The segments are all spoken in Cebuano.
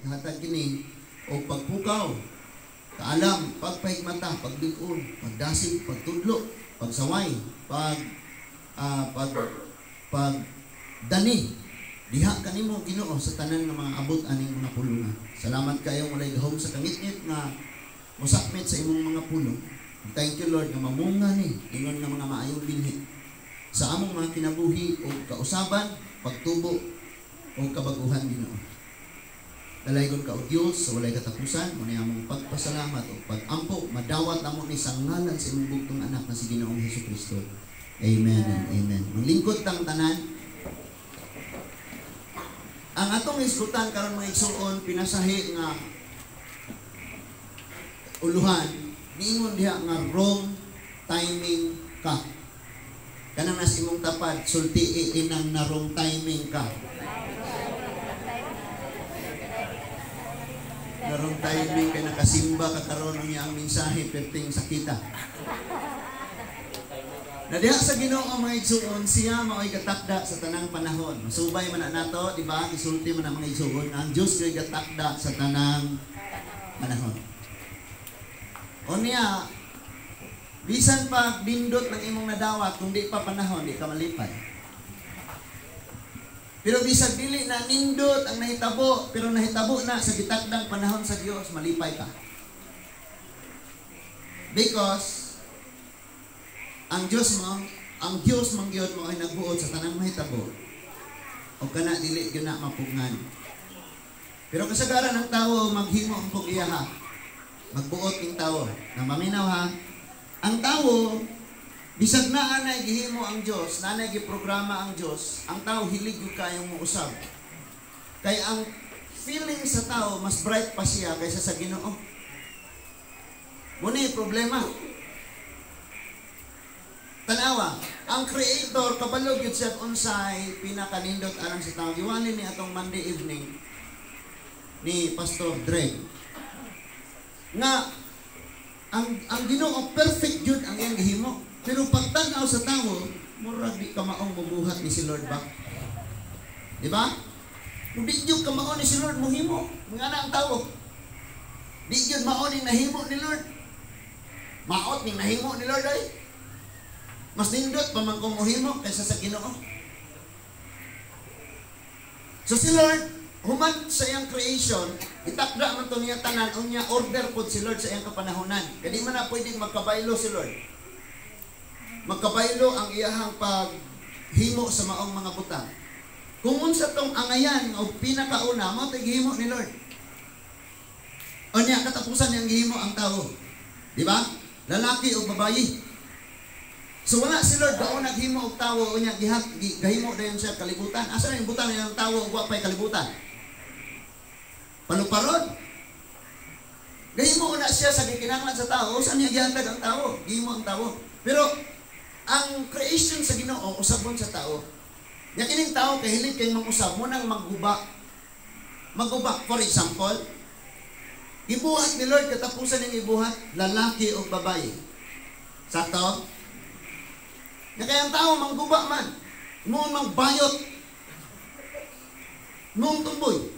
Maghatag kini og pagpukaw, kaalam, pagpahigmata, paglig-on, pagdasig, pagtudlo, pagsaway, pag ah, pag pag dani diha kanimo, Ginoo, sa tanan nga mga abot aning mga pulungan. Salamat kayo, walay gahom sa kangitngit nga mosakmit sa imong mga pulong. Thank you, Lord, nga mamunga ni ingon nga mga maayong binhi sa among mga kinabuhi o kausaban, pagtubo o kabaguhan, Ginoo. Dalaygon ka, O Dios, sa walay katapusan. Mo among pagpasalamat o pagampo, madawat namo ni sa ngalan sa imong bugtong anak na si Ginoong Hesus Kristo. Amen and amen. Maglingkod tang tanan. Ang atong hisgutan karon, mga igsuon, pinasahi nga uluhan, niingon diha nga "Wrong timing ka." Kanang nas imong tapad, sulti inang na wrong timing ka. Na wrong timing kay nakasimba ka karon ang iyang mensahe perting sakita. Na diha sa Ginoo, mga igsuon, siya mao'y gatakda sa tanang panahon. Masubay man na nato, di ba? Gisulti man ang mga igsuon, ang Dios kay gatakda sa tanang panahon. Unya, bisan pa nindot ng imong nadawat, kung di pa panahon, di ka malipay. Pero bisan dili na nindot ang nahitabo, pero nahitabo na sa gitakdang panahon sa Dios, malipay ka. Because ang Dios mo, ang Dios man gyud mo ay nagbuot sa tanang mahitabo. O kana dili gyud na mapugngan. Pero kasagaran ng tao maghimo ang pug iyaha. Magbuot ning tao. Na maminaw ha. Ang tao, bisag naa nay gihimo ang Dios, naa nay giprograma ang Dios, ang tao hilig gyud kayong mousab. Kay ang feeling sa tao, mas bright pa siya kaysa sa Ginoo. Muna yung problema. Tanawa, ang creator kabalo gyud siya unsay pinakanindot alang sa tao. Giwali ni atong Monday evening ni Pastor Drake nga ang Ginoo perfect jud ang iyang gihimo. Pero pagtan-aw sa tawo, murag di ka maong mubuhat ni si Lord ba? Di ba? Kung di jud ka mao ni si Lord mohimo, mga na ang tawo. Di jud mao ning nahimo ni Lord. Maot ning nahimo ni Lord ay. Mas nindot pa man kung mohimo kaysa sa Ginoo. So si Lord, human sa iyang creation, itakda man to niya tanan, unya order pod si Lord sa iyang kapanahonan. Kaya di man na pwedeng magkabaylo si Lord. Magkabaylo ang iyahang paghimo sa maong mga butang. Kung unsa tong angayan o pinakauna, mao to'y gihimo ni Lord. Unya katapusan niyang gihimo ang tao. Di ba? Lalaki o babayi. So wala si Lord gaon naghimo og tawo, unya gahimo dayon siya kalibutan. Asa na yung butang ng tawo ug wa pay kalibutan? Paluparod. Gahimo na siya sa gikinahanglan sa tao, usa niya gihatag ang tao, gihimo ang tao. Pero ang creation sa Ginoo usabon sa tao. Nya kining tao kay hilig kay mangusab mo nang magguba. Magguba, for example, gibuhat ni Lord katapusan ning ibuhat lalaki o babae. Sakto? Nya kaya ang tao mangguba man. Mo mang bayot. Mong tumboy.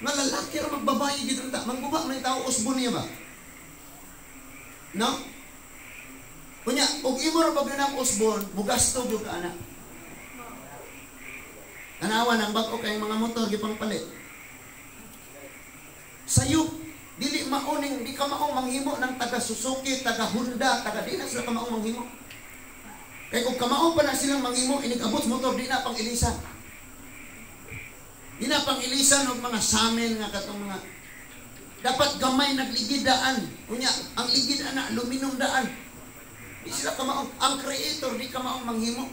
Nga lalaki ra magbabae gid unta. Mangguba man yung tao, usbon niya ba? No? Unya, og imo ra pag ang usbon, mugasto gyud ka ana. Tanawa nang bag-o kay mga motor gipangpalit. Sayop, dili mauning di ka maong manghimo ng taga Suzuki, taga Honda, taga di na sila kamaong manghimo. Kay kung kamao pa na silang manghimo, inig abot sa motor di na pang ilisan. Di na pang ilisan og mga samin nga katong mga dapat gamay nagligid daan. Unya, ang ligid ana aluminum daan. Di sila kamaong. Ang creator di kamaong manghimo.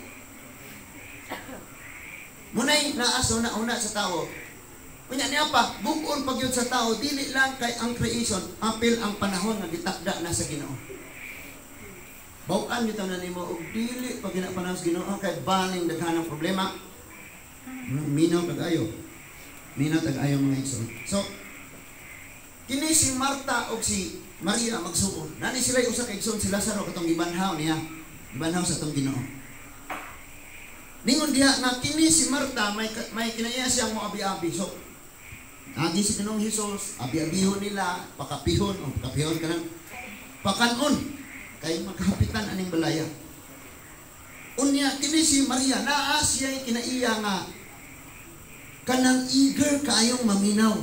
Munay naa sa una sa tao. Unya niya pa, bukon pag yun sa tao, dili lang kay ang creation, apil ang panahon nga gitakda na sa Ginoo. Bawaan gito na nimo og dili pag ginapanahon sa Ginoo kay baling daghan ang problema. Minaw kag ayo. Minaw tag ayo, mga igsoon. So, kini si Marta og si Maria magsuon. Nani sila usa ka igsoon, si Lazaro, katong gibanhaw niya. Gibanhaw sa atong Ginoo. Ningon diha nga kini si Marta may kinaiya siyang moabi-abi. So, Agi si Ginoong Hesus, abi-abihon nila, pakapihon, o pakapihon ka lang, pakanon, kay magkahapitan aning balaya. Unya, kini si Maria, naa siya kinaiya nga kanang eager kaayong maminaw.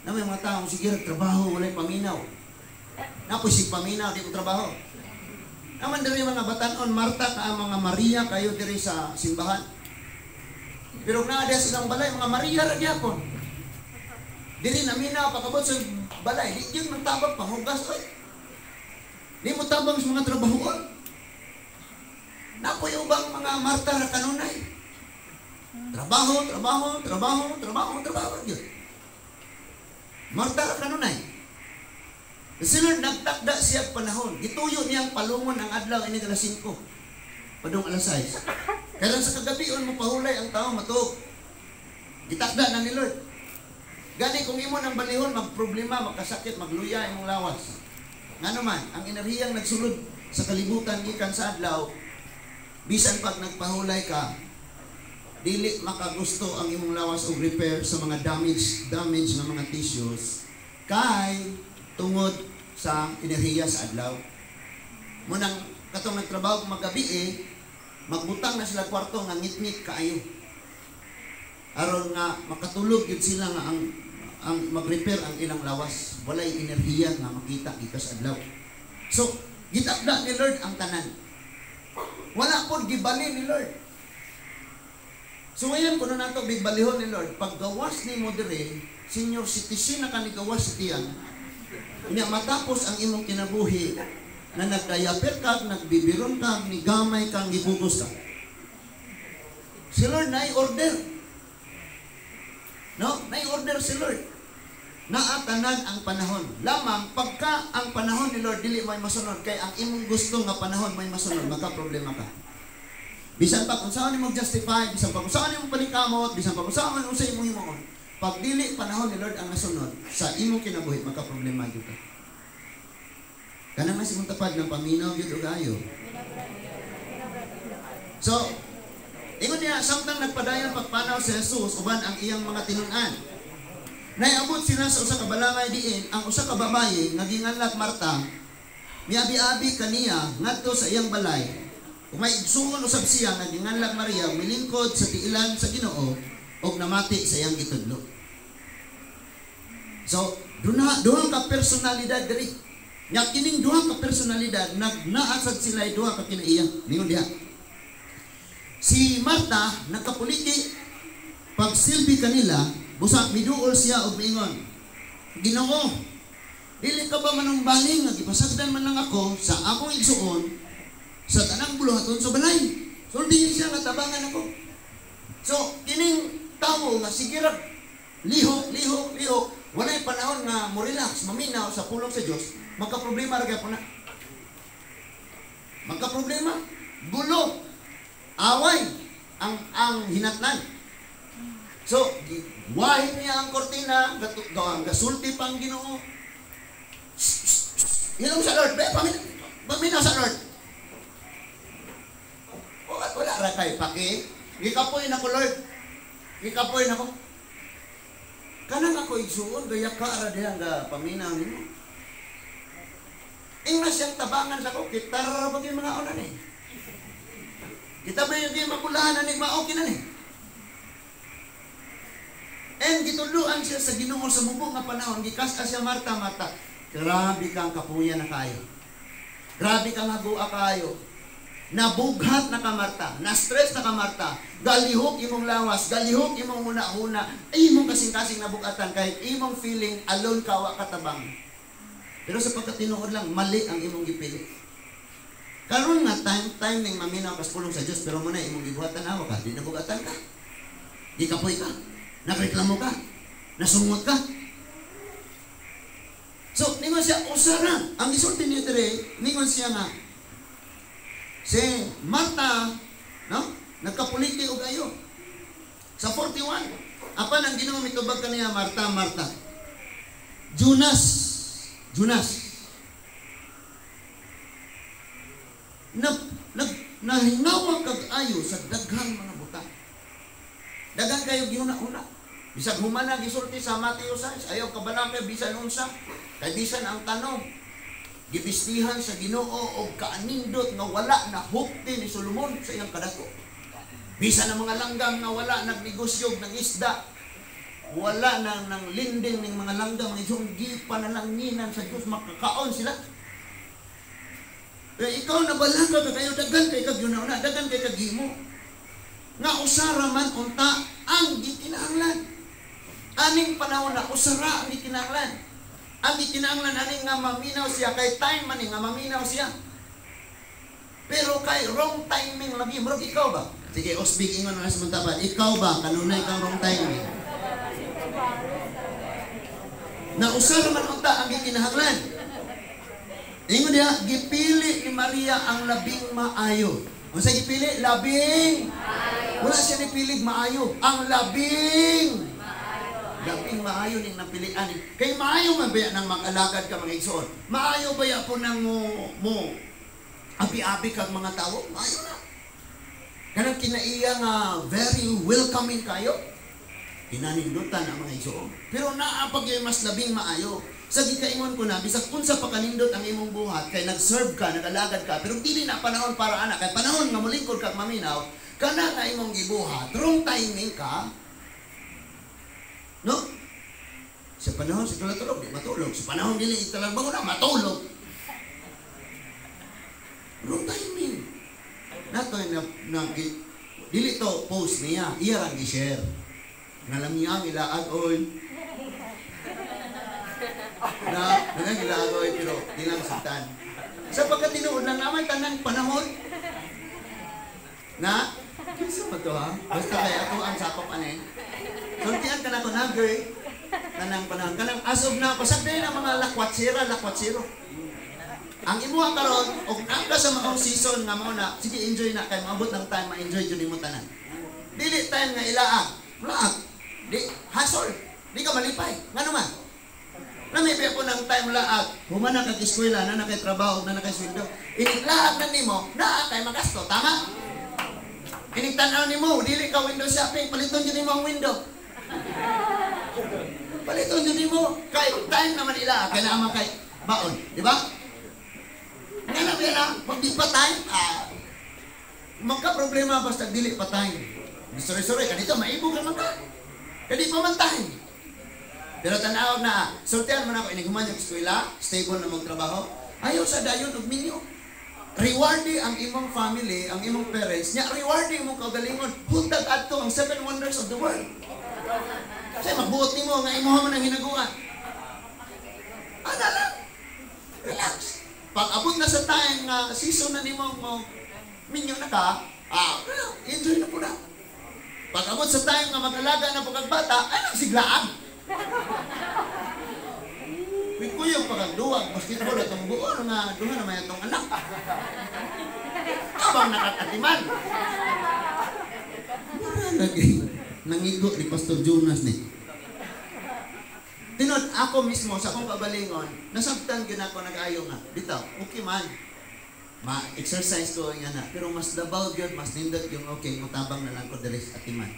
Na may mga taong sige trabaho, walay paminaw. Napoy sig paminaw, di ko trabaho. Naman diri mga batanon, Marta ka ang mga Maria kayo diri sa simbahan. Pero naa diha silang balay, mga Maria ra gyapon. Diri naminaw pakabot sa balay, di gyud man tabang panghugas oy. Di mo tabang sa mga trabahoon. Napoy ubang mga Marta ra kanunay. Trabaho, trabaho, trabaho, trabaho, trabaho gyud. Marta ra kanunay. Si Lord nagtakda siya panahon. Gituyo niyang palungon ang adlaw ini alas 5. Padung alas 6. Kaya sa kagabion mo pahulay ang tao matuog. Gitakda na ni Lord. Gani kung imo nang balihon, magproblema, magkasakit, magluya imong lawas. Ngano man, ang enerhiyang nagsulod sa kalibutan gikan sa adlaw, bisan pag nagpahulay ka, dili makagusto ang imong lawas og repair sa mga damage damage nga mga tissues kay tungod sa enerhiya sa adlaw. Munang katong nagtrabaho kung magabi eh, magbutang na sila kwarto nga ngitngit kaayo. Aron nga makatulog gyud sila nga ang mag-repair ang ilang lawas. Walay enerhiya nga makita gikan sa adlaw. So, gitakda ni Lord ang tanan. Wala pod gibali ni Lord. So ngayon, kuno nato bigbalihon ni Lord, paggawas nimo dire, senior citizen na ka ni gawas sa tiyan, unya matapos ang imong kinabuhi na nagdayaper ka, nagbibiron ka, ni gamay kang gibugos ka. Si Lord na order. No? Na order si Lord. Naatanan ang panahon. Lamang, pagka ang panahon ni Lord dili may masunod, kay ang imong gusto nga panahon may masunod, magka-problema ka. Bisan pa kung saan mo justify, bisan pa kung saan mo paningkamot, bisan pa kung saan mo sa imong himuon, pag dili panahon ni Lord ang nasunod, sa imong kinabuhi, magka-problema gyud ka. Kanang nasi mong tapad ng paminaw gyud og ayo. So, ingon niya, samtang nagpadayon pagpanaw si Jesus uban ang iyang mga tinun-an. Naiabot sila sa usa ka balangay diin ang usa ka babaye nga ginganlag Marta, miabi-abi kaniya ngadto sa iyang balay. Ug may igsuon usab siya nga ginganlag Maria, milingkod sa tiilan sa Ginoo ug namati sa iyang gitudlo. So, duha duha ka personalidad diri. Nya kining duha ka personalidad nagnaasad sila duha ka kinaiya. Ningon diha. Si Marta nagkapuliki pagsilbi kanila, busa miduol siya og miingon, "Ginoo, dili ka ba manumbaling nga gipasagdan man lang ako sa akong igsuon sa tanang buluhaton sa balay? So di siya nga tabangan ako." So kining tawo nga sige ra lihok, lihok, lihok, walay panahon nga mo relax, maminaw sa pulong sa Dios, magka-problema ra gyapon na. Magka-problema, gulo, away ang hinatnan. So, wahin niya ang kortina, gasulti pang Ginoo. Hilom sa Lord, be, paminaw sa Lord. Wala, wala ra kay paki. Gikapoy na ko, Lord. Gikapoy na ko. Kanang ako igsuon, gaya ka ra diha nga paminaw nimo. Ingna siyang tabangan sa ko, kita ra ba mga unan eh. Kita ba yung mabulahan na ni mao kina ni? And gituluan siya sa Ginoo sa mubo nga panahon, gikas siya, "Marta, Marta, grabe kang kapuya na kayo. Grabe kang hagua kayo. Nabughat na ka, Marta, na-stress na ka, Marta, galihok imong lawas, galihok imong huna-huna, imong kasing-kasing nabugatan kahit imong feeling alone ka, wa katabang. Pero sa pagkatinuod lang, mali ang imong gipili. Karon nga time time ning maminaw kas pulong sa Dios, pero muna imong gibuhatan, awa ka, di nabugatan ka. Gikapoy ka. Nagreklamo ka. Nasungot ka." So, ningon siya, usara. Ang gisulti niya dire, ningon siya nga, si Marta, no? Nagkapuliti og ayo. Sa 41, apan ang Ginoo mitubag kaniya, "Marta, Marta. Jonas, Jonas. Na, nag, nahingawa kag ayo sa daghang mga buta." Daghan kayo gihuna-huna. Bisag human na gisulti sa Mateo 6, ayaw kabalaka bisan unsa, kay bisan ang tanom gibistihan sa Ginoo og kaanindot nga wala na hukti ni Solomon sa iyang kadako. Bisan ang mga langgam nga wala nagnegosyo ng isda, wala na nang linding ng mga langgam, mga isong gipanalanginan sa Diyos, makakaon sila. Eh, ikaw na balaka ka kayo, daghan kay kag na, daghan kay kag himo. Nga usara man unta ang gikinahanglan. Aning panahon na usara ang gikinahanglan. Ang gikinahanglan ani nga maminaw siya, kay time man ni nga maminaw siya. Pero kay wrong timing lagi, murag ikaw ba? Sige, Osbig, ingon na sa muntaban. Ikaw ba kanunay kang wrong timing? Na usara man unta ang gikinahanglan. Ingon diha, gipili ni Maria ang labing maayo. Unsa gipili? Labing maayo. Wala siya nipilig maayo. Ang labing maayo. Labing maayo ning napilian. Kay maayo man baya nang mag-alagad ka, mga igsoon. Maayo baya po nang mo abi-abi kag mga tawo? Maayo na. Kanang kinaiya nga very welcoming kayo. Kinanindutan ang mga igsoon. Pero naa pag mas labing maayo. Sa gikaingon ko na, bisag unsa pa kanindot ang imong buhat, kay nag-serve ka, nag-alagad ka, pero dili na panahon para anak, kay panahon nga molingkod ka maminaw, kana nga imong gibuhat, wrong timing ka. No? Sa panahon sa tulog, di matulog. Sa panahon dili italagbago na, matulog. Wrong timing. Nato na dili to post niya, iya rang gi-share. Ngalam niya ang ilaag oy. Na nang ilaag oy, pero di lang suktan. Sa pagkatinuod lang naman tanang panahon. Na kinsa pa to ha? Basta kay ako ang sakop ani. Sultian ka na ko na, girl. Tanang panahon kanang as of now pasagday na mga lakwatsira, lakwatsiro. Ang imuha karon og naa ka sa maong season nga mao na, sige enjoy na kay maabot ang time ma-enjoy jud nimo tanan. Dili time nga ilaag, laag. Di hasol, di ka malipay. Ngano man? Nami pa po ng time laag. Human na kag eskwela, na na kay trabaho, na na kay sweldo. Inig laag na nimo, naa kay magasto, tama? Inig tan-aw nimo, dili ka window shopping, paliton jud nimo ang window. Paliton jud nimo kay time naman ilaag kay naa man kay baon, di ba? Nga na na, pag di pa time, magka-problema basta dili pa time. Sorry, kadito maibog ra man ka. Kadi pa man time. Pero tan-aw na, sultian mo na ako, inig human yung eskwela, stable na mong trabaho, ayaw sa dayon og minyo. Rewardi ang imong family, ang imong parents, nya rewardi imong kaugalingon, hutag adto ang seven wonders of the world. Kasi magbuot nimo nga imuha man ang hinaguan. Ana lang. Relax. Pag abot na sa time nga season na nimo mo minyo na ka, enjoy na po na. Pag abot sa time nga mag-alaga na po kag bata, ay nang siglaan. Kuy-kuyog pa kag duwag, basketball atong buon nga duha na may atong anak. Abang nakakatiman. Mura lagi nangigo ni Pastor Jonas ni. Tinod ako mismo sa akong kabalingon, nasabtan gyud ako nag-ayo nga. Bitaw, okay man. Ma-exercise ko nga na, pero mas labaw gyud, mas nindot yung okay, mutabang na lang ko diri sa atiman.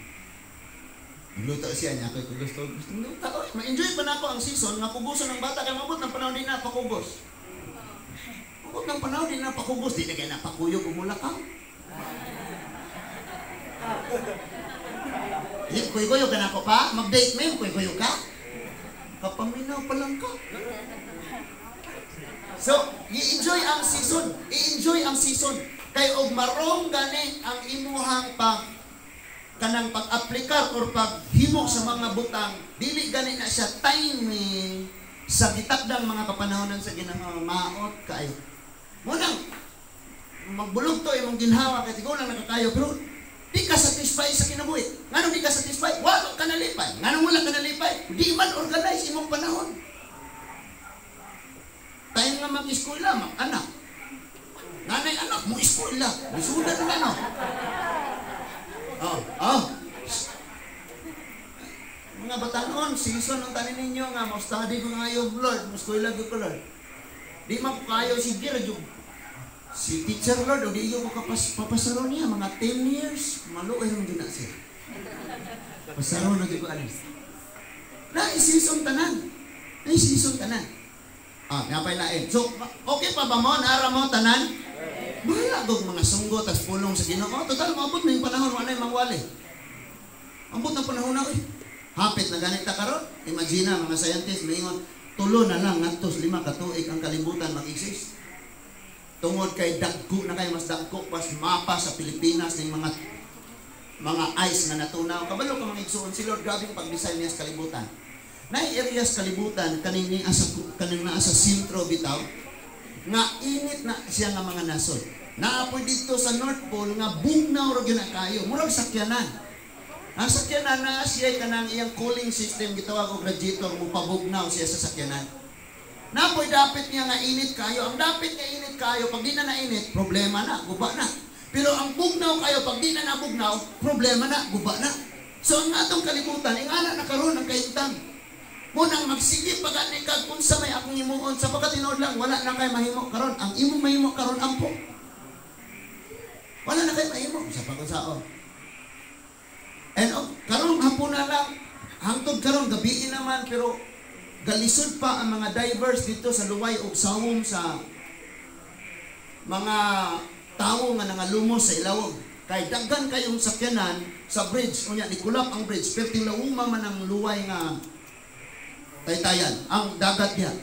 Magluto siya niya, ako gusto luto. Oy, ma-enjoy pa na ako ang season nga kuguson ng bata kay mabot ng panahon din na pakugos. Mabot ng panahon din na pakugos, di na kay napakuyog ug mulakaw. Kuy-kuyog ka na ako pa, mag-date mo yun, kuy-kuyog ka. Kapaminaw pa lang ka. So, i-enjoy ang season. I-enjoy ang season. Kay og marong gani ang imuhang pag kanang pag-aplikar or paghimo sa mga butang, dili gani na siya timing sa gitakdang mga kapanahonan sa Ginoo, maot kaayo. Munang magbulog to imong ginhawa kay tigo lang nakakayo, pero di ka satisfied sa kinabuhi. Nganong di ka satisfied? Wala ka nalipay. Nganong wala ka nalipay? Di man organize imong panahon. Time nga mag-eskwela, mag-anak. Nanay anak, mo eskwela. Misudan na no. Oh, oh. Mga batanon, season ang tanin ninyo nga, mo-study ko ngayon, Lord, mo-eskwela ko, Lord. Di man ko kayo, sige, radyo. Si teacher Lord, o di iyo ko papasaro niya, mga 10 years, maluoy rin din na siya. Pasaro na di ko alis. Na season tanan. Na season tanan. Ah, napay lain. So, okay pa ba mo? Naara mo tanan? Bahala gog mga sunggo tas pulong sa Ginoo. Total maabot na yung panahon, wala yung mangwali. Ambot na panahon na oy. Hapit na ganit ta karon. Imagine na mga scientists maingon tulo na lang ngadto sa 5 ka tuig ang kalibutan mag-exist. Tungod kay dagko na kay mas dagko pas mapa sa Pilipinas ning mga ice nga natunaw. Kabalo ka mga igsuon si Lord, grabe ang pag-design niya sa kalibutan. Nay areas kalibutan kaning ni asa kaning naa sa sentro bitaw nga init na siya nga mga nasod. Naapoy dito sa North Pole nga bugnaw ra gyud na kayo, murag sakyanan. Ang sakyanan na siya kanang iyang cooling system gitawag og radiator, mo pabugnaw siya sa sakyanan. Napoy dapit niya nga init kayo. Ang dapit nga init kayo, pag di na nainit, problema na, guba na. Pero ang bugnaw kayo, pag di na nabugnaw, problema na, guba na. So ang atong kalibutan, ingana na karon ang kahimtang. Munang magsige pa gani kag unsa may akong himuon sa pagkatinuod lang, wala na kay mahimo karon. Ang imong mahimo karon ampo. Wala na kay mahimo sa pag-unsaon. And oh, karon hapon na lang, hangtod karon gabi naman, pero galisod pa ang mga divers dito sa luway og sawom sa mga tawo nga nangalumos sa ilawom. Kay daghan kayong sakyanan sa bridge, unya nikulap ang bridge, perting lauma man ang luway nga taytayan, ang dagat niya.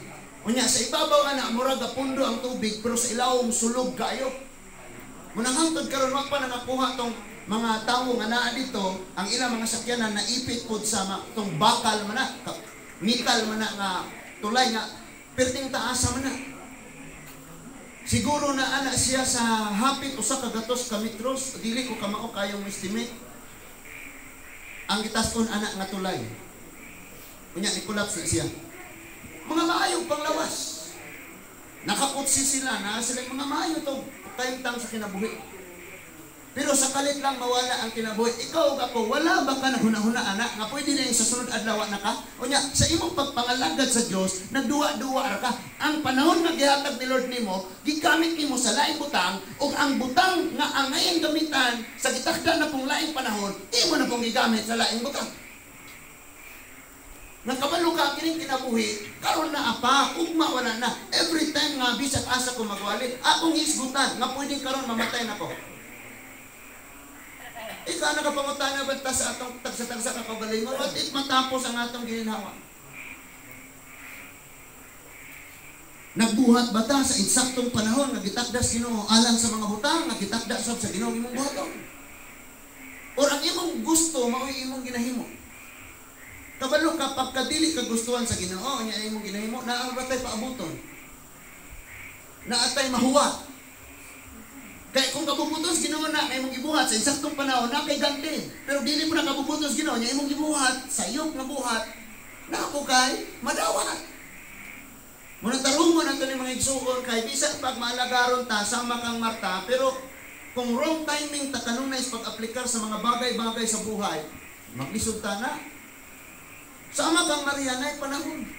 Unya sa ibabaw ana murag pundo ang tubig, pero sa ilawom sulog kayo. Munang hangtod karon wa pa nangakuha tong mga tawo nga naa dito, ang ilang mga sakyanan naipit pod sa tong bakal man na, metal man na nga tulay nga perting taasa man na. Siguro na ana siya sa hapit usa ka gatos ka metros, dili ko kamao kayong estimate. Ang gitason ana nga tulay. Unya ni collapse na siya. Mga maayong panglawas. Nakakutsi sila, na sila mga maayo to kahimtang sa kinabuhi. Pero sa kalit lang mawala ang kinabuhi. Ikaw ug ako, wala ba ka naghuna-huna anak nga pwede na yung sa sunod adlaw na ka? Unya, sa imong pagpangalagad sa Dios, nagduwa-duwa ra ka. Ang panahon nga gihatag ni Lord nimo, gigamit nimo sa laing butang, ug ang butang nga angayang gamitan sa gitakda na pong laing panahon, imo na pong gigamit sa laing butang. Nakabalo ka kining kinabuhi, karon na apa, ugma wala na. Every time nga bisag asa ko magwali, akong hisgutan nga pwedeng karon mamatay nako. Ikaw nakapangutana ba ta sa atong tagsa-tagsa ka kaugalingon? What if matapos ang atong gininhawa? Nagbuhat ba ta sa eksaktong panahon nga gitakda sa Ginoo alang sa mga butang nga gitakda sab sa Ginoo imong buhaton? Or ang imong gusto mao'y imong ginahimo? Kabalo ka pagkadili ka gustuhan sa Ginoo nya imong ginahimo, naa ba tay paabuton? Naa tay mahuwat? Kay kung kabubuton sa Ginoo na imong gibuhat sa eksaktong panahon na kay ganti. Pero dili mo na kabubuton sa Ginoo nya imong gibuhat sayop nga buhat na ako kay madawat. Muna tarungon nato ni mga igsuon kay bisan pag maalagaron ta sama kang Marta, pero kung wrong timing ta kanunay sa pag-aplikar sa mga bagay-bagay sa buhay, maglisod ta na. Sama kang Maria na panahon.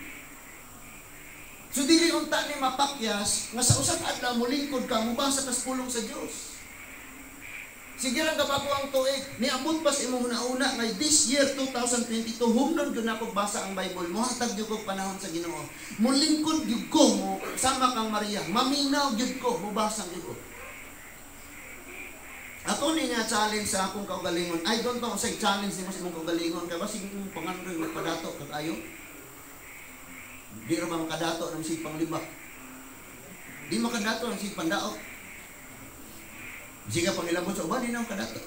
So dili unta ni mapakyas nga sa usa ka adlaw molingkod ka mobasa kas pulong sa Dios. Sige lang kabago ang tuig, niabot pa sa imong una-una nga this year 2022 humnon gyud nako basa ang Bible, mohatag gyud kog panahon sa Ginoo. Molingkod gyud ko mo sama kang Maria, maminaw gyud ko, mobasa gyud ko. Ako ni nga challenge sa akong kaugalingon. I don't know say challenge nimo sa imong kaugalingon kay basig imong pangandoy magpadato kag ayo. Di ra ba makadato ng sig panglibak? Di makadato ng sig pandaot. Sige pangilabot sa uban, di na makadato.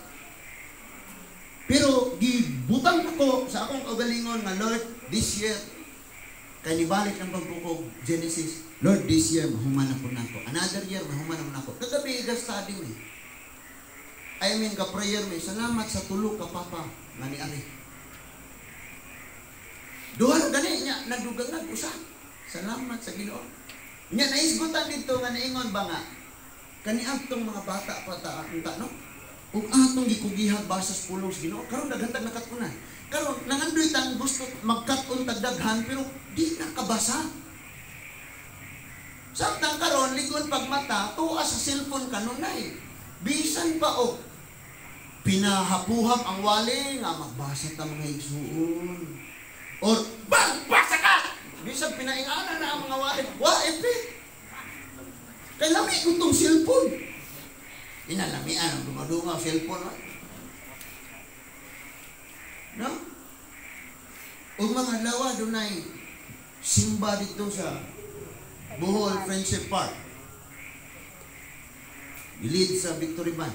Pero gibutang ako sa akong kaugalingon nga Lord, this year kay nibalik ang pagpukog Genesis. Lord, this year mahuman ako nako. Another year mahuman ako nako. Kagabi ga study mi. I mean ka prayer mi. Salamat sa tulo ka papa nga ni ari. Duha ra gani nya nagdugangan usa. Salamat sa Ginoo. Nya naisgutan didto nga naingon ba nga kaniadtong mga bata pa ta unta no? Ug atong gikugihag basas pulong sa Ginoo karon daghan tag nakat-unan. Karon nangandoy tang gusto magkat-on tag daghan pero di na kabasa. Samtang karon ligon pagmata tuwa sa cellphone kanunay. Bisan pa og pinahapuhap ang wali nga magbasa ta mga igsuon. Or, magbasa ka! Bisag pinaingana na ang mga wae. Wae, pe. Kay lami ko tong cellphone. Inalamian ang dumadungaw cellphone. Ha? No? Ug mga adlaw, dunay simba dito sa Bohol Friendship Park. Gilid sa Victory Band.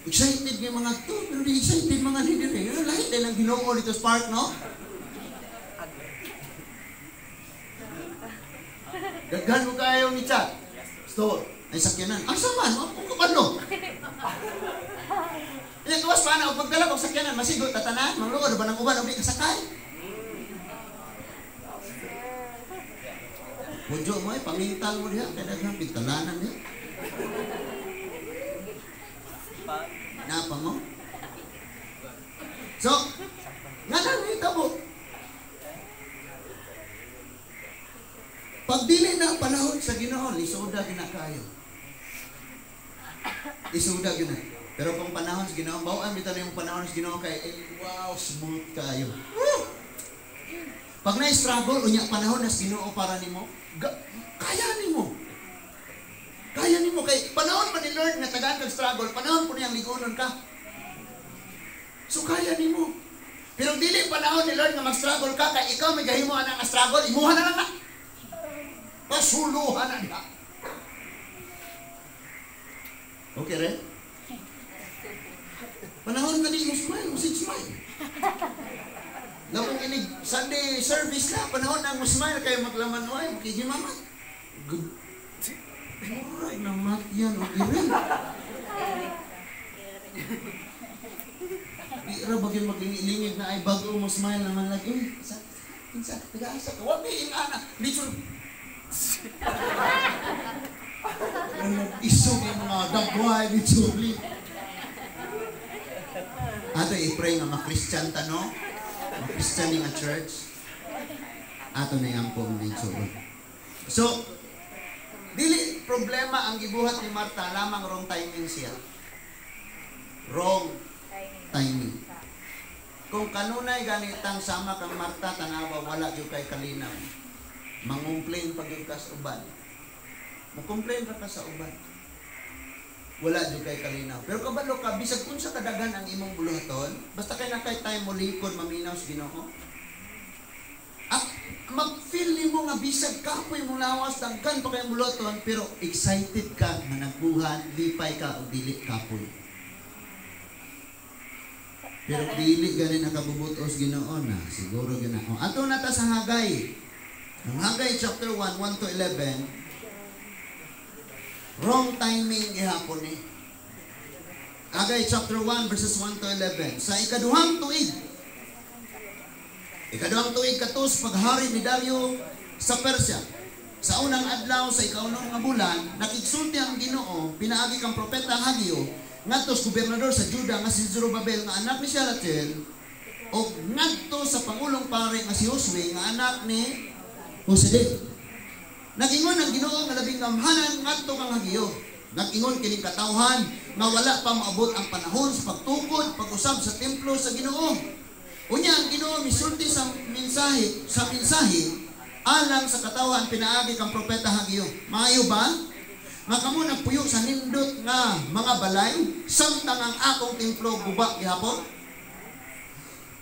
Excited yung mga to, pero di excited mga leader eh. Ano, lahi din ang Ginoo dito sa park, no? Daghan mo kayo ni chat. Store. Ay sakyanan. Asa man? Ako ka ba no? Ilang tuwas pa na, pagdala og sakyanan, masigo, tatanan, mangluod, ba ng uban, og di kasakay. Pudyo mo ay, pamintal mo diha, kaya daghang pintalanan diha. Napa mo? So, nga na nitabo. Pagdili na ang panahon sa Ginoo, lisuda ginakayo. Lisuda gina. Pero kung panahon sa Ginoo, bawaan bitaw na yung panahon sa Ginoo kay eh, wow, smooth kayo. Woo! Pag na-struggle, unya panahon na sa Ginoo para nimo, kaya nimo. Kaya nimo kay panahon pa ni Lord nga tagaan kag struggle, panahon po niyang ligonon ka. So kaya nimo. Pero dili panahon ni Lord nga mag-struggle ka kay ikaw may gahimo ana nga struggle, imuha na lang na. Pasuluhan na diha. Okay re? Panahon ka di mo smile, mo smile. Lamang inig Sunday service na, panahon na mo smile kayo maglaman oy, makigimamat. Good. Alright, namatyan, okay rin. Di ra bagay maglingid na ay bago mo smile naman lagi. Uy, sa, kinsa, nag-aasa ka. Wag di ingana. Di sur. Isog yung mga dagway, di subli. Ato i-pray nga ma-Christian ta, no? Ma-Christian nga church. Ato na yung po mga igsuon. So, dili problema ang gibuhat ni Marta, lamang wrong timing siya. Wrong timing. Kung kanunay ganitang sama kang Marta, tanawa wala gyud kay kalinaw. Mangumplain pag gyud ka sa uban. Mo-complain ra ka sa uban. Wala gyud kay kalinaw. Pero kabalo ka, bisag unsa kadaghan ang imong buluhaton, basta kay nakay time mo lingkod maminaw sa Ginoo. At mag-feel nimo nga bisag kapoy mo lawas, daghan pa kayong buluhaton, pero excited ka nga nagbuhat, lipay ka o dili kapoy. Pero dili gani nakabubutos Ginoo na, siguro gina. O, ato na ta sa Hagay. Ang Hagay chapter 1, 1 to 11, wrong timing gihapon ni. Hagay chapter 1 verses 1 to 11. Sa ikaduhang tuig katus paghari ni Dario sa Persia. Sa unang adlaw sa ikaunong nga bulan, nakigsulti ang Ginoo pinaagi kang propeta Hagio ngadto sa gobernador sa Juda nga si Zerubbabel nga anak ni Shealtiel og ngadto sa pangulong pare nga si Josue nga anak ni Josedek. Nag-ingon ang Ginoo nga labing gamhanan ngadto kang Hagio. Nag-ingon kining katawhan nga wala pa moabot ang panahon sa pagtukod, pag-usab sa templo sa Ginoo. Unya ang Ginoo misulti sa mensahe alang sa katawhan pinaagi kang propeta Hagio. Maayo ba nga kamo nagpuyo sa nindot nga mga balay samtang ang akong templo guba gihapon?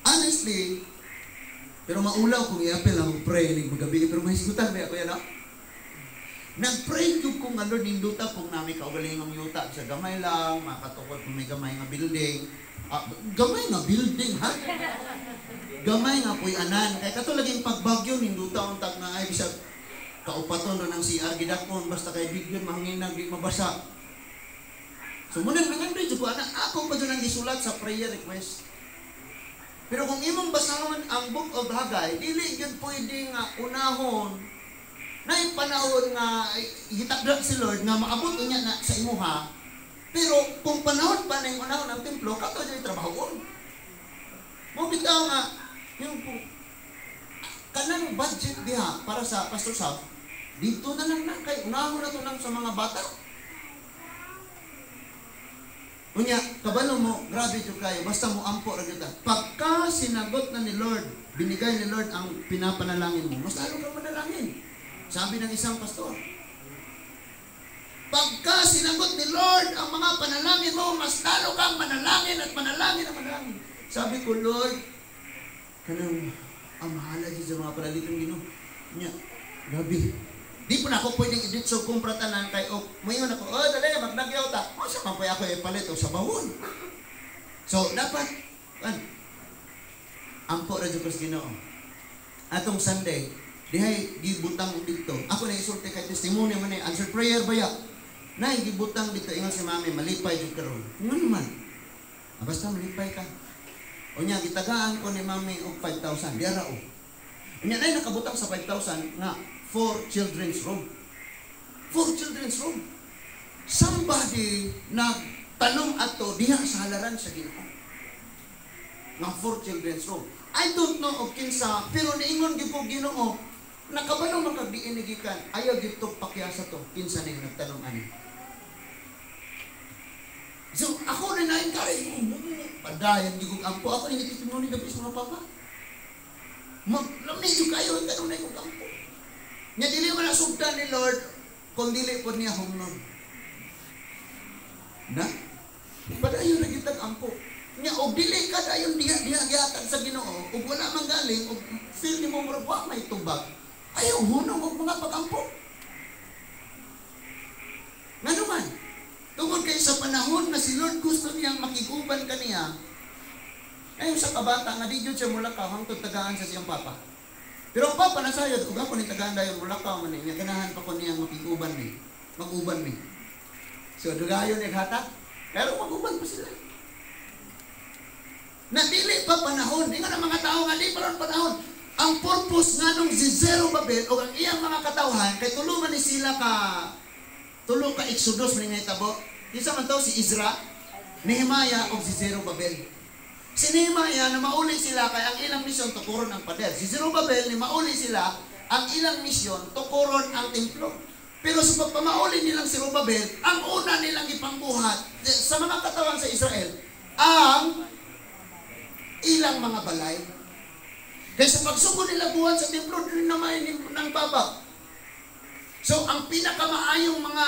Honestly, pero maulaw kung i-apel ang pray ning magabi, pero mahisgutan ba ako yan, no? Nag-pray jud ko nga Lord ninduta kung nami kaugalingong yuta sa gamay lang, makatukod kung may gamay nga building. Gamay nga building, ha? Gamay nga puy-anan. Kay kato laging pagbagyo, ninduta ang tag nga ay bisag kaupaton ro ng CR gidakon basta kay bigyon mahanginag di mabasa. So munang nangandoy jud ko ana, ako pa jud ang gisulat sa prayer request. Pero kung imong basahon ang Book of Haggai, dili gyud pwede nga unahon na yung panahon nga gitakda si Lord nga maabot niya na sa imuha. Pero kung panahon pa na yung unahon ang templo, kato jud trabahoon. Mo bitaw nga yung kanang budget diha para sa Pastor Sam, dito na lang na kay unahon na to lang sa mga bata. Unya, kabalo mo, grabe jud kayo, basta mo ampo ra gyud ka. Pagka sinagot na ni Lord, binigay ni Lord ang pinapanalangin mo, mas lalo kang manalangin. Sabi ng isang pastor, pagka sinagot ni Lord ang mga panalangin mo, mas lalo kang manalangin at manalangin at manalangin. Sabi ko, "Lord, kanang ang mahala dyan sa mga panalitan Ginoo." Nya, grabe. Di po na ako pwedeng i-ditso kumpra tanan kay o mayon ako, "Oh, dali, magnagyaw ta." O sa man ako ipalit o sa bawon. So, dapat, kan, ampo ra jud ko sa Ginoo. Atong Sunday, dihay gibutang dito. Ako na isulti kay testimony man ni answer prayer ba ya? Nay gibutang dito, ingon si Mami, "Malipay jud karon." Ngano man? "Ah, basta malipay ka." Unya gitagaan ko ni Mami og 5,000. Diara o. Unya nay nakabutang sa 5,000 nga for children's room. For children's room. Somebody nagtanom ato diha sa halaran sa Ginoo. Nga for children's room. I don't know og kinsa, pero niingon gyud ko Ginoo, nakabalo man kag diin ni gikan. Ayaw gyud to pakyasa to kinsa ning nagtanom ani. So ako na na-encourage mo, padayon gyud kog ampo. Ako ni testimony gabi sa mga papa. Maglami jud kayo kanunay kog ampo. Nya dili man nasugdan ni Lord kung dili pod niya humnon. Na? Padayon na kitang ampo. Nya og dili ka dayon diha diha gihatag sa Ginoo, ug wala man galing og feel nimo murag wa may tubag. Ayaw hunong og mga pagampo. Ngano man? Tungod kay sa panahon na si Lord gusto niyang makiguban kaniya, ayon sa kabata nga di jud siya mulakaw hangtod tagaan sa siyang papa. Pero ang papa nasayod, ug ako ni tagaan dayon, mulakaw man niya, ganahan pa ko niyang makiguban ni. Mag-uban ni. So dugayon ni hatag, pero mag-uban pa sila. Na dili pa panahon, ingon ang mga tao nga di pa ron panahon. Ang purpose nga nung si Zerubbabel o ang iyang mga katawhan kay tulo man ni sila ka tulo ka Exodus man nga hitabo. Isa man to si Ezra, Nehemiah o si Zerubbabel. Si Nehemiah na mauli sila kay ang ilang misyon tukuron ang pader. Si Zerubbabel ni mauli sila, ang ilang misyon tukuron ang templo. Pero sa pagpamauli nilang si Zerubbabel, ang una nilang ipangbuhat sa mga katawan sa Israel, ang ilang mga balay. Kaya sa pagsugod nila buhat sa templo, doon na may ng babag. So, ang pinakamaayong mga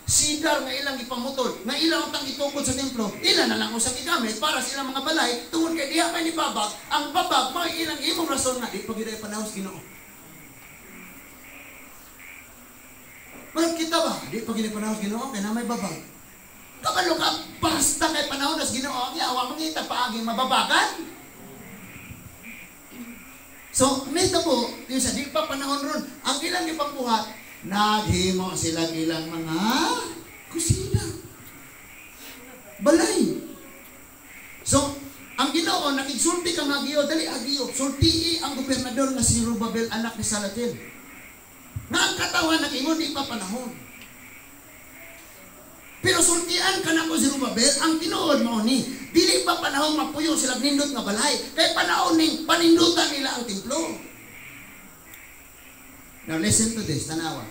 sidar nga ilang ipamutol, nga ilang tang itukod sa templo, ilan na lang usang igamit para sa ilang mga balay, tungod kay diha may ni babag, ang babag mao ilang imong rason nga di pa gyud ay panahon sa Ginoo. Marag kita ba? Di pa gyud ay panahon sa Ginoo kay na may babag. Kabalo ka, basta kay panahon sa Ginoo, ang yawa mangita paaging mababagan. So, nito po, yung sa di pa panahon ron, ang ilang ipangbuhat, naghimo sila ilang mga kusina. Balay. So, ang Ginoo nakigsulti kang Hageo, dali Hageo, sultii ang gobernador nga si Zerubbabel anak ni Salatiel. Nga ang katawan nagingon di pa panahon. Pero sultian ka nako Zerubbabel, ang tinuod mao ni, dili pa panahon mapuyo sila nindot nga balay, kay panahon ning panindutan nila ang templo. Now listen to this, tanawa.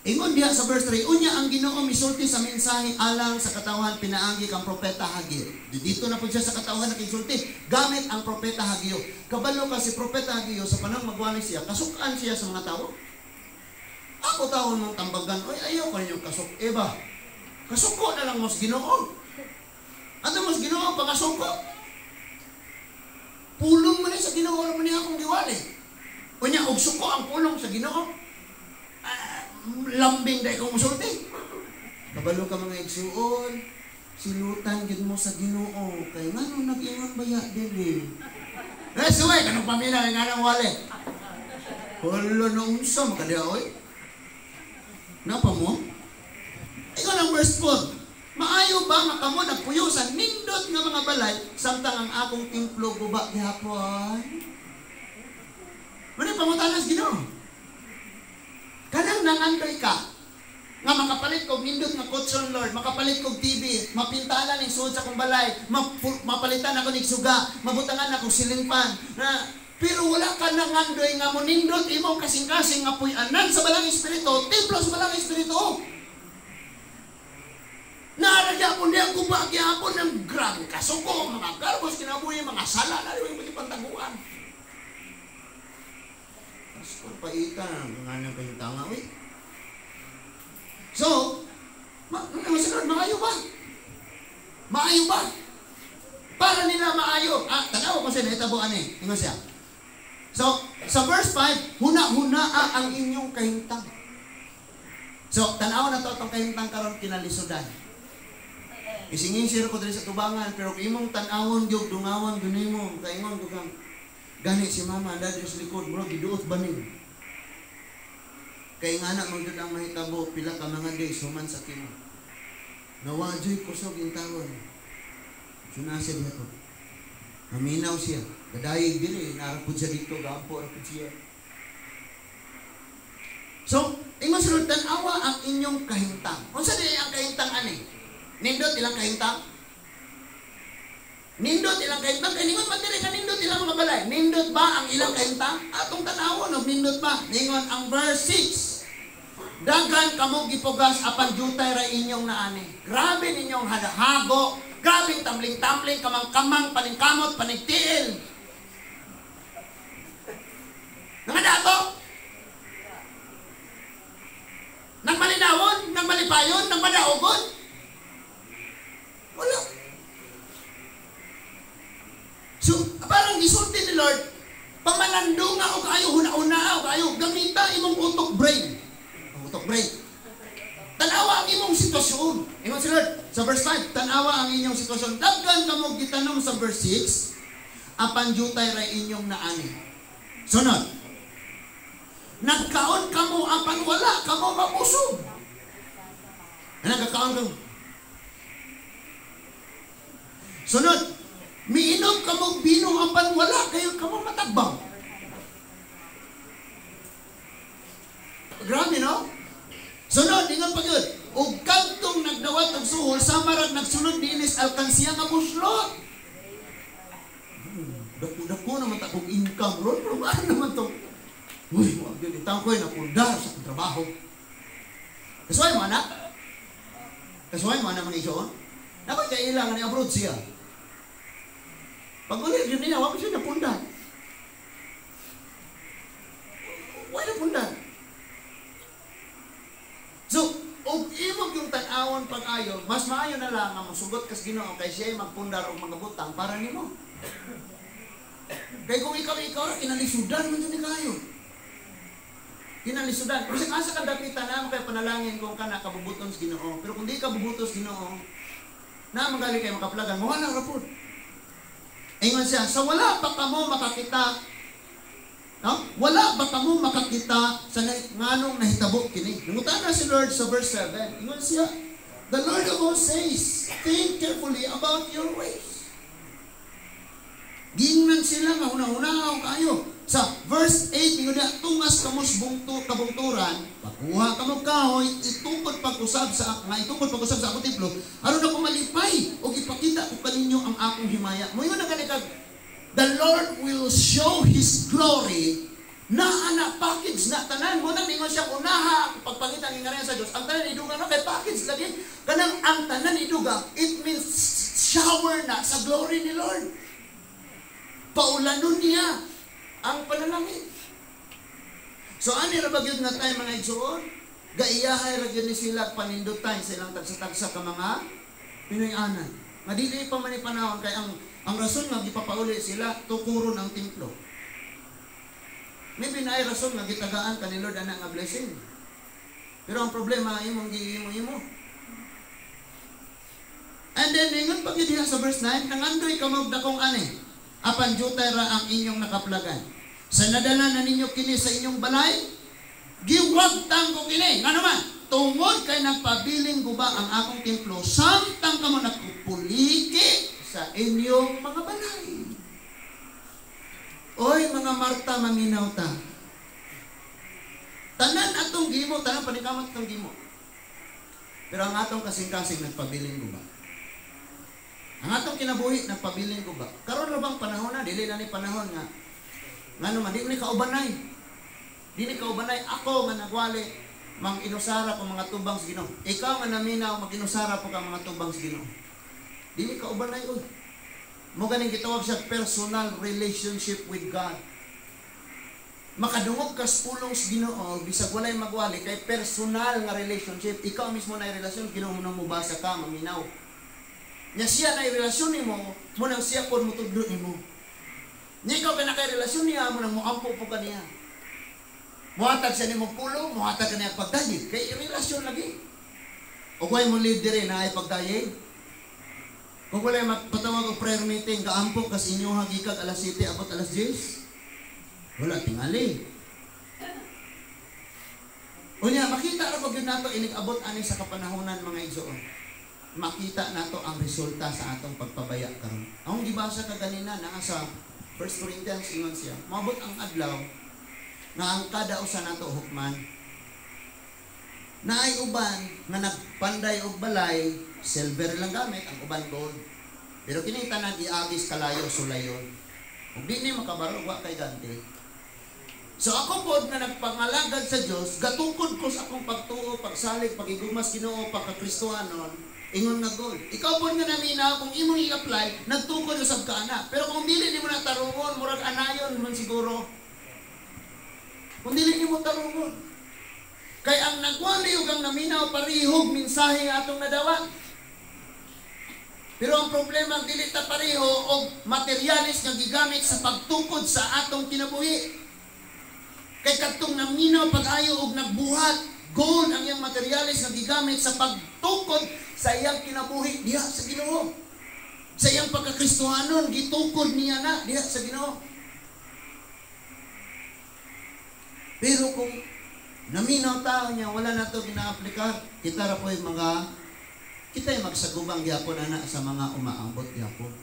Ingon diha sa verse 3, unya ang Ginoo misulti sa mensahe alang sa katawhan pinaagi kang propeta Hageo. Dito na po siya sa katawhan nakisulti gamit ang propeta Hageo. Kabalo ka si propeta Hageo sa panahon magwali siya, kasukan siya sa mga tao. Ako taon mong tambagan, oy ayaw ko ninyong kasuk. Eba, kasuko na lang mo sa Ginoo. Ano mo sa Ginoo pangasuko? Pulong man ni sa Ginoo man niya akong giwali. Unya og suko ang pulong sa Ginoo. Lambing dahil kong musulti. Kabalo ka mga igsuon, silutan gid mo sa Ginoo kay ngano nag-ingon baya dili. Eh suway kanang pamilya kay nganong wale. Hulo na unsa makadiha oy. Napa mo? Ikaw ang verse 4. Maayo ba nga kamo nagpuyo sa nindot nga mga balay samtang ang akong templo guba gihapon? Muna pangutana sa Ginoo. Kanang nangandoy ka nga makapalit kog nindot nga kotson Lord, makapalit kog TV, mapintalan ning suod sa akong balay, mapalitan ako ning suga, mabutangan ako silingpan. Na, pero wala ka nangandoy nga monindot imong kasing-kasing nga puy-anan sa Balang Espiritu, templo sa Balang Espiritu. Na Nara gyapon diya guba gyapon ng grabe kasuko, mga garbos kinabuhi, mga sala na rin yung pantaguan. Pastor, paita, nga nang kahintanga, uy. So, ma maayo ba? Maayo ba? Para nila maayo. Ah, tanaw ko siya, nahitabo ani. Ingon siya. So, sa verse 5, huna-huna ang inyong kahintang. So, tanaw na to itong kahintang karon kinalisudan. Isingin ko diri sa tubangan, pero imong tan-awon gyud dungawan gyud nimo, kaingon ko kang gani si mama anda sa likod, murag giduot ba ni? Kay nga na man gyud ang mahitabo pila ka mga days human sa kimo. Nawa joy kusog in tawon. Suna siya diha to. Maminaw siya. Gadayeg diri, narapod siya dito, gampo ra pud siya. So, ingon si Lord, tan-awa ang inyong kahintang. Unsa di ang kahintang ani? Nindot ilang kahintang? Nindot ilang kahintang? Kay ningon man diri ka nindot ilang mga balay. Nindot ba ang ilang kahintang? Atong tan-awon og nindot ba? Ningon ang verse 6. Daghan kamo gipugas apan jutay ra inyong naani. Grabe ninyong hago, grabing tambling-tambling, kamang-kamang, paningkamot, panigtiil. Nangadato? Nang malinawon, nang malipayon, nang madaogon? Wala. So, parang gisulti ni Lord, pamalandunga o kayo, huna-una o kayo, gamita imong utok brain. Ang utok brain. Tanawa ang imong sitwasyon. Ingon si Lord, sa verse 5, tanawa ang inyong sitwasyon. Daghan kamo gitanom sa verse 6, apan jutay ra inyong naani. Sunod. Nagkaon kamo apan wala kamo mabusog. Nagkaon kamo. Sunod, miinom kamo bino apan wala kayo kamo matagbang. Grabe, no? Sunod, ingon pa gyud. Ug kadtong nagdawat og suhol sama rag nagsulod dinis alkansiya nga buslot. Dako-dako naman ta kog income ron, pero ano naman to? Uy, wa gyud intang koy napundar sa akong trabaho. Kasuway mo anak? Kasuway mo anak mga igsoon? Nakoy kaila nga ni abroad siya. Pag uli yun niya, wala siya napundar. Wala napundar. So, og imong yung tan-awon pag-ayo, mas maayo na lang nga mosugot kas Ginoo kay siya magpundar og mga butang para nimo. Kay kung ikaw ra kinalisudan man jud ni kayo. Kinalisudan. Bisag asa ka dapitan na mo kay panalangin kung kana kabubuton sa Ginoo. Pero kung di ka bubuton sa Ginoo, na magali kay makaplagan, mo wala ra pud. Ingon siya, sa wala pa kamo makakita, no? Wala ba kamo makakita sa nganong nahitabo kini? Nangutana si Lord sa verse 7. Ingon siya, the Lord of hosts says, think carefully about your ways. Gingnan sila nga huna-hunaw kayo. Sa verse 8, ingon niya, tungas kamo sa kabungturan, pagkuha kamo kahoy, itukod pag-usab sa nga itukod pag-usab sa akong templo, aron ako malipay og ipakita ko kaninyo ang akong himaya. Moingon na gani kag the Lord will show His glory na ana package na tanan. Mo nang ningon siya unaha ang pagpangita ng ngaran sa Dios. Ang tanan iduga na kay package lagi. Kanang ang tanan iduga, it means shower na sa glory ni Lord. Paulanon niya ang panalangin. So ani ra ba gyud nga tay mga igsoon? Gaiyahay ra gyud ni sila panindotay sa ilang tagsa-tagsa ka mga Pinoy-anan. Nga dili pa man ni panahon kay ang rason nga gipapauli sila tukuron ang templo. Maybe naay rason nga gitagaan ka ni Lord ana nga blessing. Pero ang problema imong giimo-imo. And then ingon pa gyud diha sa verse 9, nangandoy kamo og dakong ani. Apan jutay ra ang inyong nakaplagan. Sa nadala na ninyo kini sa inyong balay, giwagtang ko kini. Ngano man? Tungod kay nagpabiling guba ang akong templo, samtang kamo nagpuliki sa inyong mga balay. Oy, mga Marta, maminaw ta. Tanan atong gimo, tanan paningkamot atong gimo. Pero ang atong kasing-kasing nagpabiling guba. Ang atong kinabuhi nagpabiling guba. Karon ra bang panahon na dili na ni panahon nga ngano man di ni kaubanay. Di ni kaubanay ako nga nagwali. Mang-inusara ko mga tubang sa Ginoo. Ikaw nga naminaw, mag-inusara po ka mga tubang sa Ginoo. Dili ka ubanay oy. Mo ganing gitawag siya personal relationship with God. Makadungog ka sa pulong sa Ginoo bisag walay magwali kay personal nga relationship. Ikaw mismo na relasyon Ginoo mo nang mubasa ka, maminaw. Nya siya na relasyon nimo, mo nang siya pod motudlo nimo. Nya ikaw kay nakay relasyon niya, mo nang moampo po ka niya. Muhatag siya nimo pulong, muhatag ka niya pagdayeg kay relasyon lagi. O kung mo lead dire na ay pagdayeg. Kung wala magpatawag og prayer meeting, kaampo kas inyo hagikag alas 7 abot alas 10. Wala tingali. Unya makita ra gyud nato inig abot ani sa kapanahonan, mga igsoon. Makita nato ang resulta sa atong pagpabaya karon. Ang gibasa ka ganina naa sa 1 Corinthians, ingon siya, moabot ang adlaw nga ang kada usa nato hukman. Naay uban nga nagpanday og balay, silver lang gamit, ang uban gold. Pero kini tanan iagis kalayo sulayon. Ug di ni makabaro, wa kay ganti. So ako pod nga nagpangalagad sa Dios, gatukod ko sa akong pagtuo, pagsalig, pagigumas Ginoo, pagkakristohanon, ingon nga gold. Ikaw pod nga naminaw, kung imong i-apply, nagtukod usab ka ana. Pero kung dili nimo na tarungon, murag anayon man siguro. Kung dili nimo tarungon. Kay ang nagwali ug ang naminaw parihog mensahe atong nadawat. Pero ang problema, dili ta pareho og materialis nga gigamit sa pagtukod sa atong kinabuhi. Kay kadtong naminaw pag-ayo og nagbuhat, gold ang iyang materialis nga gigamit sa pagtukod sa iyang kinabuhi diha sa Ginoo. Sa iyang pagkakristohanon, gitukod niya na diha sa Ginoo. Pero kung naminaw tao niya, wala na ito gina-aplikar, kita ra po'y mga, kita ay magsagubang gyapon ana sa mga umaambot gyapon.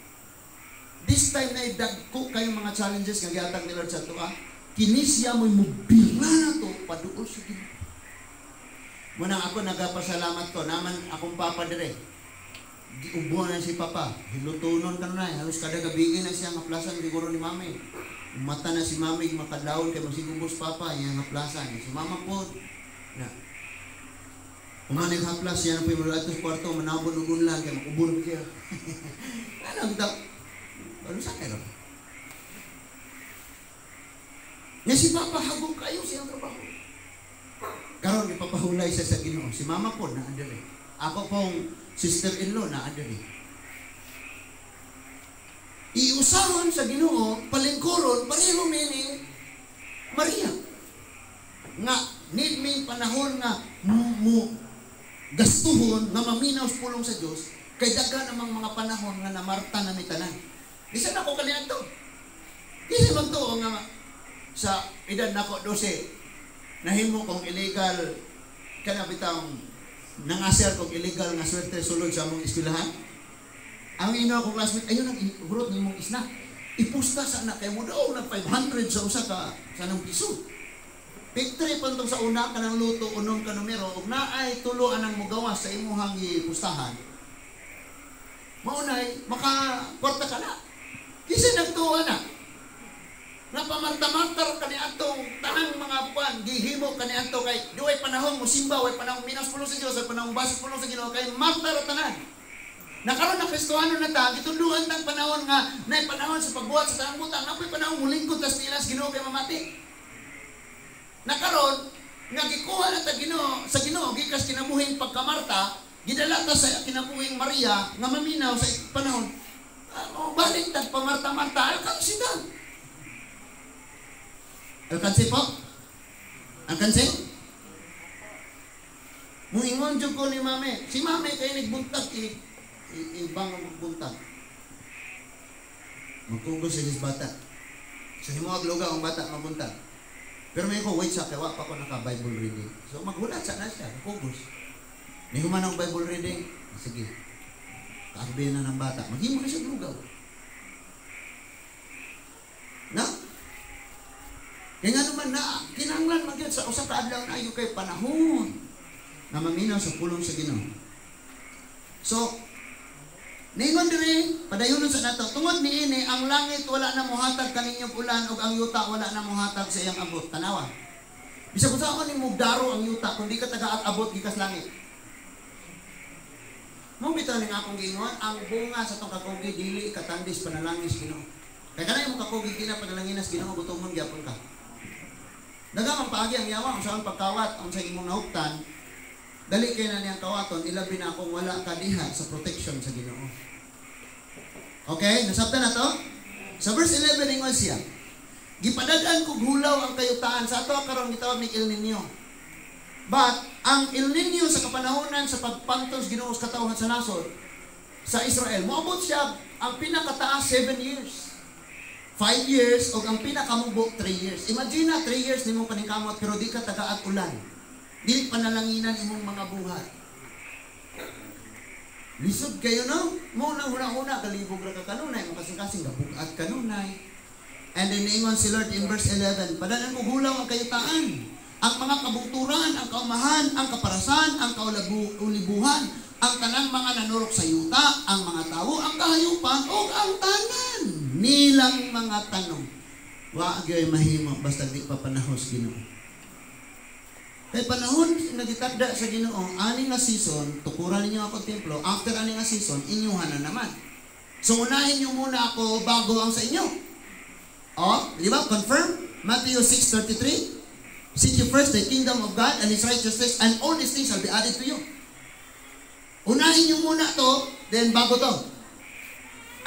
This time na idagko kayong mga challenges nga gihatag ni Lord sa atoa. Kini siya mo'y mubira na to paduol sa Ginoo. Muna ako nagapasalamat ko, naman akong papa dire. Giubo na si papa, hilutunon ka na, halos kada gabi na siya nga plasan siguro ni mami. Mata na si mami makadlawon kay masigubos papa iya nga plasan. Si mama po na. Umanig haplas siya na po yung mga kwarto, manabon og unlan kay makubon siya. Ano kita? Ano sa kayo? Nga si papa hagong kayo siyang trabaho. Karon ipapahulay siya sa Ginoo. Si mama po naa diri. Ako pong sister-in-law naa diri. Iusahon sa Ginoo, palingkuron, pareho mi ni Maria. Nga need mi panahon nga mo gastuhon nga maminaw sa pulong sa Dios kay daghan namang mga panahon nga namarta na mi tanan. Bisan ako kaniadto. Kasi magtuo nga sa edad nako 12, nahimo kong illegal kana bitang nangasir kong illegal nga swerte sulod sa among eskwelahan. Ang ino akong classmate, ayun ang hurot nimong isna. Ipusta sa anak kay mo daw nag 500 sa usa ka sa nang piso. Picture pa sa una kanang luto unom ka numero ug naay tulo anang mogawas sa imuhang gipustahan. Maunay maka kwarta ka na. Kisa nagtuwa na. Napamarta-martar kaniadtong tanang mga kuan gihimo kaniadto kay duay panahon mo simba, way panahon minas pulong sa Dios, way panahon basa pulong sa Ginoo kay marta ra tanan. Nakaron na Kristohano na ta, gitunduan tang panahon nga nay panahon sa pagbuhat sa tanang butang, napoy panahon mulingkod tas nilas Ginoo kay mamati. Nakaron nga gikuha na ta Ginoo sa Ginoo gikas kinabuhing pagkamarta, gidala ta sa kinabuhing Maria nga maminaw sa panahon. Balik tag pamarta-marta alkansi ta. Alkansi po? Alkansi? Muingon jud ko ni mami. Si mami kay nagbuntag, ibang buntag. Magkugos siya sa bata. Sa himuag lugar ang bata mabuntag. Pero may ko, wait sa kay wa pa ko naka-Bible reading. So maghulat sa na siya, magkugos. Nihuman ang Bible reading, sige. Kaarbi na ng bata. Maghimo na siya lugaw. Na? Kaya nga naman na, kinahanglan magyud sa usa ka adlaw na ayo kay panahon na maminaw sa pulong sa Ginoo. So, ningon diri, padayonon sa nato, tungod niini ang langit wala na mohatag kaninyong ulan ug ang yuta wala na mohatag sa iyang abot. Tanawa. Bisag unsaon nimo daro ang yuta kung di ka taga-abot gikas langit. Mo bitaw ning akong giingon, ang bunga sa tong kakugi dili katandis panalangin sa Ginoo. Kay kanay mo kakugi di na panalangin sa Ginoo, gutomon gyapon ka. Daghang ang paagi ang yawa unsaon pagkawat unsa imong nahuptan, dali kay na niyang kawaton, ilabi na kung wala ka diha sa protection sa Ginoo. Okay, nasabtan na to? Sa verse 11 ingon siya, gipadad-an kog hulaw ang kayutaan sa ato karon gitawag ni El Nino. But ang El Nino sa kapanahonan sa pagpantos Ginoo sa katawhan sa nasod sa Israel, moabot siya ang pinakataas 7 years. 5 years o ang pinakamubo 3 years. Imagine na 3 years nimong paningkamot pero di ka tagaag ulan. Dili panalanginan imong mga buhat. Lisod kayo, no? Mo nang huna-huna, kalibog ra ka kanunay, makasing-kasing gabugat kanunay. And then niingon si Lord in verse 11, padanan mo hulaw ang kayutaan, ang mga kabuturan, ang kaumahan, ang kaparasan, ang kaulibuhan, ang tanang mga nanurok sa yuta, ang mga tawo, ang kahayupan, o ang tanan nilang mga tanong. Wa gyoy mahimo basta di pa panahos Ginoo. Kay panahon nagitagda sa Ginoo, ani nga season, tukuran ninyo ako templo, after ani nga season, inyuhan na naman. So unahin niyo muna ako bago ang sa inyo. Oh, di ba? Confirm? Matthew 6:33. Seek you first the kingdom of God and His righteousness, and all these things shall be added to you. Unahin niyo muna to, then bago to.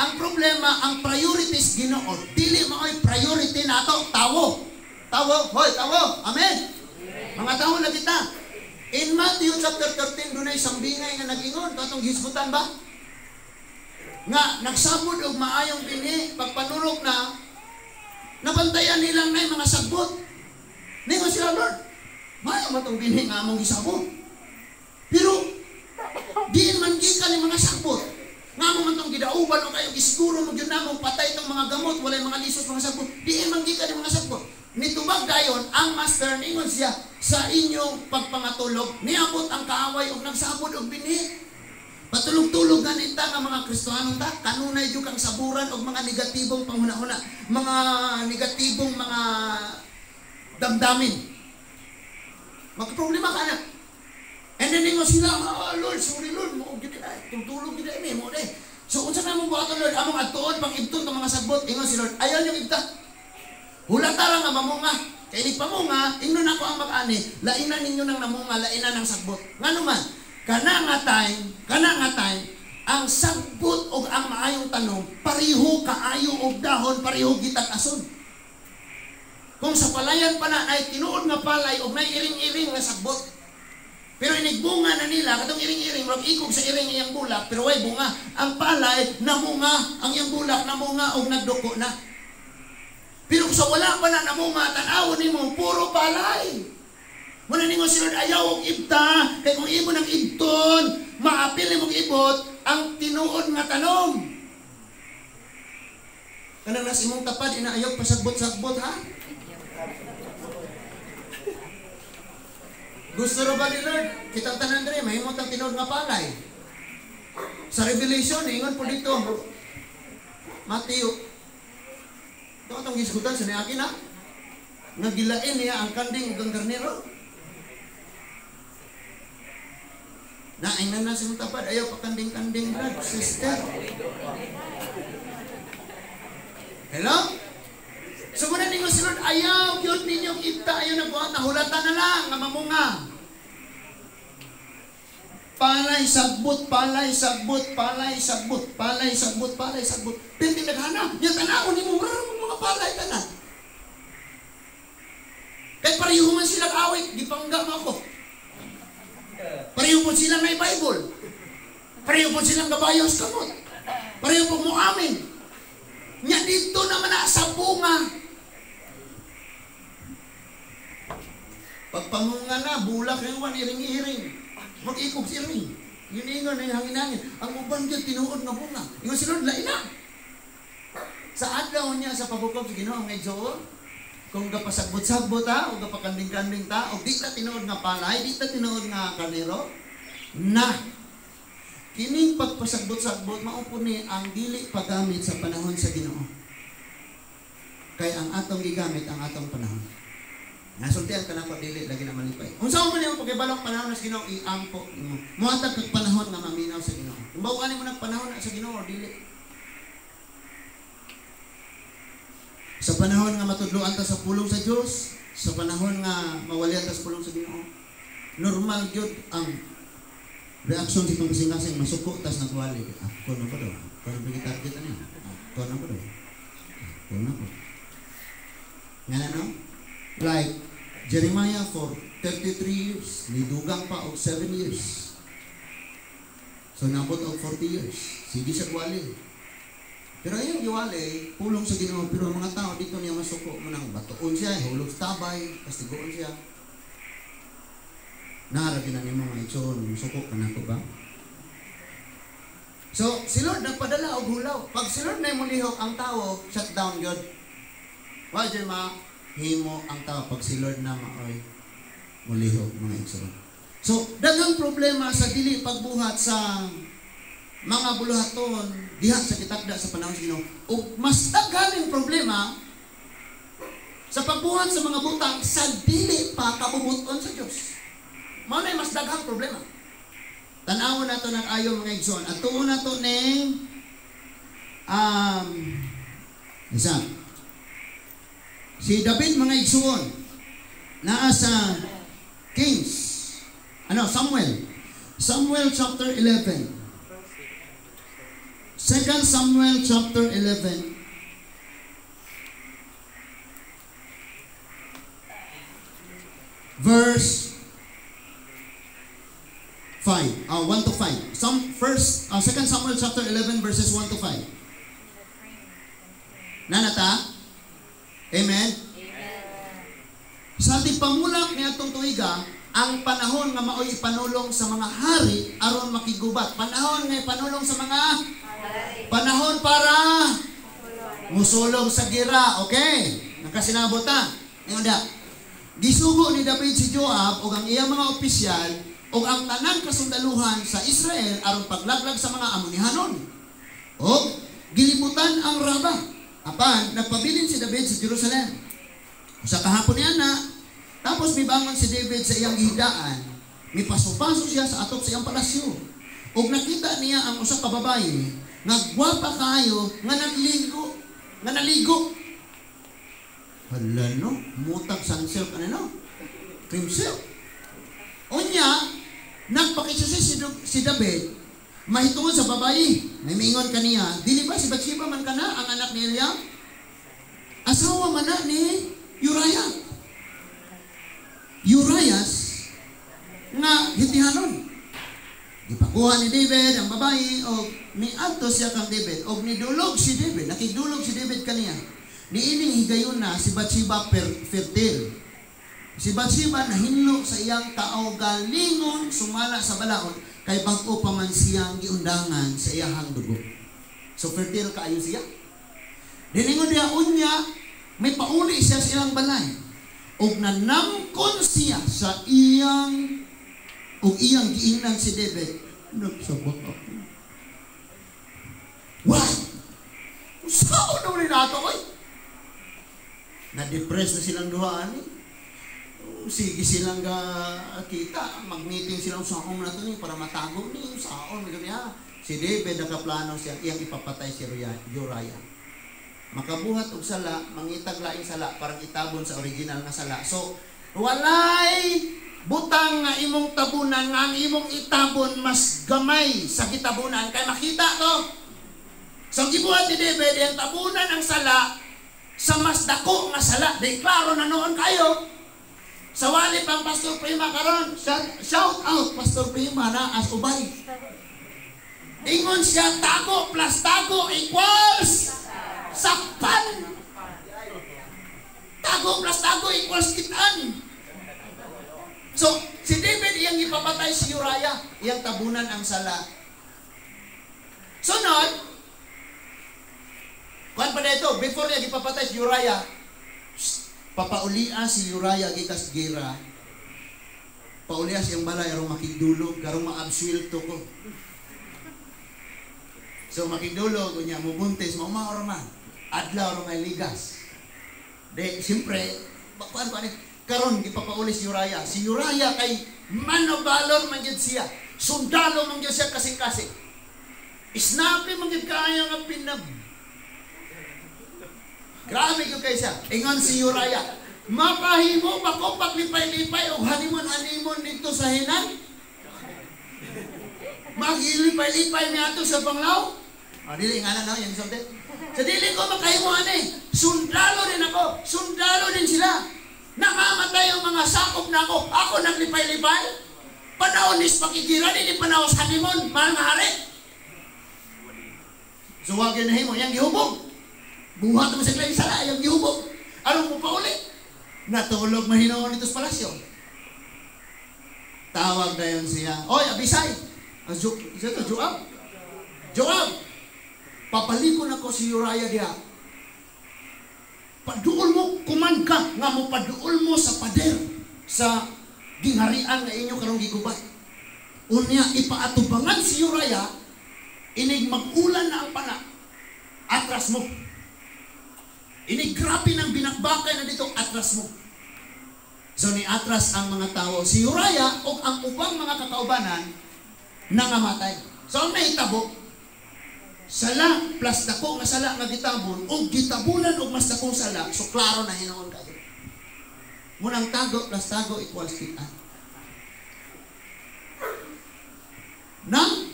Ang problema, ang priorities Ginoo, dili mao'y priority nato, tawo. Tawo, hoy, tawo. Amen. Mga tawo na kita. In Matthew chapter 13, dunay sambingay nga nag-ingon, katong hisgutan ba? Nga nagsabod og maayong binhi, pagpanurok na, nabantayan nilang nay mga sagbot. Ningon sila, Lord, maayo man tong binhi nga among gisabot. Pero, diin man gikan ni mga sagbot. Nga mo man tong gidauban o kayo gisiguro mo gyud namong patay tong mga gamot, walay mga lisos mga sagbot. Diin man gikan ni mga sagbot. Nitubag dayon ang master ningon siya sa inyong pagpangatulog, niabot ang kaaway og nagsabod og binhi. Patulog-tulog ganita nga mga Kristohanon ta, kanunay jud kang saburan og mga negatibong panghuna-huna, mga negatibong mga damdamin. Magka-problema ka na. And then ningon sila, oh, Lord, sorry Lord, mo gyud ay tulog gyud ay mo day. So unsa na mong buhaton Lord, among adtuon pang ibton tong mga sagbot. Ingon si Lord, ayaw niyong ibta. Hulata ra nga mamunga. Kay inig pamunga, ingnon ako ang mag-ani, lainan ninyo nang namunga, lainan ang sagbot. Ngano man, kana nga time, ang sagbot og ang maayong tanom, pareho kaayo og dahon, pareho gitag-ason. Kung sa palayan pa na ay tinuod nga palay og nay iring-iring nga sagbot. Pero inigbunga na nila, katong iring-iring, murag ikog sa iring iyang bulak, pero way bunga. Ang palay, namunga, ang iyang bulak, namunga og nagduko na. Pero sa wala pa na namunga, tan-awon nimo, puro palay. Muna ningon si Lord, ayaw og ibta, kay kung imo nang ibton, maapil nimong ibot, ang tinuod nga tanom. Kanang nas imong tapad, inaayaw pasagbot-sagbot, ha? Gusto ra ba ni Lord? Kitang tanan diri, mahimot ang tinuod nga palay. Sa Revelation, ingon po dito, Matthew, ito atong gisgutan sa niaki na, nga gilain niya ang kanding ug ang karnero. Naingnan na sa tapad, ayaw pa kanding-kanding, brad, sister. Hello? So muna ninyo si Lord, ayaw yun ninyong ibta, ayaw na buhat, nahulata na lang, nga mamunga. Palay, sagbot, palay, sagbot, palay, sagbot, palay, sagbot, palay, sagbot. Pinti naghana, niya tanaw ni mo, mga palay tanan. Kaya pareho man silang awit, gipangga mo ako. Pareho po silang may Bible. Pareho po silang gabayo sa kamot. Pareho po mo amin. Nya dito naman na sa bunga. Pagpamunga na, bulak yung wan, iring-iring. Mag-ikog si iring. Yun ingon, yung hangin-hangin. Ang uban yun, tinuod nga bunga. Ingon si Lord, lain na. Sa adlaw niya, sa pabukob, sa Ginoo, nga Joel, kung gapasagbot-sagbot ta, o gapakanding-kanding ta, o di ta tinuod nga palay, di ta tinuod nga karnero, na. Kining pagpasagbot-sagbot, mao po ni ang dili paggamit sa panahon sa Ginoo. Kay ang atong gigamit ang atong panahon. Nasultian ka na ko dili lagi na malipay. Unsa man imong pagkibalo panahon na sa Ginoo, iampo nimo. Mohatag kag panahon nga maminaw sa Ginoo. Kung bawaan nimo nang panahon na sa Ginoo dili. Sa panahon nga matudloan ta sa pulong sa Dios, sa panahon nga mawalian ta sa pulong sa Ginoo, normal gyud ang reaksyon sa itong kasing-kasing, masuko tas nagwali. Ako na ko daw. Ako na ba target ani? Ako na ko daw. Ako na ko. Nga na no? Like Jeremiah for 33 years, nidugang pa og 7 years. So nabot og 40 years. Sige siya gwali. Pero ayun giwali, pulong sa Ginoo, pero ang mga tao dito niya masuko mo nang batuon siya, hulog sa tabay, kastiguon siya. Naara gina nimo mga igsoon, musuko ka nako ba? So si Lord nagpadala og hulaw. Pag si Lord na mulihok ang tao, shut down gyud. Wa jud ma himo ang tao pag si Lord na maoy mulihok mga igsoon. So daghang problema sa dili pagbuhat sa mga buluhaton diha sa gitakda sa panahon sa Ginoo. Ug mas daghan problema sa pagbuhat sa mga butang sa dili pa kabubuton sa Dios. Mao na mas daghang problema. Tan-awon nato nang ayo mga igsoon. At tuon nato ning isa. Si David mga igsoon naa sa Kings. Ano, Samuel. Samuel chapter 11. 2 Samuel chapter 11. Verse 5, 1 to 5. 2 Samuel chapter 11 verses 1 to 5. Nanata? Amen? Amen. Sa tigpamulak niadtong tuiga, ang panahon nga maoy ipanulong sa mga hari aron makigubat. Panahon nga ipanulong sa mga hari. Panahon para musulong sa gira. Okay? Nakasinabot ta. Ingon da. Gisugo ni David si Joab ug ang iyang mga opisyal ug ang tanang kasundaluhan sa Israel aron paglaglag sa mga Amonihanon. Og gilibutan ang Raba. Apan nagpabilin si David sa Jerusalem. Sa kahapon niya na, tapos mibangon si David sa iyang gihidaan, mipaso-paso siya sa atop sa iyang palasyo. Ug nakita niya ang usa ka babaye nga gwapa kaayo nga nagligo, nga naligo. Hala no, mutag sunsilk ano no? Cream silk. Unya, nagpakisusi si David, mahitungod sa babae. May miingon kaniya, dili ba si Bathsheba man kana ang anak ni Eliam? Asawa man na ni Uriah. Urias nga hitihanon. Gipakuha ni David ang babae og niadto siya kang David og nidulog si David, nakidulog si David kaniya. Niining higayon na si Bathsheba fertile. Si Bathsheba nahinlo sa iyang kaugalingon sumala sa balaod kay bag-o pa man siyang giundangan sa iyahang dugo. So fertile kaayo siya. Diningon niya unya may pauli siya sa iyang balay. Og nanamkon siya sa iyang og iyang giingnan si David, nagsabak ako. Why? Saan naman nato oy? Na-depress na silang duha ani. Sige silang ga kita, mag-meeting silang saong na to ni para matago ni saon niya. Si David nakaplano siya iyang ipapatay si Uriah. Makabuhat og sala, mangitag laing sala parang itabon sa original nga sala. So, walay butang nga imong tabunan nga ang imong itabon mas gamay sa gitabunan kay makita to. So, ang gibuhat ni David iyang tabunan ang sala sa mas dako nga sala. Di klaro na noon kayo. Sa wali pang Pastor Prima karon, shout out Pastor Prima na as ubay. Ingon siya tago plus tago equals sakpan. Tago plus tago equals kitan. So, si David iyang ipapatay si Uriah, iyang tabunan ang sala. Sunod, kuan pa na ito, before niya ipapatay si Uriah, papaulia si Uriah gikas gira. Paulia siyang balay aron makigdulog, karong maabswelto ko. So makigdulog unya mubuntis mao man. Adlaw ra may ligas. De siyempre, kuan pa ni Karon gipapauli si Uriah. Si Uriah kay man of valor man gyud siya. Sundalo man gyud siya kasing-kasing. Snappy man gyud kaayo nga pinab. Grabe gyud kay siya. Ingon si Uriah, "Makahimo ba ko paglipay-lipay og honeymoon-honeymoon dito sa Hinan? Maglipay-lipay mi ato sa Panglao?" Ah, dili nga na no, yung sulti. Sa dili ko makahimo ani. Sundalo din ako, sundalo din sila. Nangamatay ang mga sakop na ako. Ako naglipay-lipay. Panahon is pakigira, di panahon sa honeymoon, mahal nga hari. So wag yun nahimo, yang gihubog. Buhat mo sa klang sala, yang gihubog. Aron mo pauli. Natulog mahinoon dito sa palasyo. Tawag na yun siya. "Oy, Abisay! Ang ito, Joab. Joab! Papalikon ako si Uriah diha. Paduol mo, kuman ka, nga mo paduol mo sa pader sa gingharian nga inyo karong gigubat. Unya, ipaatubangan si Uriah, inig mag-ulan na ang pana, atras mo. Inig grabe ng binakbakay na dito, atras mo." So ni atras ang mga tao. Si Uriah o ang ubang mga kakaubanan, nangamatay. So ang nahitabo, sala plus dako nga sala nga gitabon o gitabunan og mas dakong sala, so klaro na hinuon kayo. Munang tago plus tago equals kita. Nang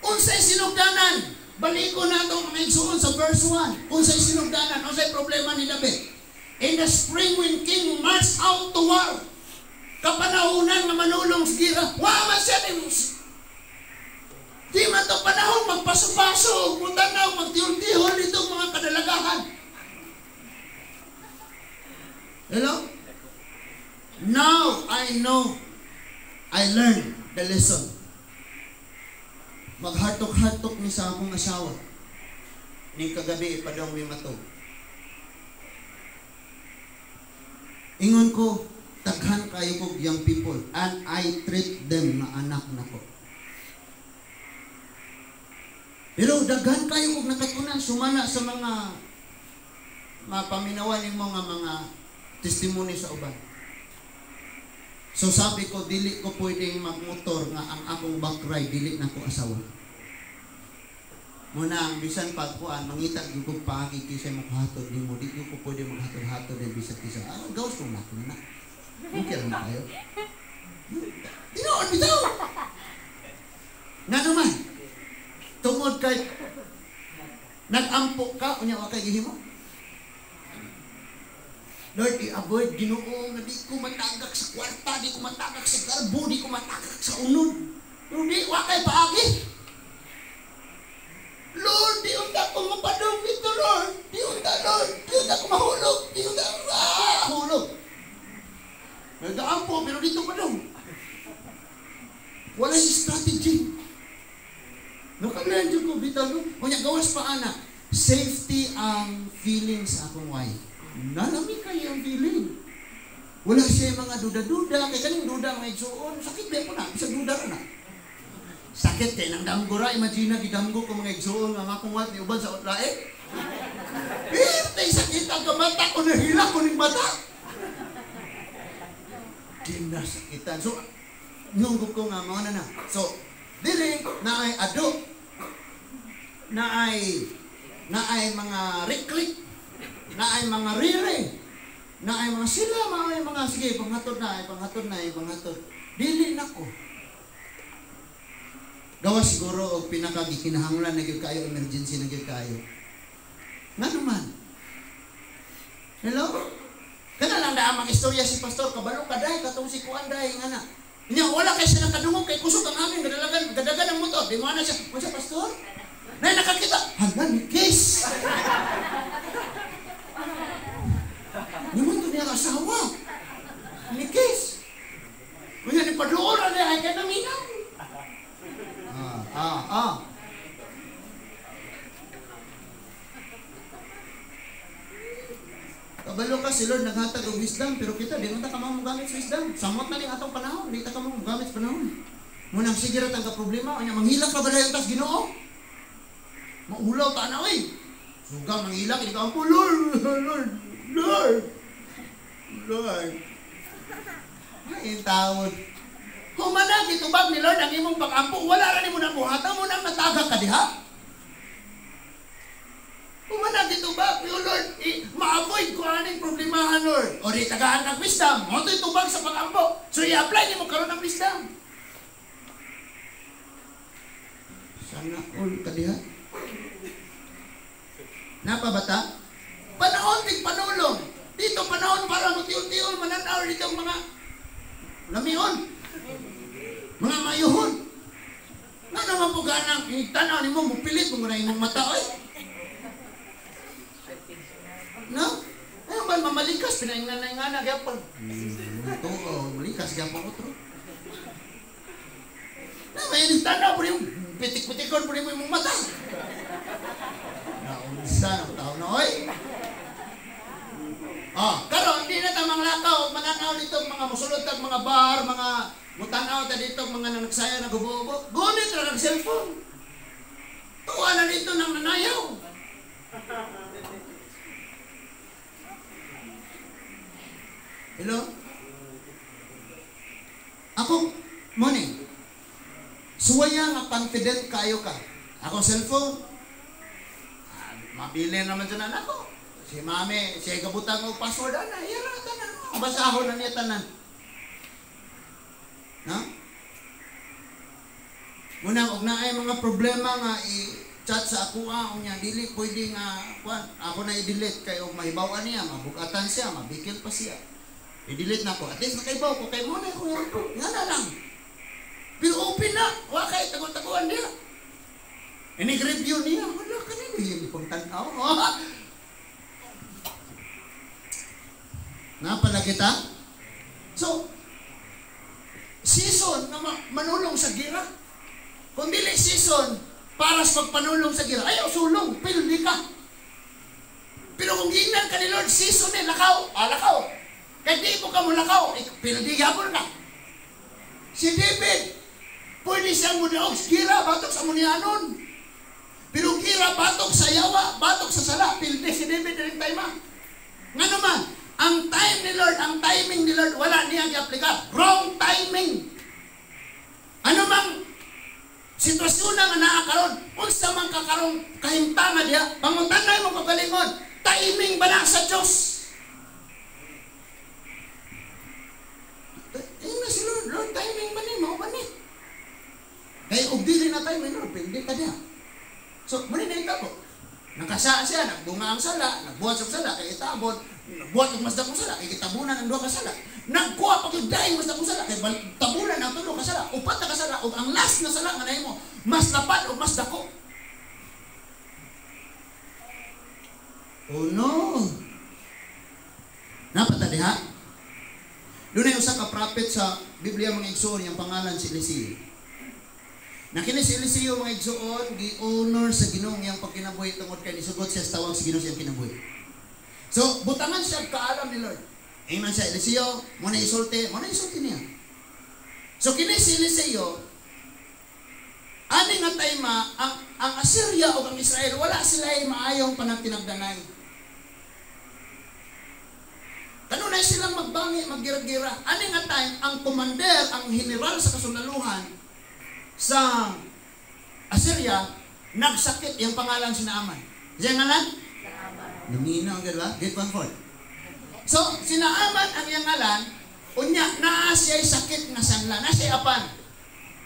unsay sinugdanan? Baliko na itong mga igsuon sa verse 1. Unsay sinugdanan? Unsay problema ni David? In the spring when king marched out to war, kapanahunan nga manulong sa gira, wa man siya ni di man to panahon magpaso-paso, mutanaw, magtihol-tihol itong mga kadalagahan. Hello? Now I know, I learned the lesson. Maghartok-hartok ni sa akong asawa. Ning kagabi ipadong mi matog. Ingon ko, daghan kayo kog young people and I treat them nga anak nako. Pero daghan kayo kog nakatunan sumala sa mga mapaminawan nimo nga mga testimony sa uban. So sabi ko, dili ko pwedeng magmotor nga ang akong back ride dili na ko asawa. Muna ang bisan pagkuan mangita gyud kog paagi kaysa mo kahatod nimo, di ko pwede maghatod-hatod din bisan kisa. Ah, gawas kong nako na. Okay lang kayo. Tinuod bitaw. Nga naman, tungod kay nag-ampo ka, unya wa kay gihimo. Lord, i-avoid Ginoo nga di ko matagak sa kwarta, di ko matagak sa garbo, di ko matagak sa unod. Pero di wa kay paagi. Lord, di unta ko mapadong dito, Lord. Di unta, Lord. Di unta ko mahulog. Di unta hulog. Nag-aampo, pero dito padong. Walay strategy. Nakalearn dyan ko, bitaw no? Unya, gawas pa ana. Safety ang feeling sa akong wife. Nalami kayo ang feeling. Wala siya mga duda-duda. Kaya kaning duda mga igsuon, sakit ba po na? Bisa duda ka na. Sakit kay nang damgo ra. Imagine na, gidamgo ko mga igsuon nga akong wife ni uban sa otlae. Eh, tay sakit ang kamata ko, nahila ko ning mata. Ginasakitan. So, nunggo ko nga, mauna na. So, dili na ay ado, na ay mga riklik, na ay mga rire, na ay mga sila, mga mga sige, panghatod na, panghatod na, panghatod. Dili na ko. Gawa siguro og pinakagikinahanglan na gyud kayo, emergency na gyud kayo. Nga naman. Hello? Kana lang daan ang istorya si pastor, kabalo ka dahi, katong si kuan dahi nga na. Nya wala kay siya nakadungog kay kusog ang hangin, gadalagan, gadagan ang motor. Di mo na siya, unsa pastor? Nay nakakita, hala ni kiss. Nimo to niya asawa. Ni kiss. Unya ni paduol ra niya kay naminaw. Kabalo ka si Lord naghatag og wisdom, pero kita di man ta kamo mogamit sa wisdom. Samot na ning atong panahon, di ta kamo mogamit sa panahon. Munang sige ra tang ka problema, unya manghilak ka ba dayon tas Ginoo? Maulaw ta na oy. Suga manghilak kini ka po, Lord, Lord, Lord. Lord. Ay, tawod. Humana, gitubag ni Lord ang imong pag-ampo, wala ra nimo nabuhatan mo nang nataga ka diha. Humana, gitubag ni Lord, ma-avoid ko aning problemahan, Lord. O di tagaan kag wisdom, mo to'y tubag sa pag-ampo. So i-apply nimo karon ang wisdom. Sana all ka diha. Napabata? Panahon tig panulong. Dito panahon para mutiun-tiun mananaw dito ang mga lamion. Mga mayuhon. Nga naman po ganang tanaw nimo mupilit mo na imong mata oy. No? Ayaw ba mamalikas pinaingana-ingana gyapon. Tuo, malikas gyapon otro. Na may tanaw po yung pitik-pitikon po nimo imong mata. Naunsa ng tao na oy. Oh, karon di na ta manglakaw, mananaw dito mga musulod tag mga bar, mga mutanaw ta dito mga nanagsaya na gubo-ubo. Gunit ra nag cellphone. Tuwa na dito nang nanayaw. Hello? Ako, morning. Suwaya nga confident kayo ka. Ako cellphone. Mabili naman dyan anak ko. Si mami, siya gabutang og password ana, iya ra tanan. Basahon na niya tanan. No? Munang og naay mga problema nga i-chat sa ako unya dili pwede nga kuan, ako na i-delete kay og mahibaw-an niya, mabugatan siya, mabikil pa siya. I-delete na ko. At least nakaibaw ko kay mo na ko. Nga na lang. Pero open na, wa kay tago-taguan niya. Ini-review niya, wala kanino yung ipang tan-aw. Napala kita? So, season na manulong sa gira. Kung dili season, para sa pagpanulong sa gira, ayaw sulong, pildi ka. Pero kung gingnan ka ni Lord, season eh, lakaw, lakaw. Kahit di mo ka mo lakaw, pildi yapon ka. Si David, pwede siyang mudaog sa gira, batok sa munianon. Pero gira, batok sa yawa, batok sa sala, pildi si David na rin tayo ma. Nga naman, ang time ni Lord, ang timing ni Lord, wala niyang i-aplikar. Wrong timing. Ano mang sitwasyon na nga naa karon, unsa man kakarong kahimtanga diha, pangutanay mo kagalingon, timing ba na sa Diyos? Ayun na si Lord, Lord, timing ba ni? Mao ba ni? Kaya og dili na timing, Lord, pindi ka diha. So, muli na itabo. Nakasa siya, nagbunga ang sala, nagbuhat sa sala, kay itabon, nagbuhat og mas dakong sala, kay gitabunan ang duha ka sala. Nagkuha pa gyud daing mas dakong sala, kay tabunan ang tulo ka sala, upat na ka sala, ug ang last na sala nga nahimo, mas lapad ug mas dako. Oh no. Napata diha? Dunay usa ka prophet sa Biblia mga igsoon, iyang pangalan si Eliseo. Na kini si Eliseo mga igsoon, gi-honor sa Ginoo iyang pagkinabuhi tungod kay nisugot siya sa tawag sa Ginoo sa iyang kinabuhi. So, butangan siya kaalam ni Lord. Ingon siya, Eliseo, mo na isulti niya. So, kini si Eliseo, ani nga time ang Assyria o ang Israel, wala sila ay maayong panagtinagdanay. Kanunay silang magbangi, maggira-gira. Ani nga time, ang commander, ang general sa kasundaluhan sa Assyria, nagsakit yung pangalan si Naaman. Siya ngalan? Namina ang gano'n ba? Get 1/4. So, si Naaman ang iyang ngalan, unya, naa siya'y sakit nga sanla, naa siya'y apan.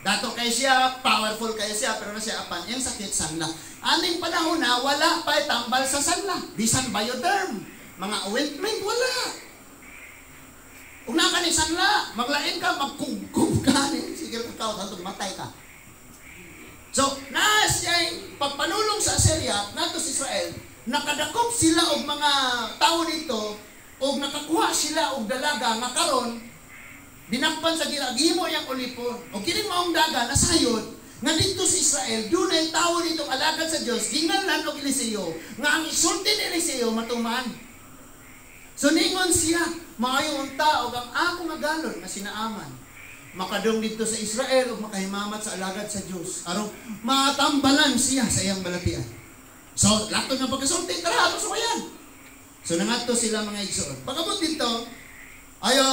Dato kay siya, powerful kay siya, pero na siya apan. Iyang sakit, sanla. Aning panahon na, wala pa'y tambal sa sanla. Bisan bioderm, mga ointment, wala. Kung naa ka ni sanla, maglain ka, magkugkub ka, sige ka kao, hantong matay ka. So, naa siya'y pagpanulong sa Assyria, nato sa Israel, nakadakop sila og mga tao dito, og nakakuha sila og dalaga nga karon dinakpan sa gira, gihimo iyang ulipon. Og kining maong daga nasayod nga didto sa Israel dunay tawo dito alagad sa Dios, ginganlan og Eliseo nga ang isulti ni Eliseo matuman. So ningon siya, maayo unta og ang ako nga galon nga si Naaman makadung didto sa Israel ug makahimamat sa alagad sa Dios aron matambalan siya sa iyang balatian. So lato nga pagkasulti, tara ato suwayan. So nangadto sila mga igsoon. Pagabot dito, ayo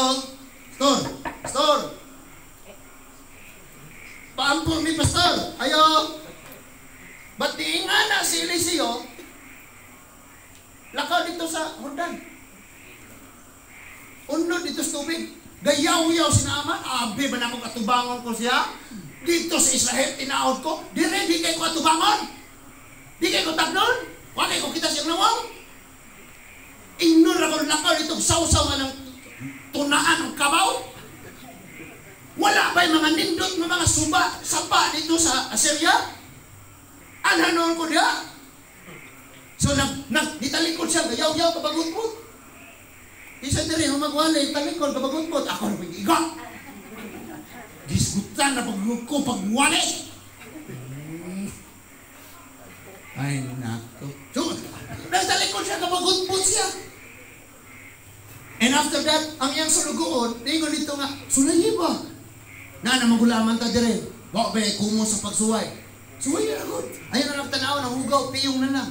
Gayaw-yaw si Naaman, abi ba na akong atubangon ko siya? Dito sa Israel, tinaod ko, dire, di kayo ko atubangon. Di kayo ko tagnon. Wa kay ko kita siyang nawang. Ingnon ra ko lakaw ditong sawsaw nga ng tunaan ng kabaw. Wala ba'y mga nindot ng mga suba, sapa dito sa Assyria? Anhanon ko diya. So, nitalikod siya, gayaw-yaw, kabagutmot. Isa diri, humagwali, talikod, kabagutmot. Ako na pag-iga. Disgutan na pag ko pagwali. Ay, nako. So, nagtalikod siya, kabagutmot siya. And after that, ang iyang sulugoon, ningon dito nga, sulayi ba? Na namagulaman ta dire. Wa ba kumo sa pagsuway? Suway na gud. Ayun na nagtanaw ng hugaw, piyong na lang.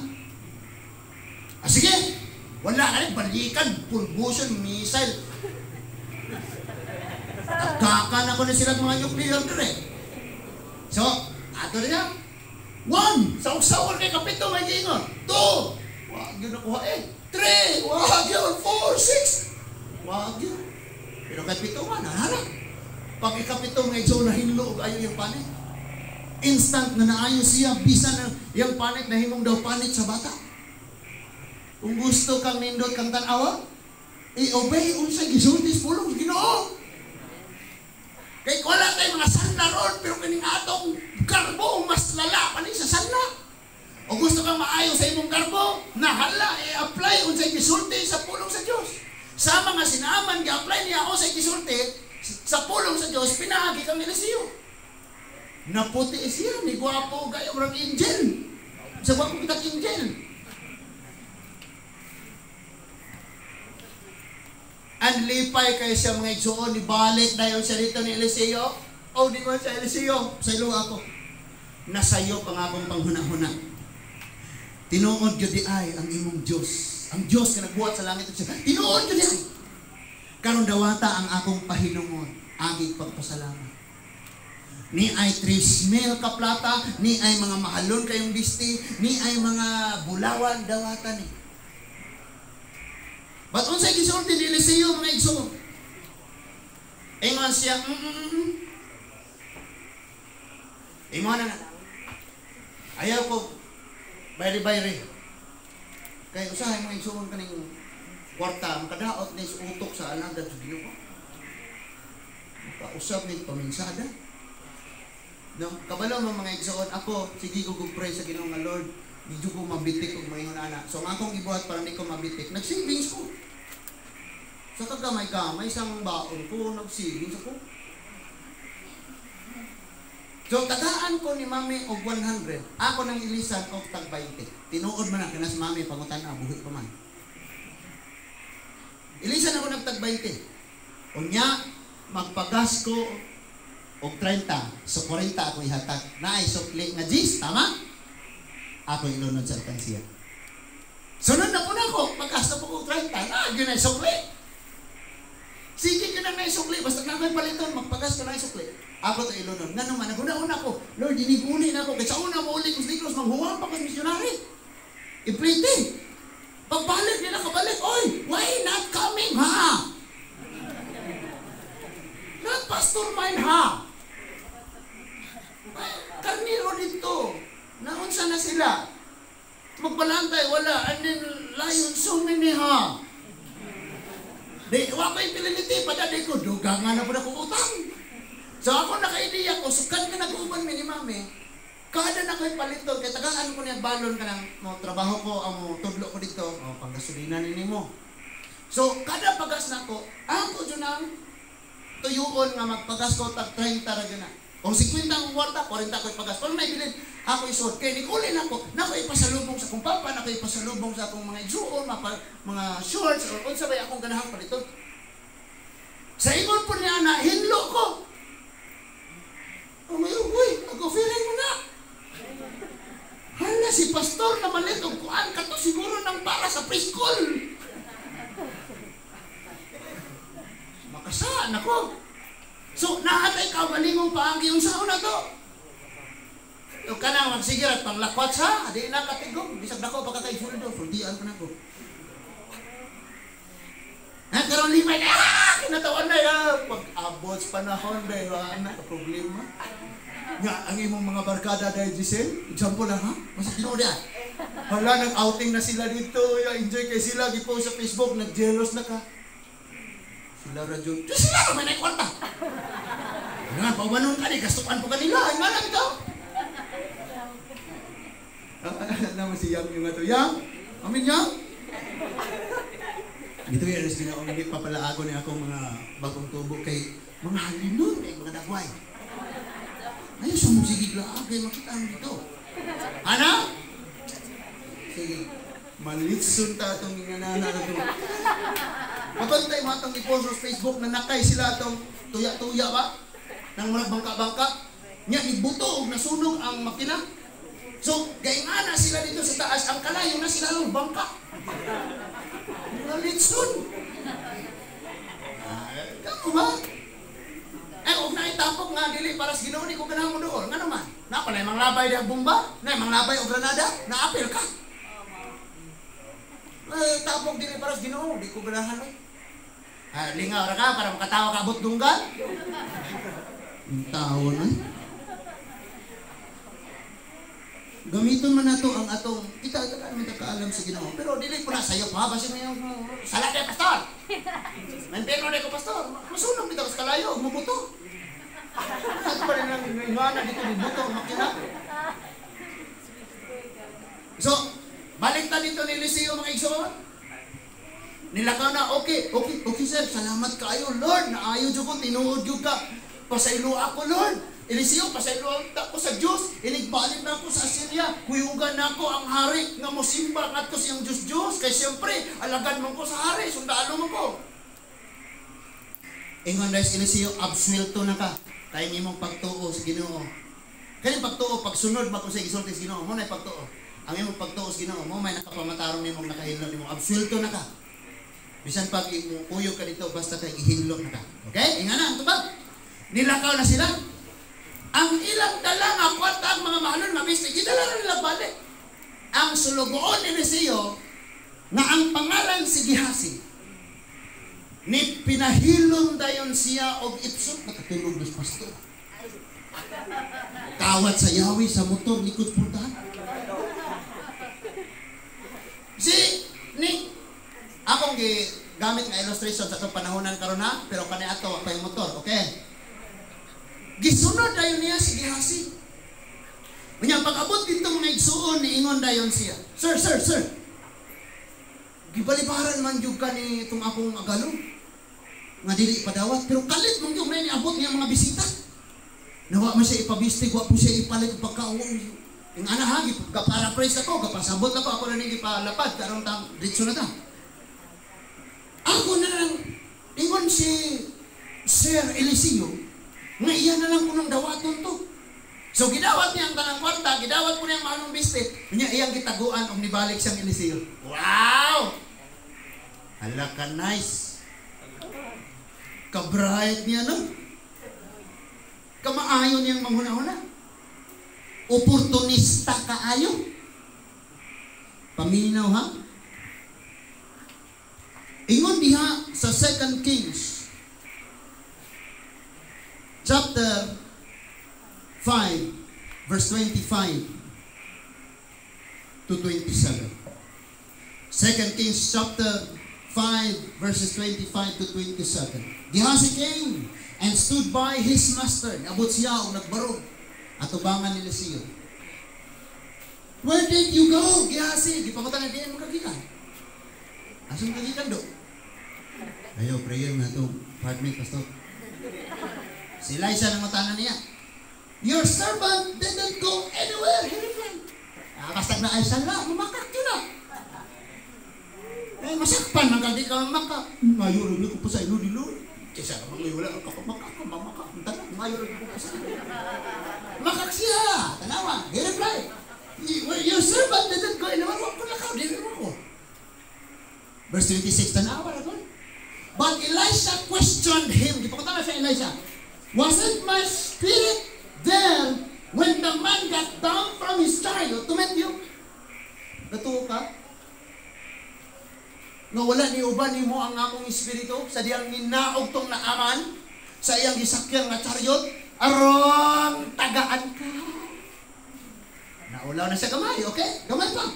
Ah, sige. Wala ka rin, balikan, pulbusion, missile. Tagkakan ako na sila mga nuclear dire. So, ato na siya. 1, saw-saw kay kapito may giingon. 2, wag yun nakuha eh. 3, wag yun. 4, 6, wag yun. Pero kay pito man, nahala. Pag ikapito nga igsoon na hinlo og ayo yung panit. Instant na naayo siya, bisan na yung panit na himong daw panit sa bata. Kung gusto kang nindot kang tan-awa, i-obey unsay gisulti sa pulong sa Ginoo. Kay wala tay mga sanla ron, pero kining atong garbo mas lala pa ni sa sanla. O gusto kang maayo sa imong garbo, nahala i-apply unsay gisulti sa pulong sa Dios. Sa mga sinaaman gi-apply niya unsay gisulti sa pulong sa Dios, pinaagi kang Eliseo. Naputi siya, ni gwapo gayo rang angel. Sa gwapo kitang angel. Ang lipay kayo siya mga igsoon, ibalik na yun siya dito ni Eliseo. O, di ko siya Eliseo, sa ilo ako. Nasayo pa nga akong panghuna-huna. Tinuod yun di ay ang imong Diyos. Ang Diyos ka nagbuhat sa langit. Tinuod yun di ay. Karon dawata ang akong pahinungod, agig pagpasalamat. Ni ay 3,000 ka plata, ni ay mga mahalon kayong bisti, ni ay mga bulawan dawata ni. But unsay gisulti ni Eliseo mga igsoon? Ingon siya, Ingon na. Ayaw ko bayri-bayri. Kay usahay mga igsoon kaning kwarta makadaot ni sa utok sa alagad sa Ginoo. Makausab ni paminsada. No, kabalo mo mga igsoon, ako sige ko pray sa Ginoo nga Lord, medyo ko mabitik og maingon ana. So ang akong gibuhat para di ko mabitik, nag-savings ko. Sa kagamay-gamay sang baon ko, nag-savings ako. So tagaan ko ni mami og 100, ako nang ilisan og tag 20. Tinuod man na kinas mami pangutan na buhi pa man. Ilisan ako nagtag 20. Unya magpagas ko og 30, so 40 ako ihatag. Naay sukli nga G's, tama? Ako ilunod sa alkansiya. Sunod na po na ako, pagkas na po ko 30, na, yun ay sukli. Sige yun na sukli, basta na ako'y paliton, magpagas ko na sukli. Ako ito ilunod. Nga naman, naguna-una ko, Lord, iniguli na ako. Kaya sa una mo ulit ko sa Negros, manghuwang pa ko sa misyonary. Iplite. Pagbalik nila kabalik, oy, why not coming, ha? Not pastor mine, ha? Karniro dito. Naunsa na sila. Magbalantay, wala. And then, lion, so many, ha? Di, wala ko yung piliniti, padali ko, duga nga na po na kong utang. So ako naka-idea ko, sukan ka nag-uban mi ni mami, kada na ko'y paliton, kaya tagaan ko niya balon ka ng mo, trabaho ko, ang tudlo ko dito, o, panggasolina ni mo. So, kada pagas na ko, ako dyan ang tuyuon nga magpagas ko, tag 30 ra dyan na. Kung 50 ang kwarta, 40 ko'y pagas. Kung may bilin, ako isuot. Kaya nikulin ako, nako ipasalubong sa akong papa, nako ipasalubong sa akong mga igsuon, mga shorts, or unsa bay akong ganahang paliton. Sa ingon po niya na, hinlo ko. Uy, nag-offering mo na. Hala, si pastor na malit, og kuan ka to siguro ng para sa preschool. Makasaan ako. So, naatay ka, malingong paanggi yung sao na to. O ka na, magsigir at panglakwat sa, di na katigong. Bisag na ko, pagkakaisulo, suldian pa na ko. Ha, karoon limay, ah, kinatawan na, Abot sa panahon, be, wala na problema. Nga, ang imong mga barkada dahil, Giselle, example lang ha, masa tinuod yan. Hala, nag-outing na sila dito, ya, enjoy kay sila, gipost sa Facebook, nag-jealous na ka. Sila radyo, di sila naman ay kwarta. Nga, paubanon ka ni, gastukan po kanila, ay nga lang ikaw. Naman si Yang yung ato. Yang? Amin Yang? Dito yung alas ginaong hindi papalaago ni akong mga bagong tubo kay mga halinon kay mga dagway. Ayaw sa mong sige laag kay makita mo dito. Ana? Sige. Malitsun ta atong inganana na ito. Mabantay mo atong i-post sa Facebook na nakay sila atong tuya-tuya ba? Nang mga bangka-bangka. Nya ibuto og nasunog ang makina. So, gaingana sila dito sa taas, ang kalayo na sila ng bangka. Mga litson. Ah, kamo ba? Eh, og naitapok nga dili para sa Ginoo, di ko ganahan mo doon. Nga naman? Na pa na mang labay di bomba, na mang labay og granada, naapil ka. Eh, tapok dili para sa Ginoo, di ko ganahan eh. Ah, lingaw ra ka para makatawa ka abot dunggan. Ang tao na. Gamiton man nato ang atong kita tagaan man kaalam sa Ginoo. Pero dili ko na sayo pa basin mo yung sala kay pastor. May pero ko pastor. Masunog dito sa kalayo, mubuto. Ato pa rin ang ingana dito ni buto makina. So, balik ta dito ni Eliseo mga igsoon. Nilakaw na, okay, okay, okay sir, salamat kaayo Lord, naayo jud ko, tinuod jud ka. Pasaylo ako Lord. Eliseo, pasaylo ako sa Diyos. Inigbalik na ako sa Assyria. Kuyugan na ako ang hari nga mosimba ngadto siyang Diyos-Diyos. Kay siyempre, alagad man ko sa hari, sundalo man ko. Ingon dahil si Eliseo, absuelto na ka. Kay imong pagtuo sa Ginoo. Kay pagtuo, pagsunod ba ko sa gisulti sa Ginoo, mo na pagtuo. Ang imong pagtuo sa Ginoo, mo may nakapamatarong nimong nakahinlo nimong absuelto na ka. Bisan pag kuyog ka dito, basta kay gihinlo na ka. Okay? Ingana ang tubag. Nilakaw na sila. Ang ilang dala nga kwarta ang mga mahalon nga bistig, gidala na nila balik. Ang sulugoon ni Eliseo nga ang pangalan si Gehazi, ni pinahilom dayon siya og ipsot, nakatulog na pastor. Kawat sa yawi sa motor likod puntahan. Si ni akong gigamit nga illustration sa atong panahonan karon ha, pero kani ato wa pay motor, okay? Gisunod dayon niya si Gehazi. Unya pag-abot dito mga igsuon, niingon dayon siya. Sir, sir, sir. Gibalibaran man jud ka ni itong akong agalo. Nga dili padawat, pero kalit man jud na niabot niya mga bisita. Nawa man siya ipabistig, wa po siya ipalit og pagkaon. Ing ana ha, gaparaphrase ako, gapasabot ako, ako na ning gipalapad karon tang diretso na ta. Ako na lang ingon si Sir Eliseo nga iya na lang kunong dawaton to. So gidawat niya ang tanang kwarta, gidawat po niya ang mahalong bistit. Niya iyang gitaguan og nibalik siyang Eliseo. Wow! Hala ka nice. Kabright niya no? Kamaayo niyang manghuna-huna. Oportunista kaayo. Paminaw ha? Ingon diha sa 2 Kings chapter 5 verse 25 to 27. 2 Kings chapter 5 verses 25 to 27. Gehazi came and stood by his master. Abot siya og nagbarog atubangan ni Eliseo. Where did you go, Gehazi? Gipangutan na diin mo kagikan. Asa mo kagikan do? Ayo, prayer na to. Pardon me, pastor. Si Elisha nangutana niya. Your servant didn't go anywhere, he replied. Ah, basta na ay sala, mamakak yun na. Eh, masakpan man ka, di ka mamakak. Ngayon rin ko pa sa ilo, dilo. Kaysa ka mga wala ka pamakak, mamakak. Tanaw, ngayon rin ko pa sa ilo. Makak siya, tanawa. He replied, your servant didn't go anywhere. Wag ko lakaw, dili mo ko. Verse 26, tanawa na ko. But Elisha questioned him. Gipakunta na siya Elisha. Wasn't my spirit there when the man got down from his chariot to meet you? Natuo ka? Nga wala ni uban nimo ang akong espiritu sa diyang ninaog tong naaman. sa iyang gisakyan nga chariot aron tagaan ka. Naulaw na siya gamay, okay? Gamay pa.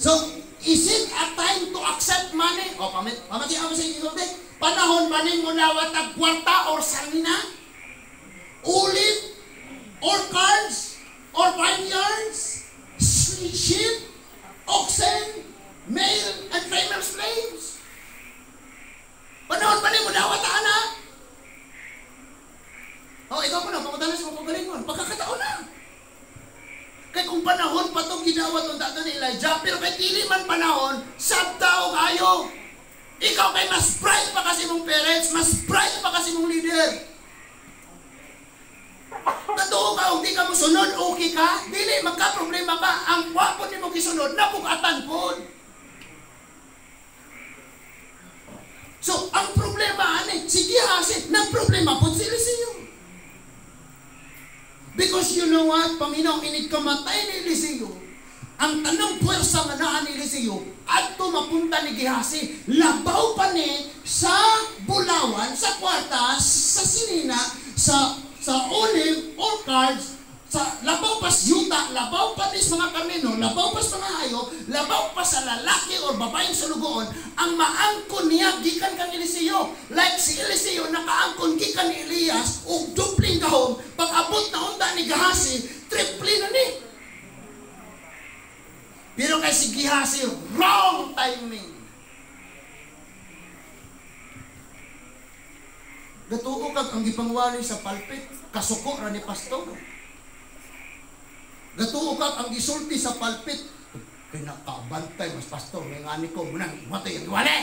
So, is it a time to accept money? O, pamati ako sa inyo. Panahon ba ning munawat ang kwarta or sanina? Olive? Or cards? Or vineyards? Sheep? Oxen? Male and female slaves? Panahon ba ning munawat ang anak? O, ikaw po na, pangutanan sa mga pagalingon. Pagkakataon na. Kay kung panahon pa itong gidawat ng dato ni Elijah, pero kay dili man panahon, sabta o kayo. Ikaw kay mas bright pa kasi mong parents, mas bright pa kasi mong leader. Totoo ka, kung di ka mosunod, okay ka? Dili, magka-problema ka. Ang wapo ni mo gisunod, napugatan po. So, ang problema, ani, sige hasi, nagproblema po sila siyo. Because you know what, Panginoon, inig kamatay ni Eliseo, ang tanong puwersa nga naa ni Eliseo, adto mapunta ni Gehazi, labaw pa ni sa bulawan, sa kwarta, sa sinina, sa olive orchards, sa labaw pa sa yuta, labaw pa ni sa mga karnino, labaw pa sa mga hayop, labaw pa sa lalaki or babaeng sulugoon, ang maangkon niya gikan kang Eliseo. Like si Eliseo nakaangkon gikan ni Elias og dupling gahom, pag-abot na unta ni Gehazi, triple na ni. Pero kay si Gehazi, wrong timing. Gatuo kag ang gipangwali sa pulpit, kasuko ra ni pastor. Gatuo kag ang gisulti sa pulpit, pinakabantay mas pastor, may ngani ko munang imatay ang giwali.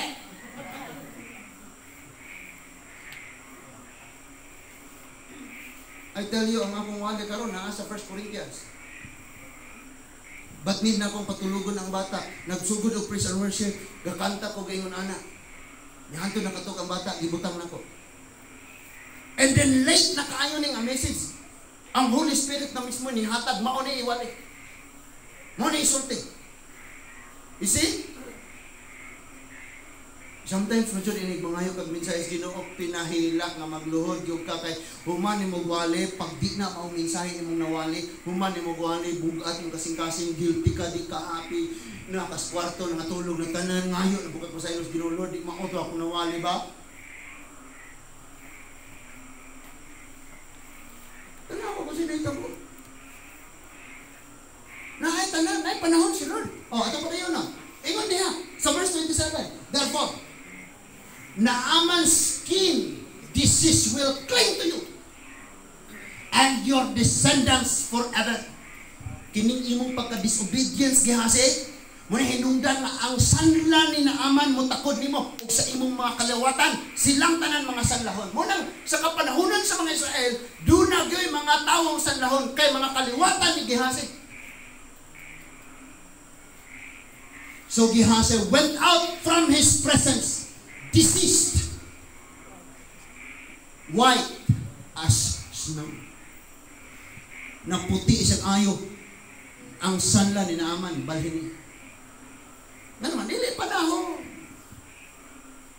I tell you, ang akong wali karon naa sa 1 Corinthians. But need na akong patulugon ang bata. Nagsugod og praise and worship, gakanta ko gayon ana. Nihanto nakatug ang bata, gibutang nako. And then late na kaayo ning message. Ang Holy Spirit na mismo nihatag mao ni iwali. Mao ni isulti. You see? Sometimes mo jud inig mangayo kag mensahe sa Ginoo pinahilak nga magluhod gyud ka kay human nimo wali pag di na mao mensahe imong nawali, human nimo wali bugat imong kasing-kasing, guilty ka, di ka happy, nakas kwarto nangatulog na tanan ngayo na bugat mo sa ilos Ginoo, Lord di mao to akong nawali ba? Tanaw ko kasi dito ko. Naay tanan, naay panahon si Lord. Oh, ato pa kayo na. Ingon niya sa verse 27. Therefore, Naaman's skin disease will cling to you and your descendants forever. Kining imong pagka-disobedience Gehazi, muna hinungdan nga ang sanla ni Naaman motakod nimo ug sa imong mga kalawatan, silang tanan mga sanlahon. Munang sa kapanahonan sa mga Israel, duna gyoy mga tawong sanlahon kay mga kaliwatan ni Gehazi. So Gehazi went out from his presence, deceased, white as snow. Naputi isang ayo ang sanla ni Naaman, balhin niya. Nga naman, dili panahon.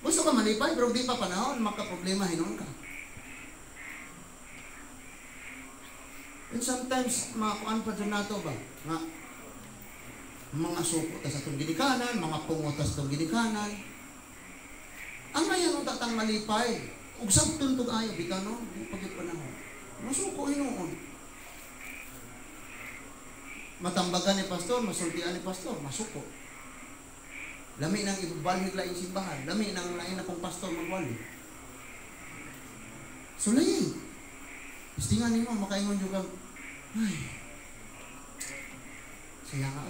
Gusto ka malipay, pero di pa panahon, makaproblema, hinon ka. And sometimes, makuan pa dyan nato ba? Nga, mga suko tas atong ginikanan, mga pungo tas atong ginikanan. Ang mayan ang tatang malipay. Ug sabton tug ayo, bitaw no, di pa gyud panahon. Masuko hinuon. Matambagan ni pastor, masultian ni pastor, masuko. Lami nang ibalhig laing simbahan, lami nang lain akong pastor magwali. Sulayin. Istingan nimo makaingon jud kag ay. Sayang ka.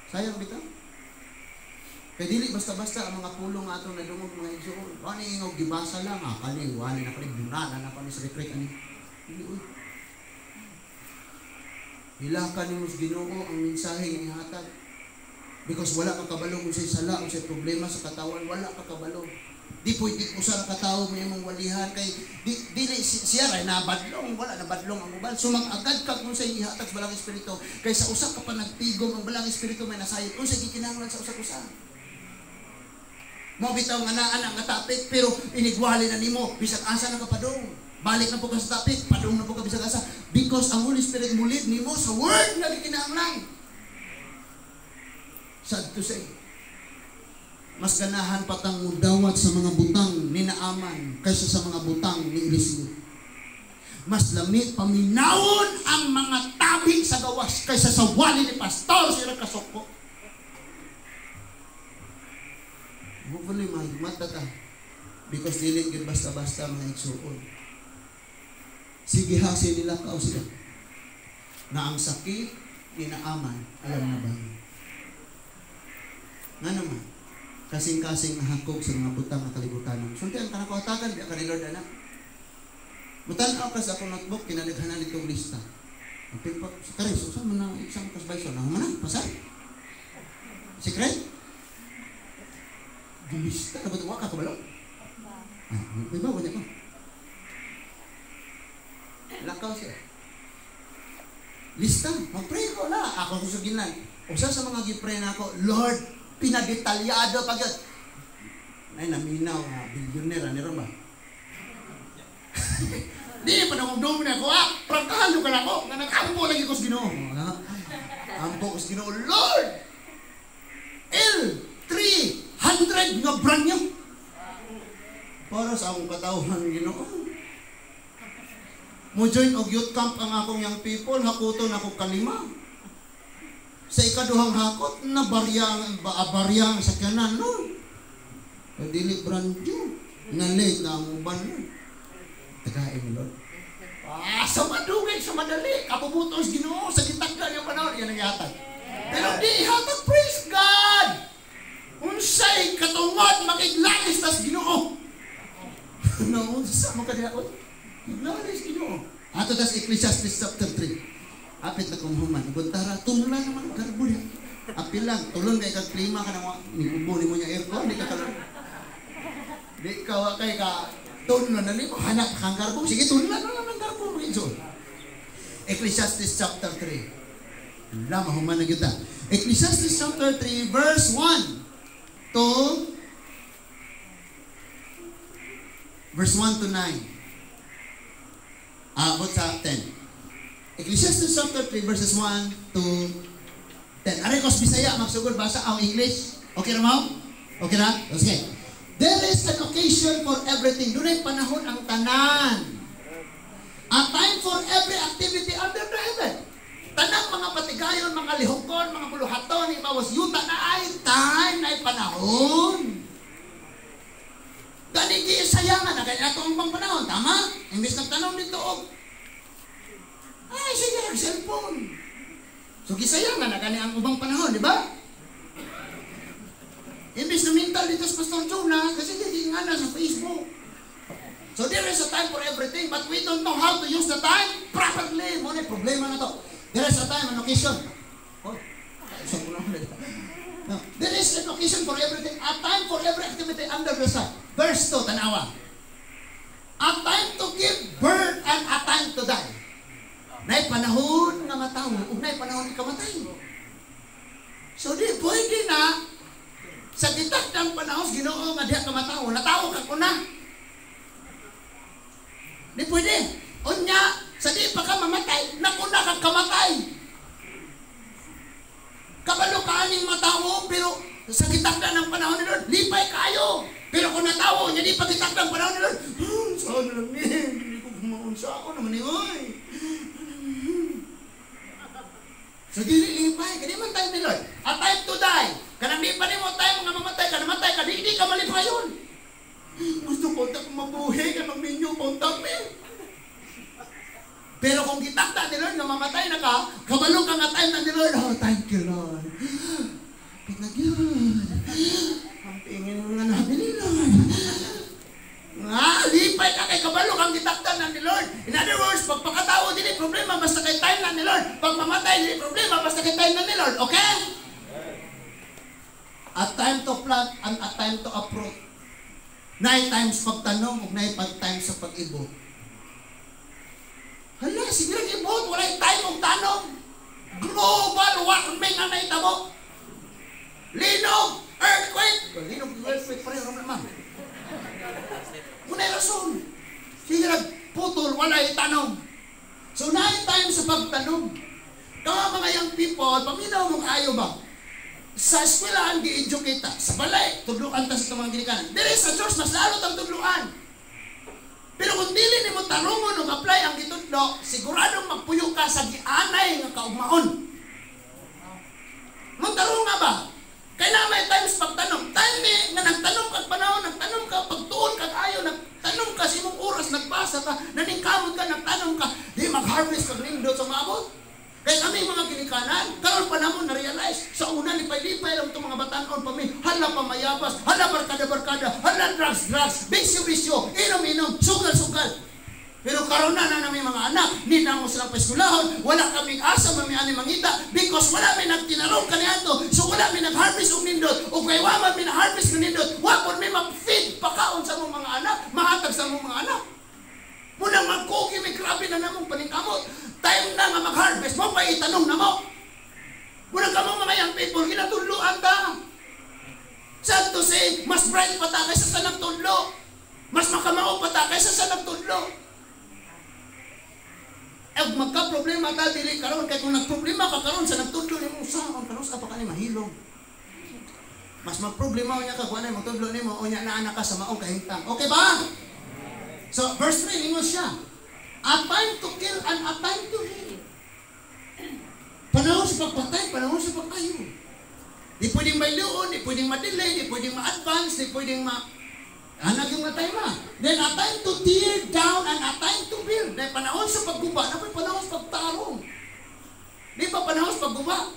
Sayang bitaw. Kay dili basta-basta ang mga pulong atong nadungog mga igsoon. Wani ingog gibasa lang ah, kani wani na kani dunana na kani sa retreat ani. Dili uy. Hilakan nimo sa Ginoo ang mensahe nga ihatag. Because wala ka kabalo kung sa'y sala o sa'y problema sa katawan, wala ka kabalo. Di pwede usa ra ka tawo may imong walihan kay di dili siya ray nabadlong, wala nabadlong ang uban. So mag-agad ka kung sa'y ihatag sa Balang Espiritu. Kay sa usa ka pa nagtigom ang Balang Espiritu may nasayod unsay gikinahanglan sa usa-usa. Mo bitaw nga naa nga topic pero inigwali na nimo bisag asa na ka padung. Balik na po ka sa topic, padung na po ka bisag asa because ang Holy Spirit mo lead nimo sa word nga gikinahanglan. Sad to say, mas ganahan patang mudawat sa mga butang ni Naaman kaysa sa mga butang ni Eliseo. Mas lamit paminawon ang mga tabi sa gawas kaysa sa wali ni pastor sila kasoko. Hopefully mahigmata ta because dili gyud basta-basta mga igsuon. Sige hasi nila kao sila na ang sakit ni Naaman alam na ba? Nga naman, kasing-kasing nahakog sa mga butang nga kalibutan. Sultian ka na ko hatagan, di ka ni Lord anak. Mutan-aw ka sa akong notebook, kinadaghanan nitong lista. Ang pipa, sa karis, saan mo na exam kas bison? Nahuman na, pasar. Secret? Gilista, nabot ka kabalo? Ah, may bago niya ko. Lakaw siya. Lista, mag-pray ko na. Ako ko sa ginan. Usa sa mga gi-pray na ako, Lord, pinadetalyado pag yun. Ay, naminaw nga, billionaire, ano ba? Di pa nang dumi na ako, ah, prangkahalo ka na ako, nga nag-ampo lagi ko sa Ginoo. Ampo ko sa Ginoo, Lord! L300 nga brand new. Para sa akong katawhan, Ginoo. Mo join og youth camp ang akong young people, hakuton ako kalima. Sa ikaduhang hakot, nabarya ang sakyanan, no? Dili brand new. Na-late na ang uban, no? Tagain ni Lord. Ah, sa madugay, sa madali, kabubutos Ginoo sa gitagda niyang panahon, yan ang ihatag. Pero di ihatag, praise God! Unsay katungod makiglalis tas Ginoo. Naunsa mo kaniya ko? Iglalis Ginoo. Ato tas Ecclesiastes chapter 3. Apit na kong human. Buntara, tulon naman garbo niya. Apil lang, tulon kay kag klima ka nang nigubo nimo niya aircon, di ka kalon. Di ka kay ka tulon na nimo hanap kang garbo. Sige, tulon na lang ang garbo mo inso. Ecclesiastes chapter 3. Lama human na gyud ta. Ecclesiastes chapter 3 verse 1 to verse 1 to 9. Abot sa 10. Ecclesiastes chapter 3 verses 1 to 10. Aray kos Bisaya magsugod basa ang English. Okay ra mao? Okay ra? Okay. There is an occasion for everything. Dunay panahon ang tanan. A time for every activity under the heaven. Tanang mga patigayon, mga lihokon, mga buluhaton, ibawas yuta na ay time na ay panahon. Gani gisayangan na kaya ato ang pang panahon, tama? Imbes nagtanong dito og ay sige ang cellphone. So gisayangan na gani ang ubang panahon, di ba? Imbes na mental dito sa Pastor Jonah kasi di nga na sa Facebook. So there is a time for everything, but we don't know how to use the time properly. Mo na problema na to. There is a time and occasion. Oh, no. There is an occasion for everything, a time for every activity under the sun. Verse 2, tanawa. A time to give birth and a time to die. Nay panahon nga matawo ug nay panahon ikamatay. So di pwede na sa gitakdang panahon Ginoo nga diha ka matawo, natawo ka kuna. Di pwede. Unya, sa di pa ka mamatay, nakuna kang kamatay. Kabalo ka aning matawo, pero sa gitakda ng panahon ni Lord, lipay kayo. Pero kung natawo, niya di pa gitakda ng panahon ni Lord, saan lang ni, hindi ko kumaon sa ako naman ni, oy. So dili lipay, kadi man time ni Lord. A time to die. Kanang di pa nimo time nga mamatay ka, namatay ka, di ka malipayon. Gusto ko ta mabuhi, kay magminyo punta mi. Pero kung gitakda ni Lord nga mamatay na ka, kabalo ka nga time na ni Lord. Oh, thank you, Lord. Pinagyod. Ang tingin mo nga nabili, Lord. Nga, lipay ka kay kabalo kang gitakda na ni Lord. In other words, pagpakatao, dili problema, basta kay time na ni Lord. Pag mamatay, dili problema, basta kay time na ni Lord. Okay? A time to plant and a time to uproot. 9 times pagtanom ug 9 times sa pag-ibot. Hala, sige lang ibot, walay time og tanom. Global warming ang nahitabo. Linog. Earthquake! Linog earthquake pareho naman. Munay rason. Sige nagputol, wala itanong. So naay time sa pagtanom. Kaya mga young people, paminaw mong ayo ba? Sa eskwelahan, gi-educate ta. Sa balay, tudluan ta sa itong mga ginikanan. Dili sa church, mas lalo tang tudluan. Pero kung dili nimo tarungon og apply ang gitudlo, siguradong magpuyo ka sa gianay nga kaugmaon. Magtarong nga ba? Kaya na may times pagtanom. Time eh, nga nagtanom kag panahon, nagtanom ka, pagtuon kag ayo, nagtanom ka sa imong oras, nagbasa ka, naningkamot ka, nagtanom ka, di mag-harvest kag nindot sa maabot. Kaya kami mga ginikanan, karon pa namo na-realize, sa una lipay-lipay lang itong mga batanon pa mi, hala pa mayabas, hala barkada-barkada, hala drugs-drugs, bisyo-bisyo, inom-inom, sugal-sugal. Pero karon na na namin mga anak, ni na mo silang paeskwelahon, wala kaming asa mamiani mangita because wala may nagtinarong kaniadto. So wala may nag-harvest og nindot, o kay wa man may na-harvest og nindot, wa pud may ma-feed pakaon sa among mga anak, mahatag sa among mga anak. Munang magkugi may grabe na namong paningkamot. Time na nga mag-harvest mo pa itanong na mo. Munang kamo mga young people, ginatudloan ta. Sad to say, mas bright pa ta kaysa sa nagtudlo. Mas makamao pa ta kaysa sa nagtudlo. Eh, magka-problema ta dili karon kay kung nagproblema ka karon sa nagtudlo nimo sa karon sa pa kani mahilom. Mas magproblema unya ka kuan magtudlo nimo unya naa na ka sa maong kahimtang. Okay ba? So verse 3 ingon siya, a time to kill and a time to heal. Panahon sa pagpatay, panahon sa pag-ayo. Di pwedeng mayluon, di pwedeng ma-delay, di pwedeng ma-advance, di pwedeng ma anak yung time ah. Then a time to tear down and a time to build. Dahil panahon sa pagguba, na panahon sa pagtarong. Di ba panahon sa pagguba?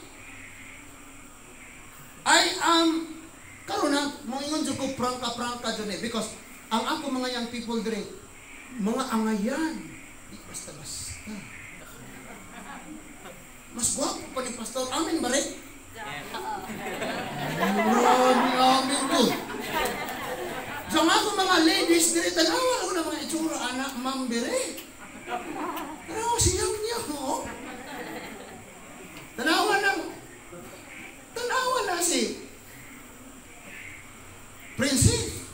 I am, karon na, moingon jud ko prangka-prangka jud eh. Because ang ako mga young people dire, mga angayan, di basta-basta. Mas gwapo pa ni Pastor. Amin ba rin? Grabe, amin ko. So nga ako mga ladies, dire tanawa ako na mga itsura, anak, ma'am, dire. Tanawa siyang niya, oo. Tanawa na si Princess.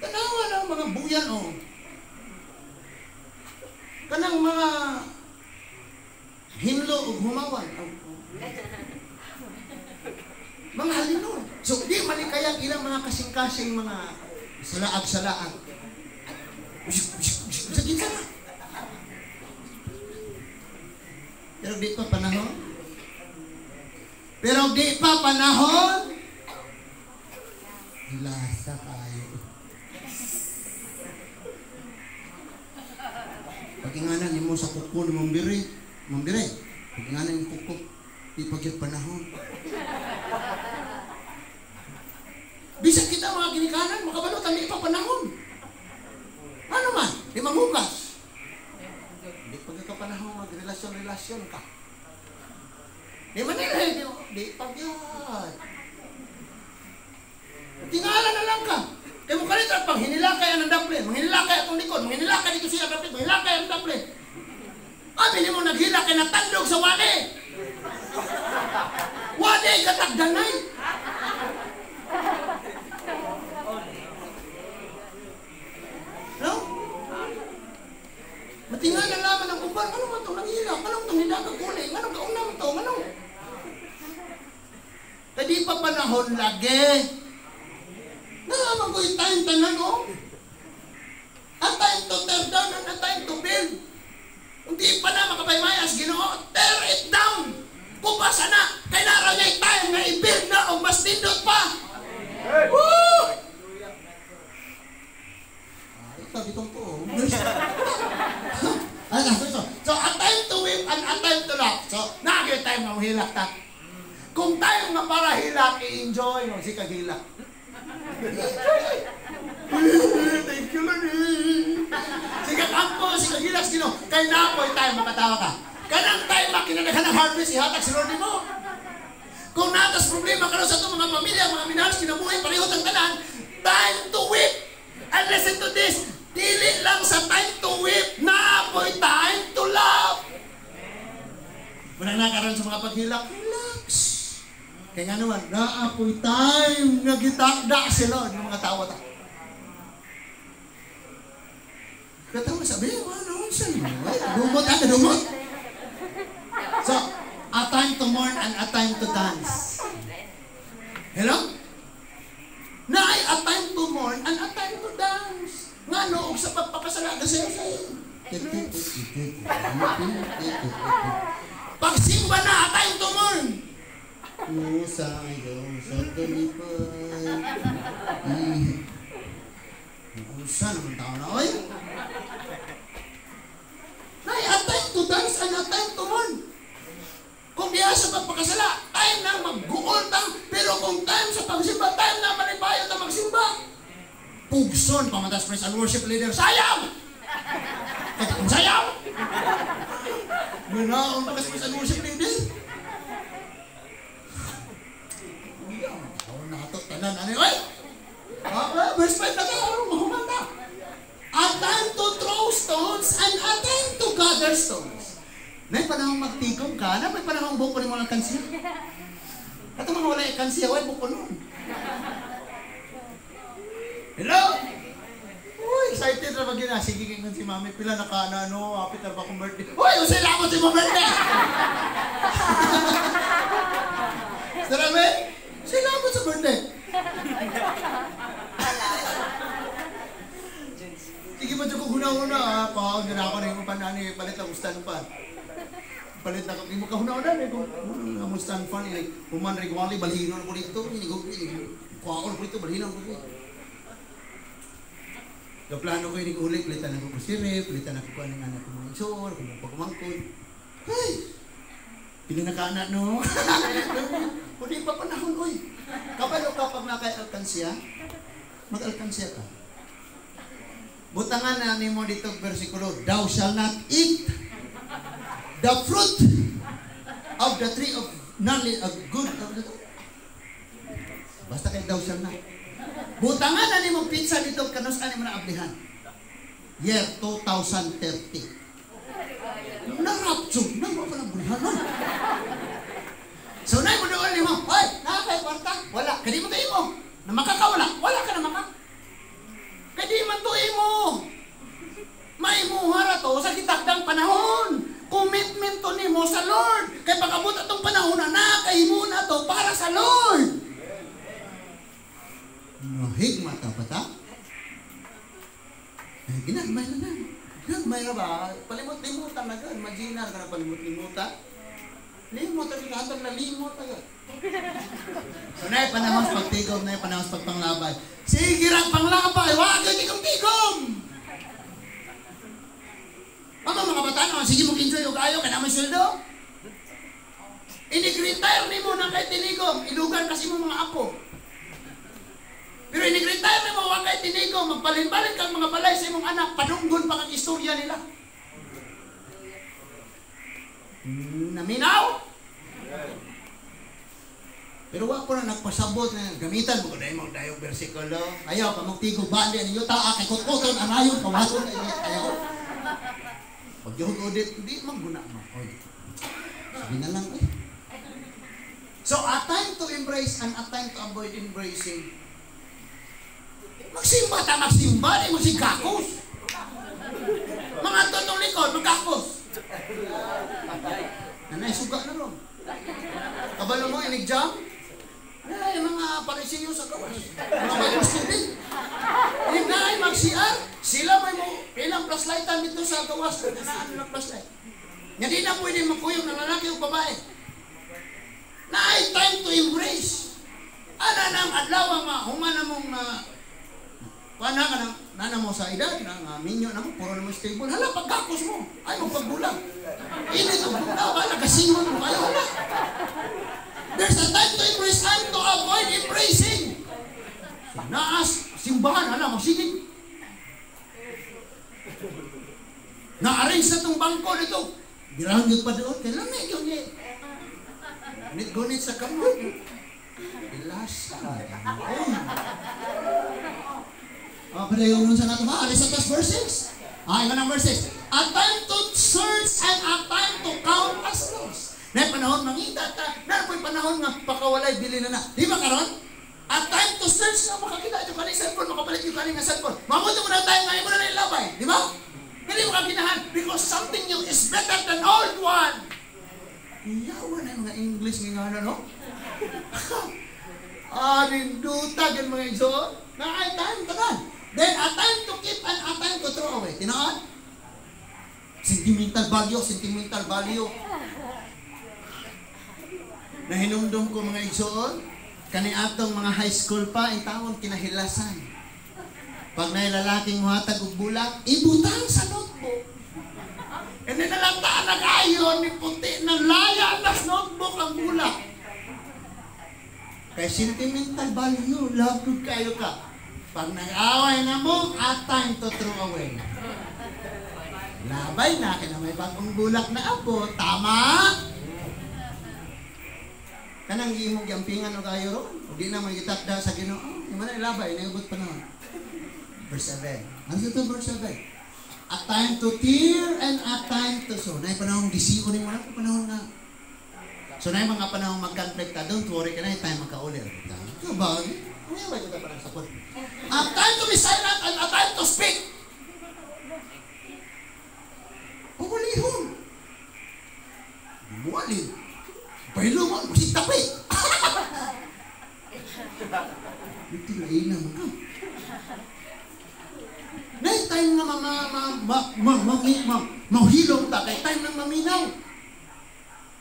Tanawa ng mga buyan, oh. Kanang mga hinlo ug humawan. Oh, oh. Mga halinon. So, di malikayang ilang mga kasing-kasing mga salaag-salaag. Sa kinsa na. Pero di pa panahon. Pero di pa panahon. Lasa kayo. Pag-inganan nimo sa kuko ni Mambire. Mambire. Pag-inganan yung kuko. Di pa gyud panahon. Bisag kita mga ginikanan, makabalo di pa panahon. Ano man, di manghugas. Di pa gyud ka panahon magrelasyon-relasyon ka. Di man nila, di pa gyud. Tingala na lang ka. Kaya mo kanito at panghinilakay ang daplin, manghinilakay atong likod, manghinilakay dito siya daplin, manghinilakay ang daplin. Abi nimo naghilak kay natandog sa wali. Wali katagdanay. No? Matinga na laman ang uban. Ano man itong nanghilak? Ano itong hinagagulay? Ano kauna mo ito? Ano? Kaya pa panahon lagi. Nalaman ko yung time tanan, oh. A time to tear down and a time to build. Hindi pa na makapaymayas, Ginoo, tear it down. Kupasa na. Kaya naraw niya yung time nga i-build na o mas nindot pa. Woo! Ito, bitong to. So, a time to weep and a time to laugh. So, naagyo time nga hilak ta. Kung tayo nga para hilak, i-enjoy mo si kagilak. Thank you, Lord. Sige, kampo, sige, hilak, sino. Kay napoy tayo, makatawa ka. Kanang tayo makinanaghan ng harvest, ihatag si Lord mo. Kung natas problema karon sa itong mga pamilya, mga minahal, kinabuhi, pareho ang tanan, time to weep. And listen to this, dili lang sa time to weep, napoy time to love. Wala na karon sa mga paghilak, relax. Kaya nga naman, naapoy time nga gitakda si Lord ng mga tao ta. Katawa sabi, ano siya? Dumot ka, dumot. So, a time to mourn and a time to dance. Hello? Naay a time to mourn and a time to dance. Nga no, og sa pagpakasala, sayo-sayo. Pagsimba na, a time to mourn. Usayo sa kalipay. Usa naman tao na, oy. Nay, a time to dance and a time to mourn. Kung diya sa pagpakasala, time na magguol tang, pero kung time sa pagsimba, time na manipayo ta magsimba. Pugson, pamatas praise and worship leader, sayaw! Sayaw! Ganaon pa kasi praise and worship leader. Tanan, ano yun? Verse 5 na ka, mahumanta. A time to throw stones and a time to gather stones. May panahong magtigom ka, na may panahong buko ni mga alkansiya. Kato mga wala alkansiya, way buko nun. Hello? Uy, excited na ba gina? Sige kayo si mami, pila na ka na, ano, hapit na ba akong birthday? Uy, usay lang ako si mong birthday! Sarami? Usay lang ako sa birthday. Sige ba dyan ko huna-huna, ha? Paon na ako na yung panani, palit ang stand fan. Palit na ako, hindi mo kahuna-huna, eh. Kung ang stand fan, eh, human rigwali, balhino na ko dito, kuhaon ko dito, balhino ko dito. Kaplano ko yung uli, palitan ako ko sire, palitan ako ko anong anak ko mga isor, kung pagkumangkod. Ay! Pili na ka anak, no? Hindi pa panahon, oy. Kabalo ka pag naka-alkansiya, mag-alkansiya ka. Butangan na nimo dito versikulo, thou shall not eat the fruit of the tree of knowledge of good. Basta kay thou shall not. Butangan na nimo pizza dito kanus ani mo na ablihan. Year 2030. Narapture, nang pa na bulihan no. So nay mo doon nimo, oy, naa kay kwarta? Wala. Kadi mo tayo mo. Na makakawala, wala ka na maka. Kadi man to imo. Maimuha ra to sa gitakdang panahon. Commitment to nimo sa Lord. Kay pag-abot atong panahon na nakahimo na to para sa Lord. No, higma ta ba ta? Eh, ginagmay na na. Ginagmay ra ba? Palimot-limutan na gan. Imagine ka na palimot-limutan. Limot ang hantang na limot agad. So, na panahon sa pagtigom, na panahon sa pagpanglabay. Sige rang panglabay, wag kay tigom-tigom. Mama mga bata, sige mo enjoy og ayo kay na may sweldo. Inig-retire nimo na kay tinigom, ilugan kasi mo mga apo. Pero inig-retire nimo wa kay tinigom, magbalin-balin kang mga balay sa imong anak, padunggon pa kang istorya nila. Naminaw? Pero wa ko na nagpasabot na gamitan mo ko dahil magdayong bersikulo. Ayaw ka magtigo bali ninyo taa kay kutkuton anayon pawaton ayaw. Pag yung audit di magguna mo. Oy. Sabi na lang eh. So a time to embrace and a time to avoid embracing. Magsimba ta magsimba di magsigakos. Mga tontong likod magkakos. Nanay suga na ron. Kabalo mo inig-jam? Ay, mga parisiyo sa gawas. Mga Bible student. Hindi mag-CR. Sila may mo ilang flashlightan dito sa gawas. Naan lang flashlight. Nga di na pwede magkuyog ng lalaki o babae. Naay time to embrace. Ana nang adlaw nga humana mong pana ka nang nana mo sa edad na nga minyo na mo puro na mo stable. Hala pagkakos mo. Ay mo pagbulang. Init og bugnaw ka nagasingon mo kayo hala. There's a time to embrace and to avoid embracing. So, naas simbahan hala magsigig. Na-arrange na tong bangko dito. Birahan gyud pa doon kay lami gyud ni. Gunit-gunit sa kamot. Ilasa. Ay. Oh, padayon nun sa nato ba? Alis sa verse 6. Ah, ikaw ng verse 6. A time to search and a time to count as loss. Naay panahon mangita ta, naa po'y panahon nga pakawalay bili na na. Di ba karon? A time to search na makakita ito kaning cellphone, makapalit yung kaning nga cellphone. Mabuti mo na tayo nga imo na na ilabay, di ba? Hindi mo kaginahan because something new is better than old one. Iyawa na yung mga English nga nga no? Ah, ninduta yung mga igsoon. Na ay time tanan. Then a time to keep and a time to throw away. Tinuod? Sentimental value, sentimental value. Nahinumdum ko, mga igsoon, kani atong mga high school pa, ang tawon kinahilasan. Pag naay lalaking muhatag og bulak, ibutang sa notebook. And then nalata na kayo ni puti na laya na sa notebook ang bulak. Kay sentimental value, love good kayo ka. Pag nag-away na mo, a time to throw away. Labay na, kaya may bagong bulak na abo. Tama? Kanang imong giampingan og ayo ron, ug di na mo gitakda sa Ginoo. Imo na ilabay, naubot pa naman. Verse 7. Ano sa ito, verse 7? A time to tear and a time to sow. Naay panahon gisigo nimo na panahon nga. So naay mga panahon mag-conflict ta, don't worry ka na, time magkauli. Ka ba? Ano ba ito parang sapot? A time to be silent and a time to speak. Pagulihon. Mualin. Bahilo mo, masig tapi. Ito lain na mga. Nay time nga ma ma ma ma ma ma ma mahilom ta kay time nang maminaw.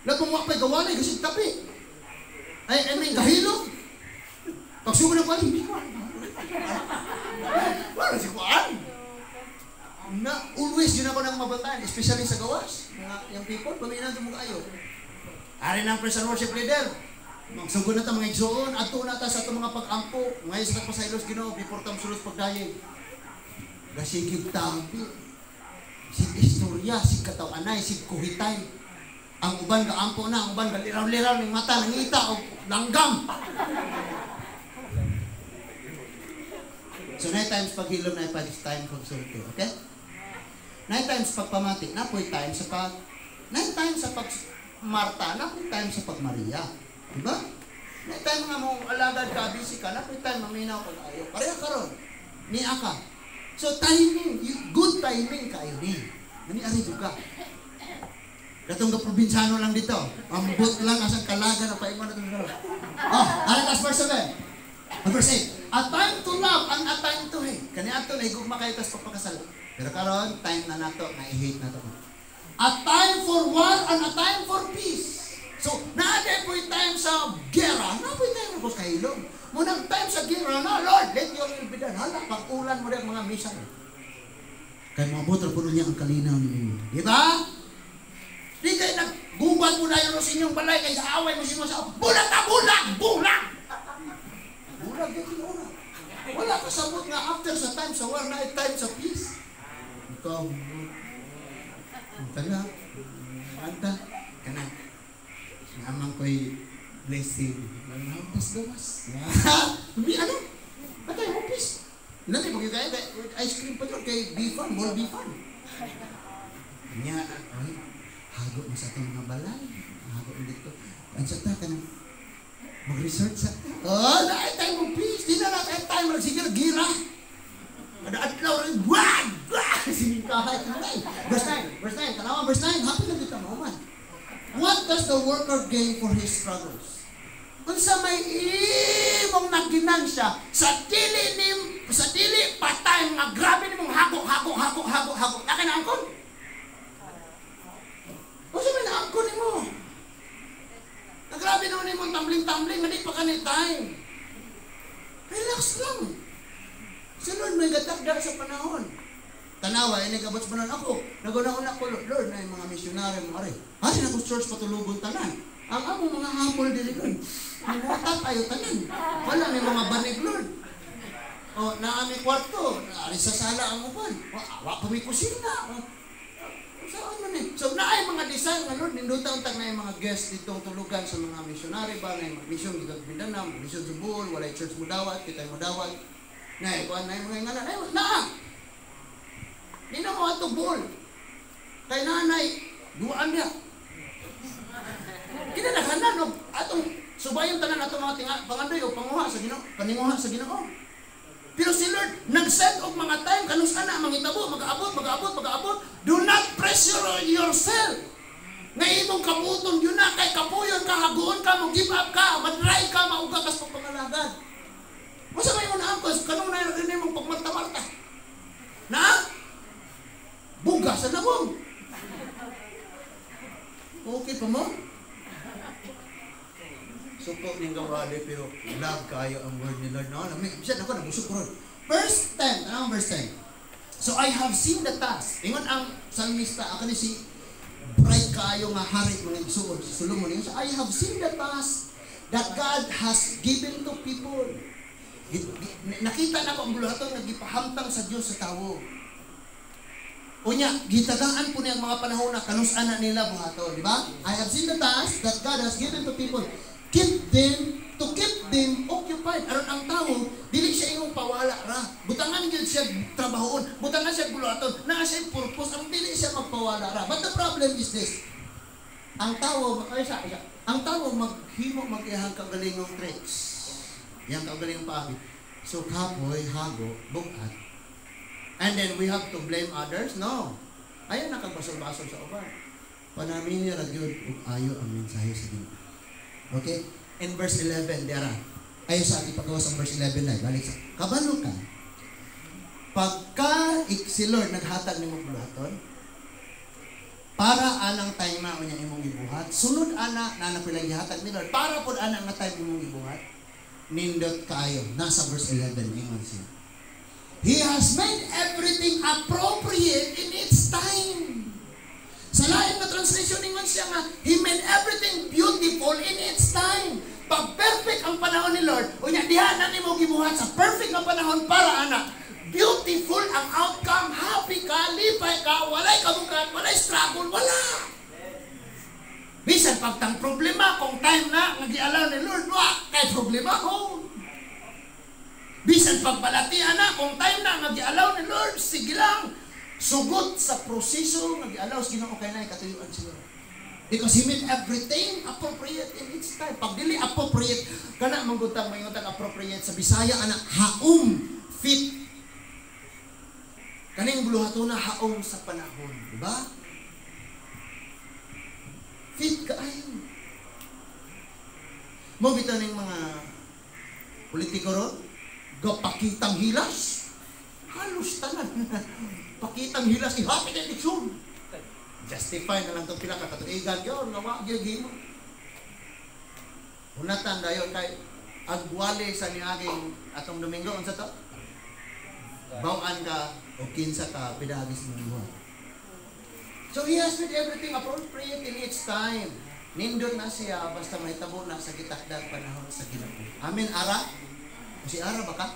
Labong wa pa'y gawalay kasi tapi. Ay, I mean, gahilom. Pagsugod na pali, wala si Juan. Na always yun ako nang mabantayan, especially sa gawas. Mga yung people, paminaw sa mga ayo. Ari ng praise and worship leader. Magsugod na ta mga igsoon, adto na ta sa atong mga pag-ampo. Ngayon sa pasaylos Ginoo before tam sulod pagdayeg. Gasigig tabi. Sig istorya, sig kataw-anay, sig kuhitay. Ang uban gaampo na, ang uban galiraw-liraw ning mata nangita og langgam. So 9 times paghilom, 9 times pagsulti, okay? 9 times pagpamati, napoy time sa pag 9 times sa pag Marta, napoy time sa pag Maria. Diba? 9 times nga mo alagad ka, busy ka, napoy time maminaw kag ayo. Pareha karon. Niya ka. So timing, good timing kayo ni. Nani ari jud ka. Katong ka probinsyano lang dito. Ambot lang asang kalaga na paingon na itong. Oh, ari tas verse 7. Verse 8. A time to love and a time to hate. Kani ato na higugma kayo tas pagpakasal. Pero karon time na nato na i-hate na to. A time for war and a time for peace. So, naa po'y time sa gera, naa po'y time sa kahilom. Munang time sa gera na, Lord, let your will be done. Hala, pag-ulan mo rin ang mga misa. Kaya maabot ra puno niya ang kalinaw ninyo. Di ba? Di kayo naggubat mo na yun sa inyong balay, kaya away mo siya sa bulag na bulag! Bulag! Bulag yung tinuuna. Wala kasabot nga after sa time sa war, na time sa peace. Ikaw, tala, anta, kanang, namang ko'y blessing. Nanghampas gawas. Hindi, ano? Patay, hupis. Nanti, pag kaya, ice cream pa doon, kay bifan, more bifan. Nya, ay, hago mo sa itong mga balay. Hago mo dito. Ang sa ta, kanang, mag-research sa ta. Oh, na time mo peace. Di na na time, magsigil, gira. Kada-adlaw rin, wag! Wag! Siningkahay. Verse 9, verse 9, tanawa, verse 9, happy na dito, mahuman. What does the worker gain for his struggles? Unsa may imong naginansya sa dili nim sa dili patay nga grabe nimong hago hago hago hago hago. Naka naangkon? Unsa may naangkon nimo? Nga grabe naman nimong tumbling-tumbling nga di pa kani time. Relax lang. Si Lord may gatakda sa panahon. Tanawa, ini gabot sa panahon ako. Naguna-una ko, Lord, na yung mga misyonary mo, aray. Hari na kong church patulugon tanan. Ang among mga hapol dili Lord. Nimutak ayo tanan. Wala may mga banig, Lord. O, naami kwarto. Ari sa sala ang uban. Wa pa may kusina. O, saan man eh. So, naay mga design nga, Lord. Ninduta untag na yung mga guest ditong tulugan sa mga misyonary ba, na yung mga mission gikan Mindanao, mission sa Bohol, walay church mo dawat, kitay mo dawat. Naay, kuan na yung mga ingana. Naay, naa! Di na mo ato Bohol. Kay nanay, duaan niya. Kinalaghanan og atong subayon tanan atong mga tinga, pangandoy o panguha sa Ginoo, paninguha sa Ginoo. Pero si Lord nag-set og mga time kanus ana mangitabo, magaabot, magaabot, magaabot. Do not pressure yourself. Nga imong kabuton yun na kay kapuyon ka, haguon ka, mo give up ka, madry ka, mauga ka sa pagpangalagad. Masa may mo naangkos, kanunay na rin mong pagmarta-marta. Na? Buga sa nawong. Okay pa mo? Suko ning gawali pero love kayo ang word ni Lord. No, lami. Bisan ako nabusog ko ron. Verse 10, ano ang verse 10? So I have seen the task. Ingon ang salmista, ako ni si bright kaayo nga hari mga igsuon si Solomon. Ingon siya, I have seen the task that God has given to people. Nakita na ko ang buluhaton nga gipahamtang sa Dios sa tawo. Unya, gitagaan po niya ang mga panahon na kanus ana nila buhaton, di ba? I have seen the task that God has given to people. Keep them, to keep them occupied. Aron ang tawo, dili siya ingong pawala ra. Butangan gyud siya trabahoon, butangan siya buluhaton, naa siya purpose, ang dili siya magpawala ra. But the problem is this. Ang tawo, ay sa, isa, ang tawo maghimo mag-iyahang kagalingong tricks. Iyang kagalingong paagi. So kapoy, hago, bugat. And then we have to blame others? No. Ayaw na kang basol-basol sa uban. Panamini ra gyud ug ayo ang mensahe sa Ginoo. Okay? In verse 11, diara. Ayo sa ating pagawas ang verse 11 na. Balik sa, kabalo ka. Pagka si Lord naghatag nimo buluhaton, para anang time na unya imong gibuhat, sunod ana na pila gihatag ni Lord, para pod ana nga time imong gibuhat, nindot kaayo. Nasa verse 11 ingon siya. He has made everything appropriate in its time. Sa lain na translation, ingon siya nga, He made everything beautiful in its time. Pag perfect ang panahon ni Lord, unya diha na nimo gibuhat sa perfect nga panahon para ana, beautiful ang outcome, happy ka, lipay ka, walay kabugat, walay struggle, wala. Bisan pagtang problema, kung time na nga gialaw ni Lord, wa kay problema ko. Bisan pagbalatian na, kung time na nga gialaw ni Lord, sige lang. Sugot sa proseso nga gialaw sa Ginoo kay nay katuyuan siya. Because He made everything appropriate in its time. Pag dili appropriate, kana manggutang mayutang appropriate sa Bisaya ana haom fit. Kaning buluhaton na haom sa panahon, di ba? Fit kaayo. Mo bitaw ning mga politiko ron, gapakitang hilas. Halos tanan. Pakitang hilas, ihapit na eleksyon. Justify na lang itong pila ka katuigan. Yun, nga wa gyud himo. Hunatan dayon kay agwali sa niaging atong Domingo unsa to? Bawaan ka o kinsa ka pinaagi sa imong buhat. So He has made everything appropriate in its time. Nindot na siya basta mahitabo na sa gitakdang panahon sa Ginoo. Amen, ara? O si Ara ba ka?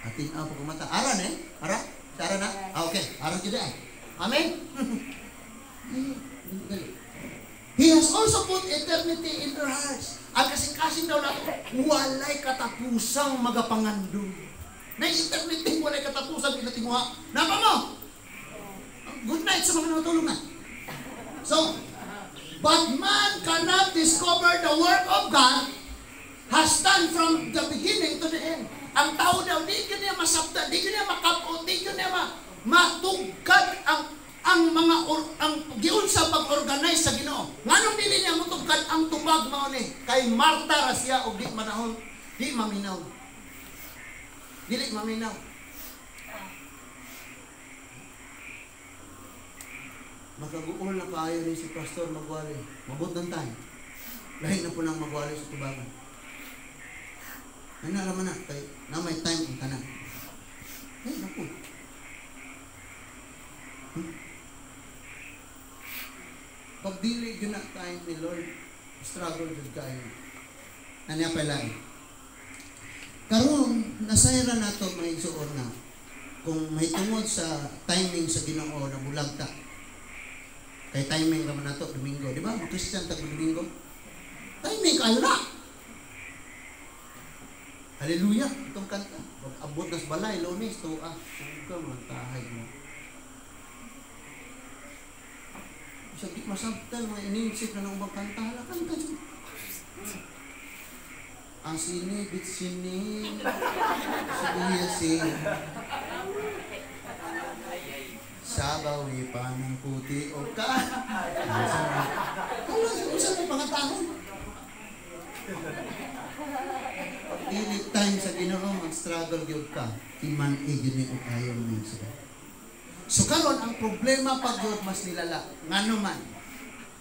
Atin ang pagkumata. Ara na eh? Ara? Si Ara na? Ah, okay. Ara gyud ay. Amen? He has also put eternity in their hearts. Ang kasing-kasing daw nato, walay katapusang magapangandoy. Na eternity, walay katapusan ginatinguha. Napa mo? Good night sa mga natulog na. So, but man cannot discover the work of God has done from the beginning to the end. Ang tao daw, di yun niya masabta, di yun niya makapot, di yun niya matugkad ang mga ang giunsa pag-organize sa Ginoo. Nganong dili niya motugkad ang tubag mao ni kay Marta ra siya og di manahon, di maminaw. Dili maminaw. Makaguol na kaayo ni si pastor magwali. Mabot ng time. Lahi na po nang magwali sa tubagan. Ay naalaman na, kay na may time ang tanan. Ay, naku. Pag dili yun na time ni Lord, struggle jud kayo. Ano pa lang? Karon nasayra nato mga igsuon na kung may tungod sa timing sa Ginoo na bulag ta. Kay timing ra man nato Domingo, di ba? Mga Christian tag Domingo. Timing kayo na. Hallelujah, itong kanta. Pag abot na sa balay, Lunes, tuwa. Suga man tahay mo. Bisag di masabtan, mga ininsik na ng ubang kanta. Hala, kanta dyan. Asini, bitsini, sige, sabawi pa ng puti o ka. Hala, unsa may pangatahon? Pag dili time sa Ginoo, mag-struggle gyud ka. Iman-i gyud ni og ayaw ni sila. So karon ang problema pag gyud mas nilala. Ngano man,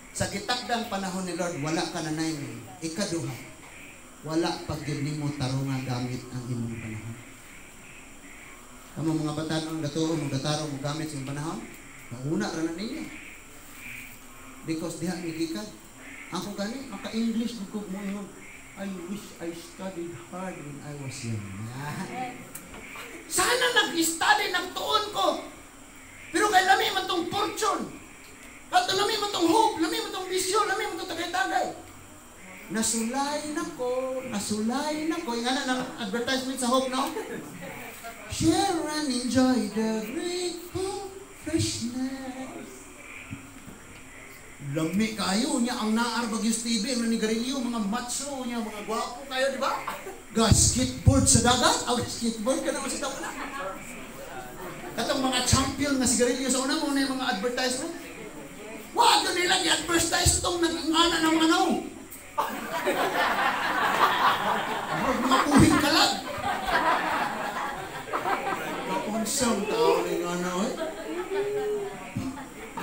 sa gitakdang panahon ni Lord, wala ka na naingon. Ikaduha, wala pag gyud nimo tarunga gamit ang imong panahon. Kamo mga batan ang gatuo, mga gatarong mo gamit sa imong panahon, mauna ra na ninyo. Because diha ni gikan. Ako gani maka-English gud ko mo ingon, "I wish I studied hard when I was young." Sana nag-study nagtuon ko. Pero kay lami man tong fortune. At lami man tong hope, lami man tong vision, lami man tong tagay-tagay. Nasulay na ko, nasulay na ko. Yung nga ng advertisement sa Hope, no? Share and enjoy the great hope freshness. Lami kayo niya ang naar Baguio TV, ang nanigarilyo, mga macho niya, mga gwapo kayo, di ba? Ga skateboard sa dagat, aw skateboard ka naman sa tao na. Katong mga champion nga sigarilyo sa una mo na yung mga advertisement. Wag yun nila i-advertise itong nag-ingana ng mga naong. Mga puhing kalag. Kaunsang tao ni nga na, eh.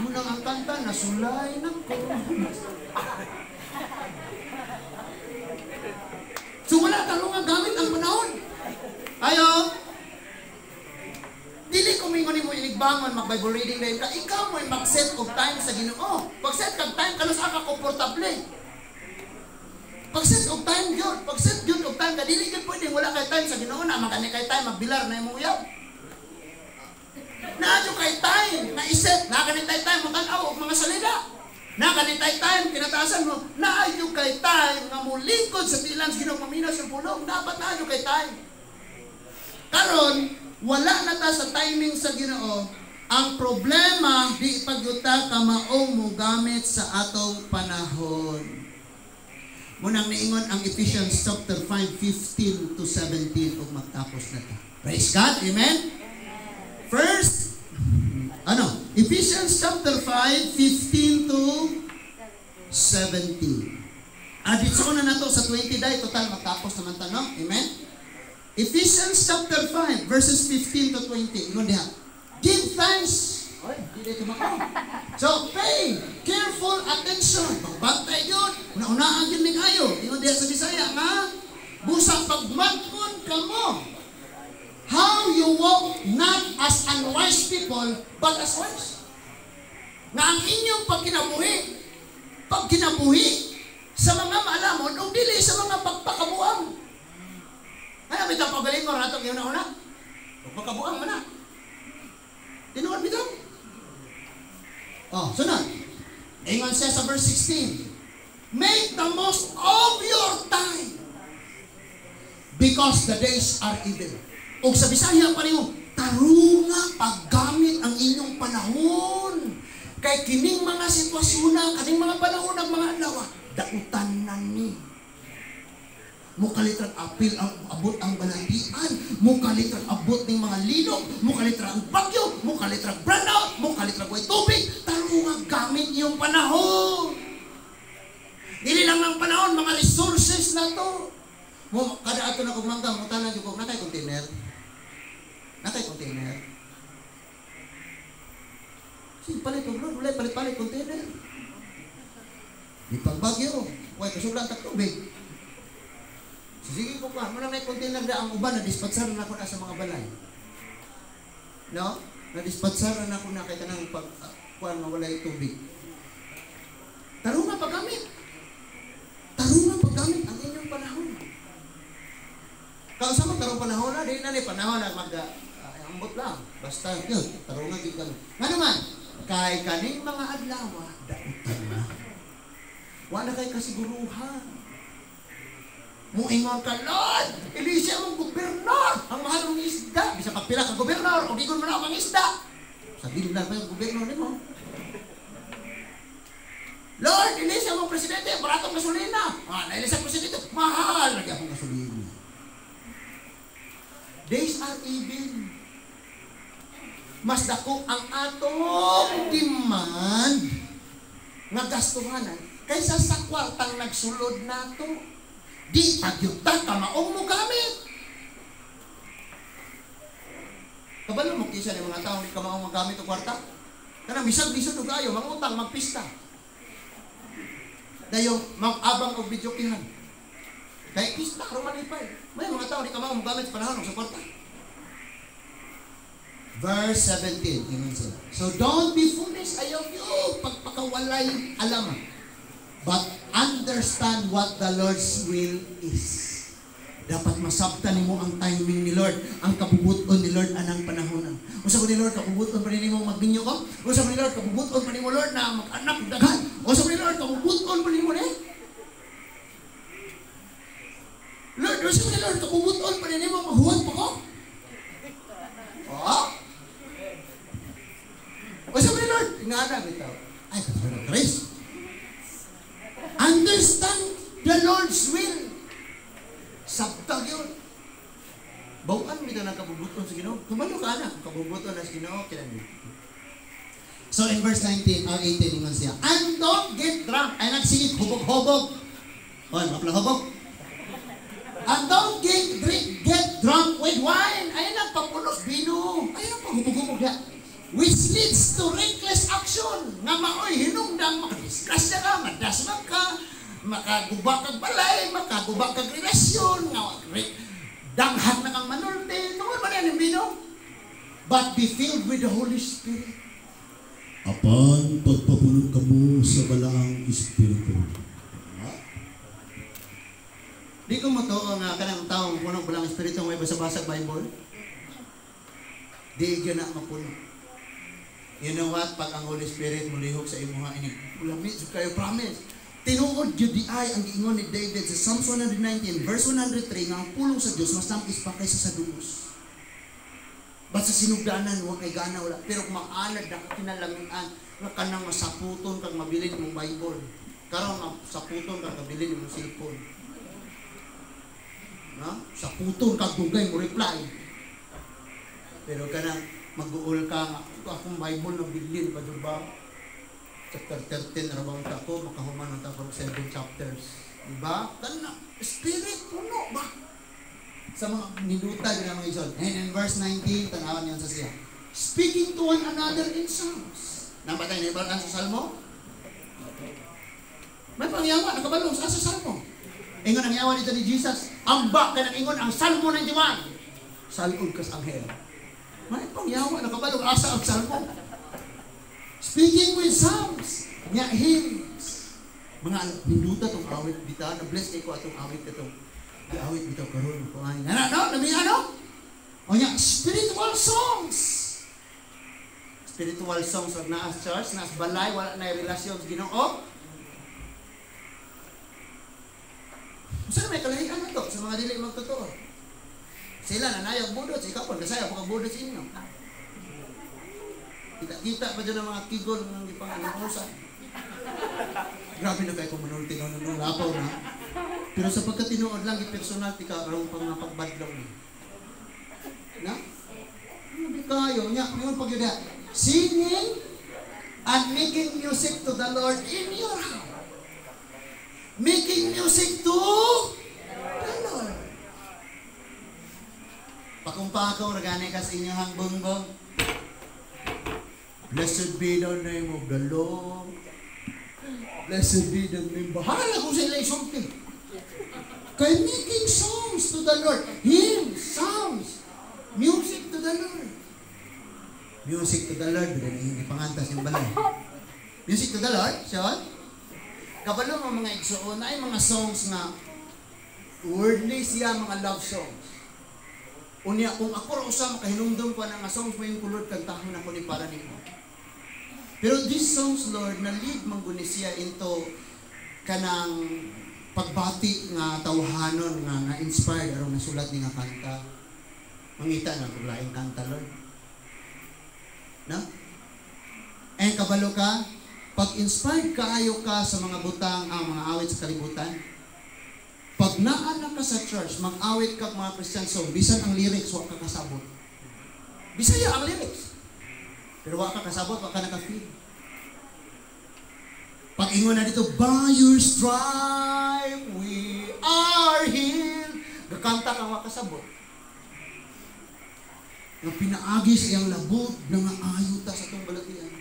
Munang ang kanta, nasulay na ko. So wala talong gamit ang panahon. Ayo. Dili ko mingon nimo inigbangon mag Bible reading dahil ka ikaw mo'y mag-set og time sa Ginoo. Pag-set kag time kanus ka komportable. Pag-set og time gyud, pag-set gyud og time ka dili gyud pwede wala kay time sa Ginoo na magani kay time magbilar na imong uyab. Naa jud kay time na iset, naa kani tay time mo tan-aw og mga salida. Naa kani tay time kinataasan mo, naa jud kay time nga molingkod sa tilan sa Ginoo paminaw sa pulong, dapat naa jud kay time. Karon wala na ta sa timing sa Ginoo. Ang problema di pagyuta ka maong mogamit sa atong panahon. Munang niingon ang Ephesians chapter 5, 15 to 17 ug magtapos na ta. Praise God. Amen. First, Ephesians chapter 5, 15 to 17. Dito na nato sa 20 day total magtapos naman ta, no? Amen. Ephesians chapter 5, verses 15 to 20. Ingon diha. Give thanks. Oy, di dito makaw. So, pay careful attention. Pagbantay yun. Una-unaan yun ning ayo. Ingon diha sa Bisaya nga, busa pagmatkon kamo. How you walk not as unwise people, but as wise. Nga ang inyong pagkinabuhi sa mga maalamon, o dili sa mga pagpakabuang. Ano, bitang pagaling mo, ratong yung una-una? Pagpakabuang mo na. Tinuod bitaw. Oh, sunod. Ingon siya sa verse 16. Make the most of your time because the days are evil. O sa Bisaya pa niyo, tarunga paggamit ang inyong panahon. Kay kining mga sitwasyon na, kaning mga panahon ng mga adlaw, dautan na ni. Mukalitrag apil ang abot ang balatian, mukalitrag abot ng mga linog, mukalitrag ang bagyo, mukalitrag brownout, mukalitrag way tubig. Tarunga gamit iyong panahon. Dili lang ang panahon, mga resources na to. Mo kada ato na kog mangga, mo tanan jud kog natay container. Natay container. Sige palit og Lord, walay palit-palit container. Di pagbagyo, way kasuglan tag tubig. Sige ko pa, muna may container na ang uban, na-dispatsar na ako na sa mga balay. No? Na-dispatsar na ako na kay kanang pag kuan mawalay tubig. Tarunga paggamit. Tarunga paggamit ang inyong panahon. Kausa man tarong panahon na, di na ni panahon na mag ambot lang. Basta yun, tarunga gid kami. Ngano man, kay kaning mga adlaw, dautan na. Wala kay kasiguruhan. Muingon ka, Lord, Elisa mong gobernador, ang mahal mong isda. Bisa pagpila ka gobernador, o digon mo na ang isda. Sa lang pa yung gobernador nimo. Lord, ilisa mo presidente, baratong gasolina. Ah, nailisa presidente, mahal lagi akong gasolina. Days are even. Mas dako ang atong demand nga gastuhanan kaysa sa kwartang nagsulod nato. Di pagyuta kamaong mo gamit. Kabalo mo kisa ni mga tao di kamaong magamit og kwarta. Kanang bisag lisod og ayo mangutang magpista. Dayon mag-abang og videokihan. Kay pista ro malipay. May mga tao di kamaong mogamit sa panahon og sa kwarta. Verse 17, ingon sila. So don't be foolish, ayaw niyo pagpakawalay alam. But understand what the Lord's will is. Dapat masabtan nimo ang timing ni Lord, ang kabubuton ni Lord anang panahon. Unsa ko ni Lord kabubuton pa nimo magbinyo ko? Unsa ko ni Lord kabubuton pa nimo Lord na mag-anak daghan? Unsa ko ni Lord kabubuton pa nimo ni? Lord, unsa ko ni Lord kabubuton pa nimo maghuwat pa ko? Oh? Unsa ko ni Lord? Ingana bitaw. Ay, kasama Chris. Understand the Lord's will. Sabtag yun. Bawaan mo na kabubuton sa Ginoo. Kumalo ka na kung kabubuton na sa Ginoo kinahanglan. So in verse 19 or 18 ingon siya, and don't get drunk. Ay nagsigig hubog-hubog. Oy, mapla hubog. And don't get drunk with wine. Ay nagpapunos bino. Ay nagpahubog-hubog ya. Which leads to reckless action. Nga maoy hinungdang makadisgrasya ka, madasmag ka, makaguba kag balay, makaguba kag relasyon, nga danghag na kang manulte, tungod ba niya bino? But be filled with the Holy Spirit. Apan pagpapuno kamo sa Balaang Espiritu. Di ko motoo nga kanang taong puno Balaang Espiritu may basa-basa Bible. Di gyud na mapuno. You know what? Pag ang Holy Spirit mulihok sa imuha ini, lami jud kayo, promise. Tinuod gyud di ay ang giingon ni David sa Psalms 119 verse 103 nga ang pulong sa Dios mas tamis pa kaysa sa dungos. Basta sinugdanan wa kay gana wala, pero kung maanad na kinalamian nga kanang masaputon kag mabilin imong Bible. Karon masaputon kag mabilin imong cellphone. Na? Saputon kag dugay mo reply. Pero kanang mag-uol ka nga akong Bible nabilin pa jud ba? Chapter 13 na raw ang ko, makahuman ang tapos 7 chapters. Diba? Kana, spirit puno ba? Sa mga niluta din ang mga ison. And in verse 19, tanawan niyan sa siya. Speaking to one another in psalms. Nabatay na ibaran sa salmo? May pangyawa, nakabalong sa salmo. Ingon ang yawa dito ni Jesus. Ang ba, kanang ingon ang Salmo 91. Salod kas anghel. May pangyawa, nakabalong asa ang salmo. Speaking with psalms, nga hymns. Mga ninduta tong awit bitaw, na-bless kay ko atong awit katong giawit bitaw karon ko ay. Ano no, nami ano? O nya spiritual songs. Spiritual songs og naa sa church, naa sa balay, wala na relasyon sa Ginoo. Unsa may kalahian nato sa mga dili magtotoo? Sila nanayag budot, ikaw pag nasayag pag budot sa inyo. Kita-kita pa dyan ang mga kigon ng ipang-anuusan. Grabe na kayo kung manulti na nung lapaw na. Pero sa pagkatinuod lang, personal, tika, karong pang napagbadlaw ni. Na? Ano kayo? Nya, ngayon pag yun singing and making music to the Lord in your heart. Making music to the Lord. Pakumpakaw, ragani ka sa inyong bongbong. Blessed be the name of the Lord. Blessed be the name. Bahala kung sila isulti. Kay making songs to the Lord. Hymns, psalms, music to the Lord. Music to the Lord. Hindi pangantas yung balay. Music to the Lord, Sean? Kabalo mo mga igsoon ay mga songs nga worldly siya, mga love songs. Unya, kung ako ra usa makahinumdum ko na nga songs mo yung kulod, kantahon ako ni para nimo. Pero these songs, Lord, na lead man guni siya into kanang pagbati nga tawhanon nga na-inspired aron nasulat ni nga kanta. Mangita na kung laing kanta, Lord. No? And kabalo ka, Pag inspired kaayo ka sa mga butang, ang mga awit sa kalibutan, pag naa na ka sa church, mag-awit ka mga Christian song, bisan ang lyrics, wa ka kasabot. Bisaya ang lyrics. Pero wa ka kasabot, wa ka naka-feel. Pag ingon na dito, "By your stripe, we are healed." Gakanta ka, wa kasabot. Nga pinaagi sa iyang labot, na nga ayo ta sa atong balatian.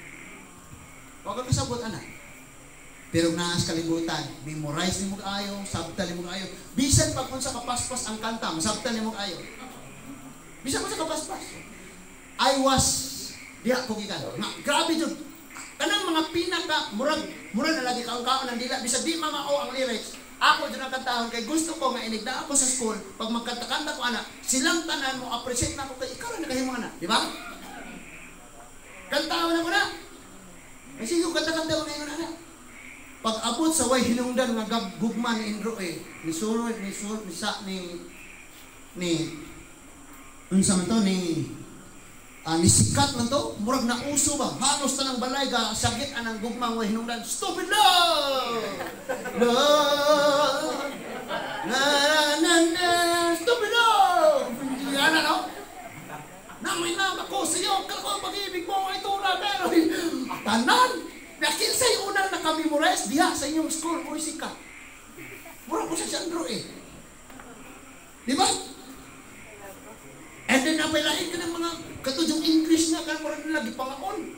Wa ka kasabot, ana. Pero naa sa kalibutan, memorize nimo ayo, sabta nimo ayo. Bisan pa kung sa kapaspas ang kanta, masabtan nimo ayo. Bisan kung sa kapaspas. I was diha ko gikan. Nga grabe jud. Kanang mga pinaka murag murag na lagi kaon-kaon ang dila bisag di mamao ang lyrics. Ako jud ang kantahon kay gusto ko nga inig na ako sa school, pag magkanta-kanta ko ana, silang tanan mo appreciate na ako kay ikaw ra nakahimo ana, di ba? Kantahon ako na. Ay sige, kanta-kanta ko ngayon ana. Pag abot sa "Way Hinungdan" nga gugma ni Indro eh, ni Suro, ni Sur, ni Sa, ni ni unsa man to ni ni sikat man to, murag nauso ba? Halos tanang balay ga sagit anang gugma "Way Hinungdan." Stupid love. Love. Na na na na stupid love. Yan ano? Namoy na ako sa iyo, kako pag-ibig mo ay tula pero tanan. Nakinsay unang naka-memorize diha sa inyong school mo sika. Mura ko sa si Andrew eh. Di ba? And then napailain ka ng mga katong English nga kan murag nila gipangaon.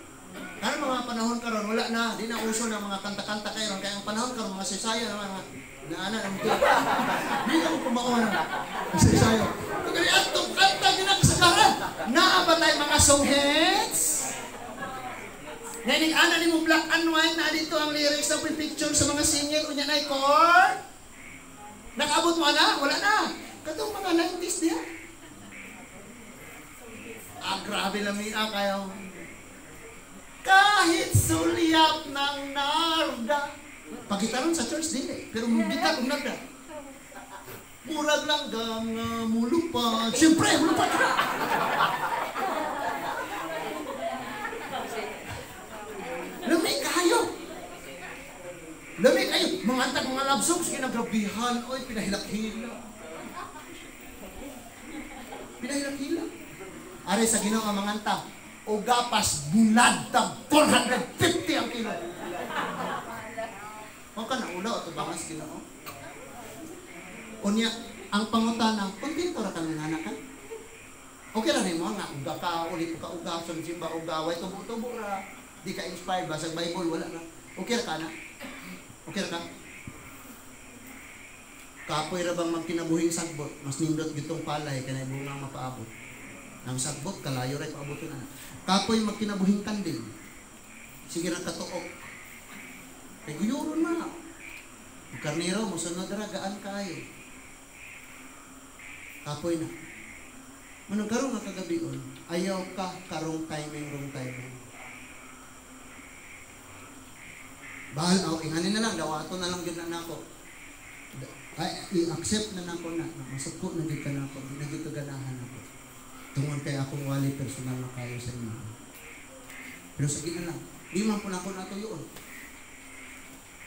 Karon mga panahon karon wala na, di na uso na mga kanta-kanta karon kaya ang panahon karon mga sisaya na mga naana ang to. Di na ko kumaon sisaya. Kaya atong kanta ginakasagaran. Naa ba tay mga song hits? Ngayon, ana ni mo black and white na dito ang lyrics na picture sa mga singer unya na chord. Nakaabot mo ana? Wala na. Katong mga 90s diha. Ah, grabe lami ah, kayo. Kahit sulyap ng narda. Pagitaron sa church dili, pero mugita og narda. Murag lang gang mulupad. Siyempre, mulupad ka. Lami kayo. Lami kayo. Mga antag mga love songs, ginagrabihan. Oy, pinahilak-hila. Pinahilak-hila. Are sa Ginoo ang mga anta. Ugapas bulad tag 450 ang kilo. Huwag ka na ula o tubangas Ginoo. Unya, ang pangutana, kontento ra ka ng anak ka? Okay ra nimo nga uga ka, ulit ka uga, sa simba uga, way tubo-tubo ra. Di ka inspired ba sa Bible, wala na. Okay ra ka na? Okay ra ka? Kapoy ra bang magkinabuhing sagbot, mas nindot gitong palay kanay bunga mapaabot. Ang sagbot kalayo ra paaboton na. Kapoy magkinabuhing kandil. Sige ra katuok. Kay guyuron na. Karnero mosunod ra gaan kaayo. Kapoy na. Manong karon nga kagabion, ayaw ka karong timing, wrong timing. Bahal, oh, inganin na lang, dawato na lang gyud na nako. Ay, i-accept na nako na, masuko na gyud ka nako, di na gyud ka ganahan nako. Tungod kay akong wali personal na kayo sa inyo. Pero sige na lang, di man po nako natuyoon.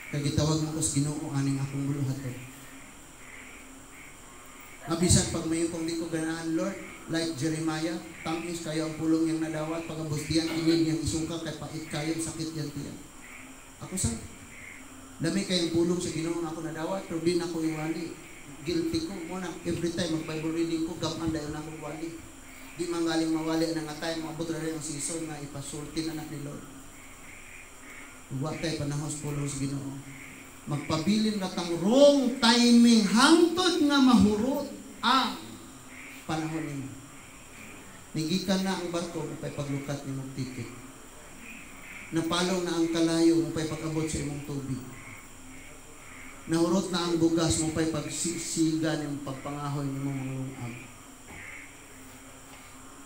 Kay gitawag mo ko sa Ginoo aning akong buluhaton. Mabisan pag mayon kong di ko ganahan, Lord, like Jeremiah, tamis kayo ang pulong niyang nadawat, pagabustiyan, tinig niyang isuka, kay pait kayo, sakit yan tiyan. Ako sa, dami kayong pulong sa Ginoo nga ako nadawat, pero di na ko iwali. Guilty ko muna, every time mag-Bible reading ko, gapan dahil na akong wali. Di man galing mawali na nga time, maabot na rin ang season nga ipasulti na ni Lord. Wa tay panahon sa pulong sa Ginoo. Magpabilin na tang wrong timing, hangtod nga mahurot ang panahon nimo. Nigikan na ang barko, mupay paglukat nimong ticket. Napalong na ang kalayo, mupay pag-abot sa imong tubig. Nahurot na ang bugas, mupay pagsisiga nimong pagpangahoy nimong mga lungag.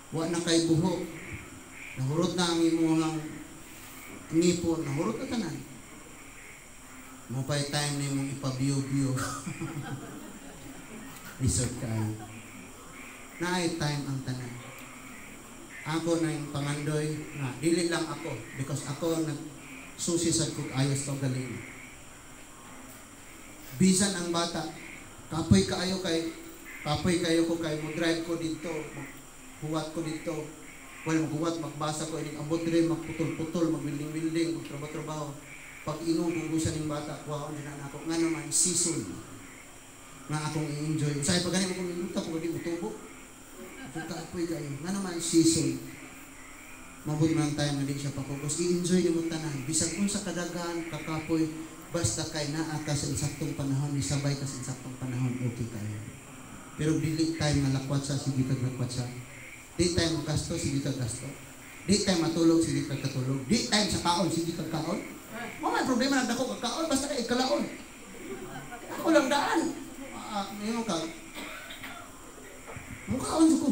Wa na kay buhok. Nahurot na ang imong ngipon, nahurot na tanan. Mupay time nimong ipabiyo-biyo. Resort kayo. Naay time ang tanan. Ako na yung pangandoy nga dili lang ako because ako nag Susi sad kog ayos kaugalingon. Bisan ang bata, kapoy kaayo kay kapoy kayo ko kay mo drive ko dito, huwat ko dito. Well, maghuwat, magbasa ko ining ambot diri, magputol-putol, magwilding-wilding, magtrabaho-trabaho. Pag ingon kung gusto ning bata, kuhaon din na ako. Nga naman, season nga akong i-enjoy. Usahay pa gani mo kung minuta ko gani motubo. Kung kaapoy kayo. Nga naman, season. Mabot man ang time nga di siya pakugos. I-enjoy nimo tanan. Bisag unsa kadaghan, kakapoy, basta kay naa ka sa insaktong panahon, nisabay ka sa insaktong panahon, okay kayo. Pero dili time nga lakwat sa, sige kag lakwat sa. Di time gasto, sige kag gasto. Di time matulog, sige kag katulog. Di time sa kaon, sige kag kaon. Mo may problema nagdako kag kaon, basta kay ikalaon. Ako lang daan. Ngayon ka. Mukhaon ko.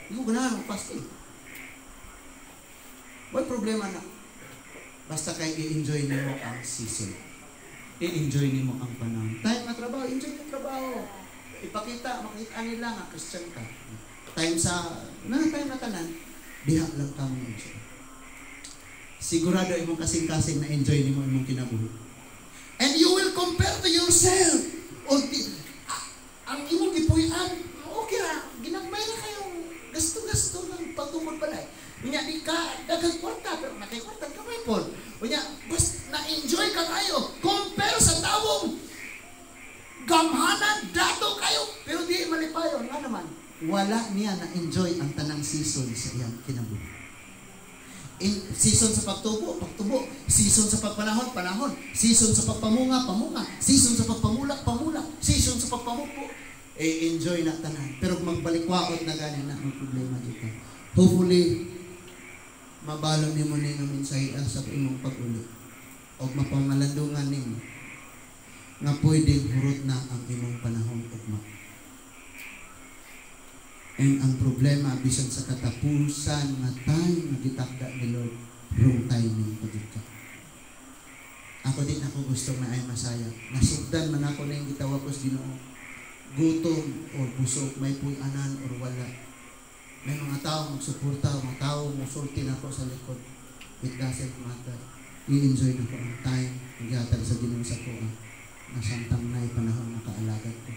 Hindi ko ganahan mag-fasting. May problema na. Basta kay i-enjoy nimo ang season. I-enjoy nimo ang panahon. Time na trabaho, enjoy yung trabaho. Ipakita, makita nila nga Christian ka. Time sa, na time na tanan, diha lang ka mo enjoy. Sigurado imong kasing-kasing na enjoy nimo imong kinabuhi. And you will compare to yourself. O di, ang imong gipuy-an, okay ra, ginagmay na kayong gasto-gasto ng pagtukod balay. Unya di ka daghang kwarta pero nakay kwarta gamay pod. Unya bas na-enjoy ka kayo compare sa tawong gamhanan dato kayo pero di malipayon. Nga naman wala niya na-enjoy ang tanang season sa iyang kinabuhi. In season sa pagtubo, pagtubo, season sa pagpanahon, panahon, season sa pagpamunga, pamunga, season sa pagpamulak, pamulak, season sa pagpamupo. Eh, enjoy na tanan. Pero magbalikwaot na gani na may problema dito. Hopefully, mabalon nimo ni nga mensahe sa imong pag-uli. O mapangalandungan nimo nga pwedeng hurot na ang imong panahon ugma. And ang problema, bisan sa katapusan nga time nga gitakda ni Lord, wrong timing pa jud ka. Ako din ako gusto na ay masaya. Nasugdan man ako na yung gitawag ko sa Ginoo. Gutom or busog, may puy-anan or wala. May mga tao magsuporta, mga tao musulti na ako sa likod. It doesn't matter. I-enjoy na ko ang time gihatag sa Ginoo sa kuha. Nasamtang na panahon nakaalagad ko.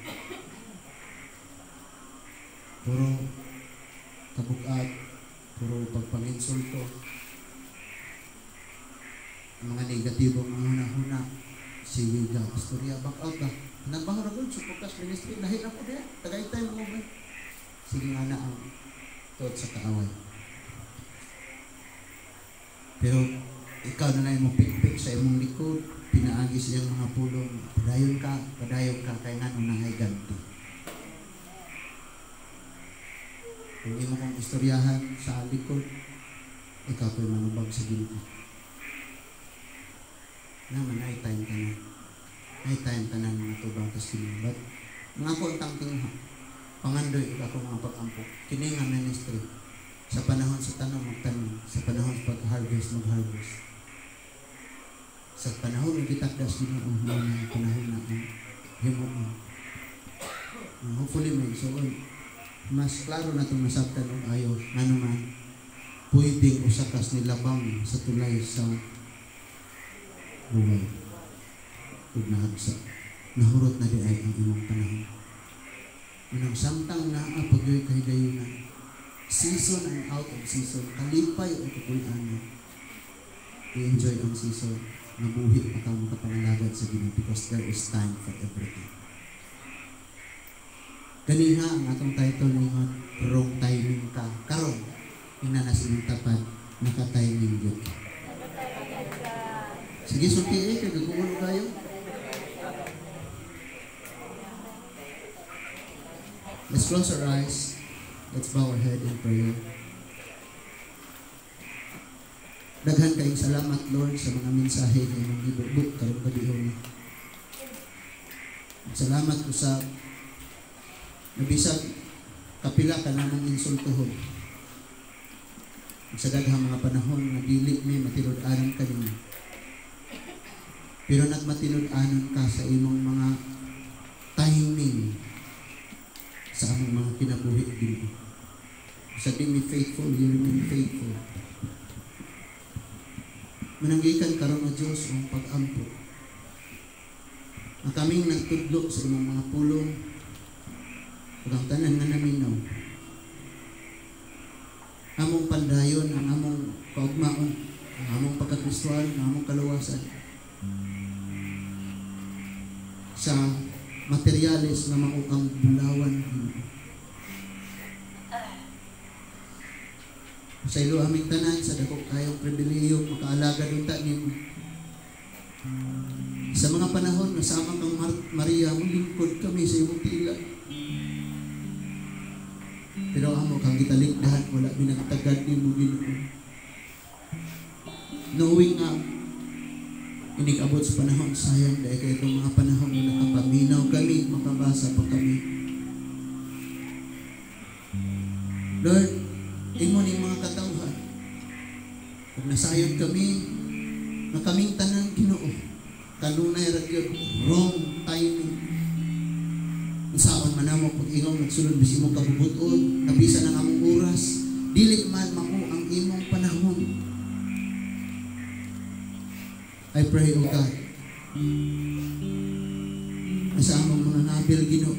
Puro kabugat, puro pagpanginsulto, ang mga negatibong mga huna-huna, sige ka, istorya, back out ba? Nagbaho na gud, support ministry, lahi na po diya, tagaytay mga ba? Sige nga na ang tuot sa kaaway. Pero ikaw na lang mo pikpik sa imong likod, pinaagi siyang mga pulong, padayon ka, kay nga nung nangay ganti. Kung imo kong istoryahan sa likod, ikaw po'y manubag sa Ginoo. Naman, ay time tanan. Ay time tanan mga tubang tas Ginoo. But, mga ko ang tingha, pangandoy ug ako mga pag-ampo. Kini nga ministry, sa panahon sa tanong, magtanong. Sa panahon sa pag-harvest, mag-harvest. Sa panahon ng gitakda sa Ginoo, na panahon na ang himuon. Hopefully, may so mas klaro na itong nasabtan ng ayo nga naman pwedeng usakas nilabang sa tulay sa buhay ug nahagsa. Nahurot na di ay ang imong panahon. Unang samtang naa pagyoy kahigayunan, season and out of season, kalipay o kapuy-anan, i-enjoy ang season, nabuhi pa ka makapangalagad sa Ginoo because there is time for everything. Ganiha ang atong title ningon, wrong timing ka. Karon, ina na sa inyong tapad, naka-timing gyud ka. Sige, sulti eh, kay gagulo kayo. Let's close our eyes. Let's bow our head in prayer. Daghan kayong salamat, Lord, sa mga mensahe na imong gibubuk karong gabi. Salamat usab nabisag kapila ka namong insultuhon. Sa daghang mga panahon nga dili mi matinud-anon kanimo. Pero nagmatinud-anon ka sa imong mga timing sa among mga kinabuhi, Ginoo. Sa di mi faithful, you remain faithful. Mananggikan karon, o Diyos, ang pag-ampo. Ang kaming nagtudlo sa imong mga pulong ug ang tanan nga naminaw. Among pandayon, ang among kaugmaon, ang among pagkakristuhan, ang among kaluwasan sa materyales nga mao ang bulawan, Ginoo. Sa ilo aming tanan sa dako kayong pribilehiyo makaalagad unta nimo. Sa mga panahon nga sama kang Maria, mulingkod kami sa imong tiila. Pero amo kang gitalikdan, wala mi nagtagad nimo, Ginoo. Knowing nga inig-abot sa panahon, sayang dahil kay itong mga panahon na nakapaminaw kami, makabasa pa kami. Lord, imo ning mga katawhan. Kung nasayod kami, nga kaming tanan, Ginoo, kanunay ra gyud wrong timing. Unsaon man namo pag-ingon nagsulod bis imong kabubut-on, nabisa nang among oras, dili man mao ang imong panahon. I pray, O God, na sa among mga ngabil, Ginoo,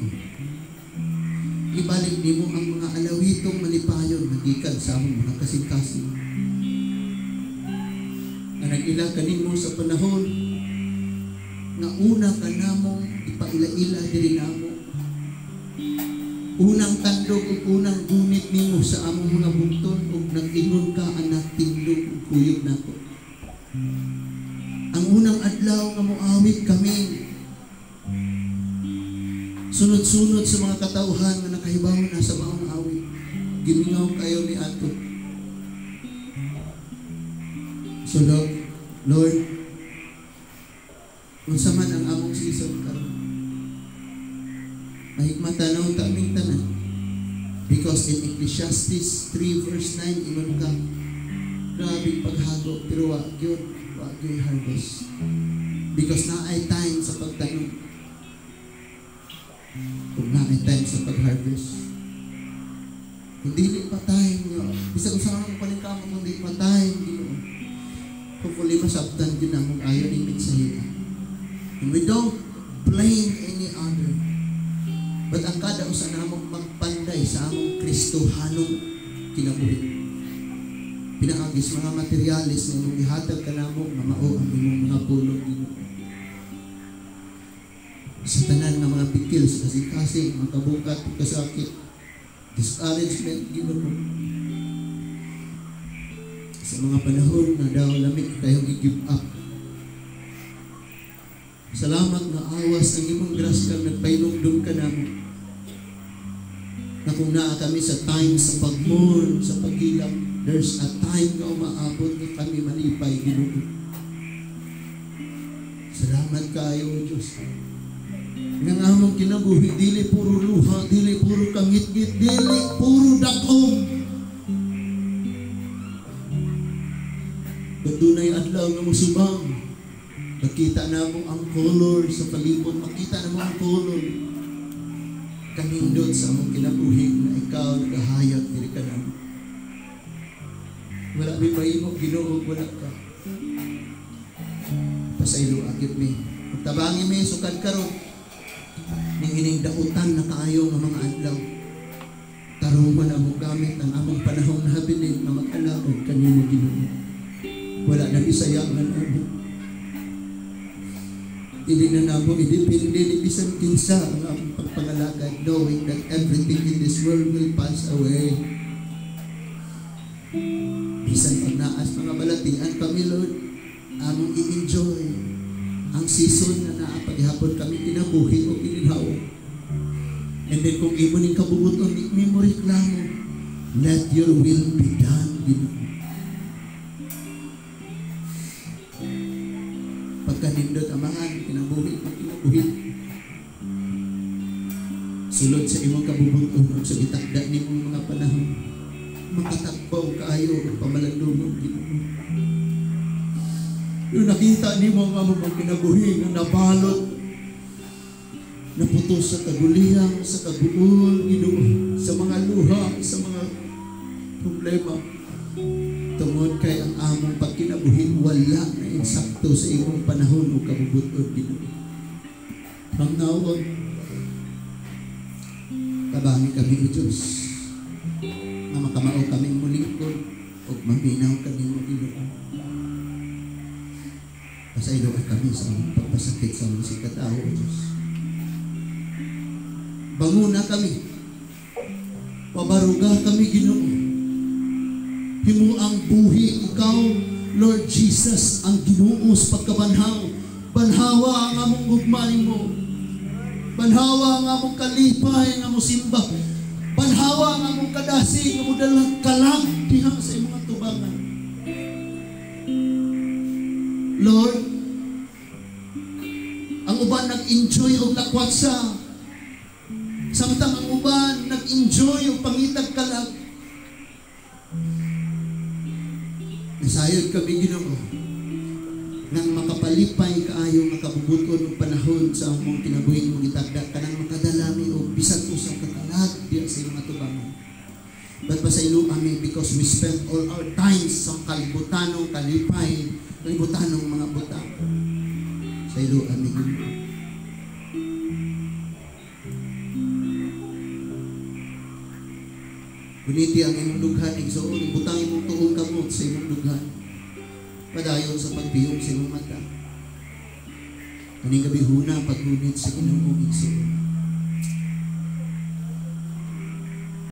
ibalik nimo ang mga alawitong malipayon na gikan sa among mga kasing-kasing. Na nag-ila kanimo sa panahon nga una ka namong ipaila-ila diri namo. Unang tandog ug unang gunit nimo sa among mga bugton ug nag-ingon ka, "Anak, tindog ug kuyog nako." Ang unang adlaw nga moawit kami sunod-sunod sa mga katawhan nga nakahibaw na sa maong awit, gimingaw kayo ni ato. So Lord, Lord, unsa man ang among season karon, mahigmatan na unta aming tanan. Because in Ecclesiastes 3 verse 9, ingon ka, grabe paghago, pero wa gyud harvest. Because naay time sa pagtanom ug naay time sa pag-harvest. Kung dili pa time nga, bisag unsa ang paningkamot, kung dili pa time, Ginoo, hopefully masabtan gyud namong ayo ning mensahe. And we don't blame any other. But ang kada usa namong magpanday sa among Kristohanong kinabuhi. Pinaagi sa mga materyales na imong gihatag kanamo nga mao ang imong mga pulong, Ginoo. Sa tanan nga mga bikil sa kasing-kasing, mga kabukat, kasakit, discouragement, Ginoo. Sa mga panahon nga daw lami kayong i-give up. Salamat nga awas ang imong grasya nagpahinumdum ka namo. Na kung naa kami sa time sa pag-mourn, sa paghilak, there's a time nga umaabot nga kami malipay, Ginoo. Salamat kaayo, O Diyos. Nga ang among kinabuhi, dili puro luha, dili puro kangitngit, dili puro dakom. Kung dunay adlaw nga mosubang, makita na mo ang color sa palibot, makita na mo ang color. Kanindot sa among kinabuhi na ikaw nagahayag diri ka namo. Wala mi mahimo, Ginoo, wala ka. Pasaylo agit mi. Magtabangi mi sukad karon. Ning ining dautan na kaayo nga mga adlaw. Tarungon ang gamit ang among panahong nahabilin nga mag-alagad kanimo, Ginoo. Wala na bisaya nga namo. Dili na namo idepende ni bisan kinsa ang among pagpangalagad, knowing that everything in this world will pass away. Bisan pag naas mga balatian kami, Lord, among i-enjoy ang season nga naa paghapon kami kinabuhi o kininhawa. And then kung imo ning kabubuton, di mi mo reklamo. Let your will be done, Ginoo. Pagkanindot amahan, kinabuhi, kinabuhi. Sulod sa imong kabubuton ug sa gitakda nimong mga panahon, makatagbaw kaayo og pamalandungon, Ginoo. Yung nakita nimo ang among mga kinabuhi nga nabalot, naputos sa kaguliyang, sa kaguol, Ginoo, sa mga luha, sa mga problema. Tungod kay ang among pagkinabuhi wala na insakto sa imong panahon o kabubut-on, Ginoo. From now on, tabangi kami, O Diyos, nga makamao kami mulingkod ug maminaw kanimo, Ginoo. Pasayloa kami sa among pagpasakit sa among singkatao, O Diyos. Banguna kami. Pabaruga kami, Ginoo. Himuang buhi ikaw, Lord Jesus, ang Ginoo sa pagkabanhaw. Banhawa ang among gugma nimo. Banhawa ang among kalipay nga mosimba. Banhawa ang among kadasig nga modala kalag diha sa imong atubangan. Lord, ang uban nag-enjoy og lakwatsa. Samtang ang uban nag-enjoy og pangitag kalag. Nasayod kami, Ginoo, nang makapalipay kaayo nga kabubuton og panahon sa among kinabuhi mong gitagda kanang makadala mi og bisan usa ka kalag diha sa imong atubangan. But pasayloa mi because we spent all our times sa kalibutanong kalipay, kalibutanong mga butang. Pasayloa mi, Ginoo. Guniti ang imong dughan, igsoon, ibutang imong tuong kamot sa imong dughan. Padayon sa pagpiyong sa imong mata. Kaning gabi huna paghunit sa Ginoo, igsoon.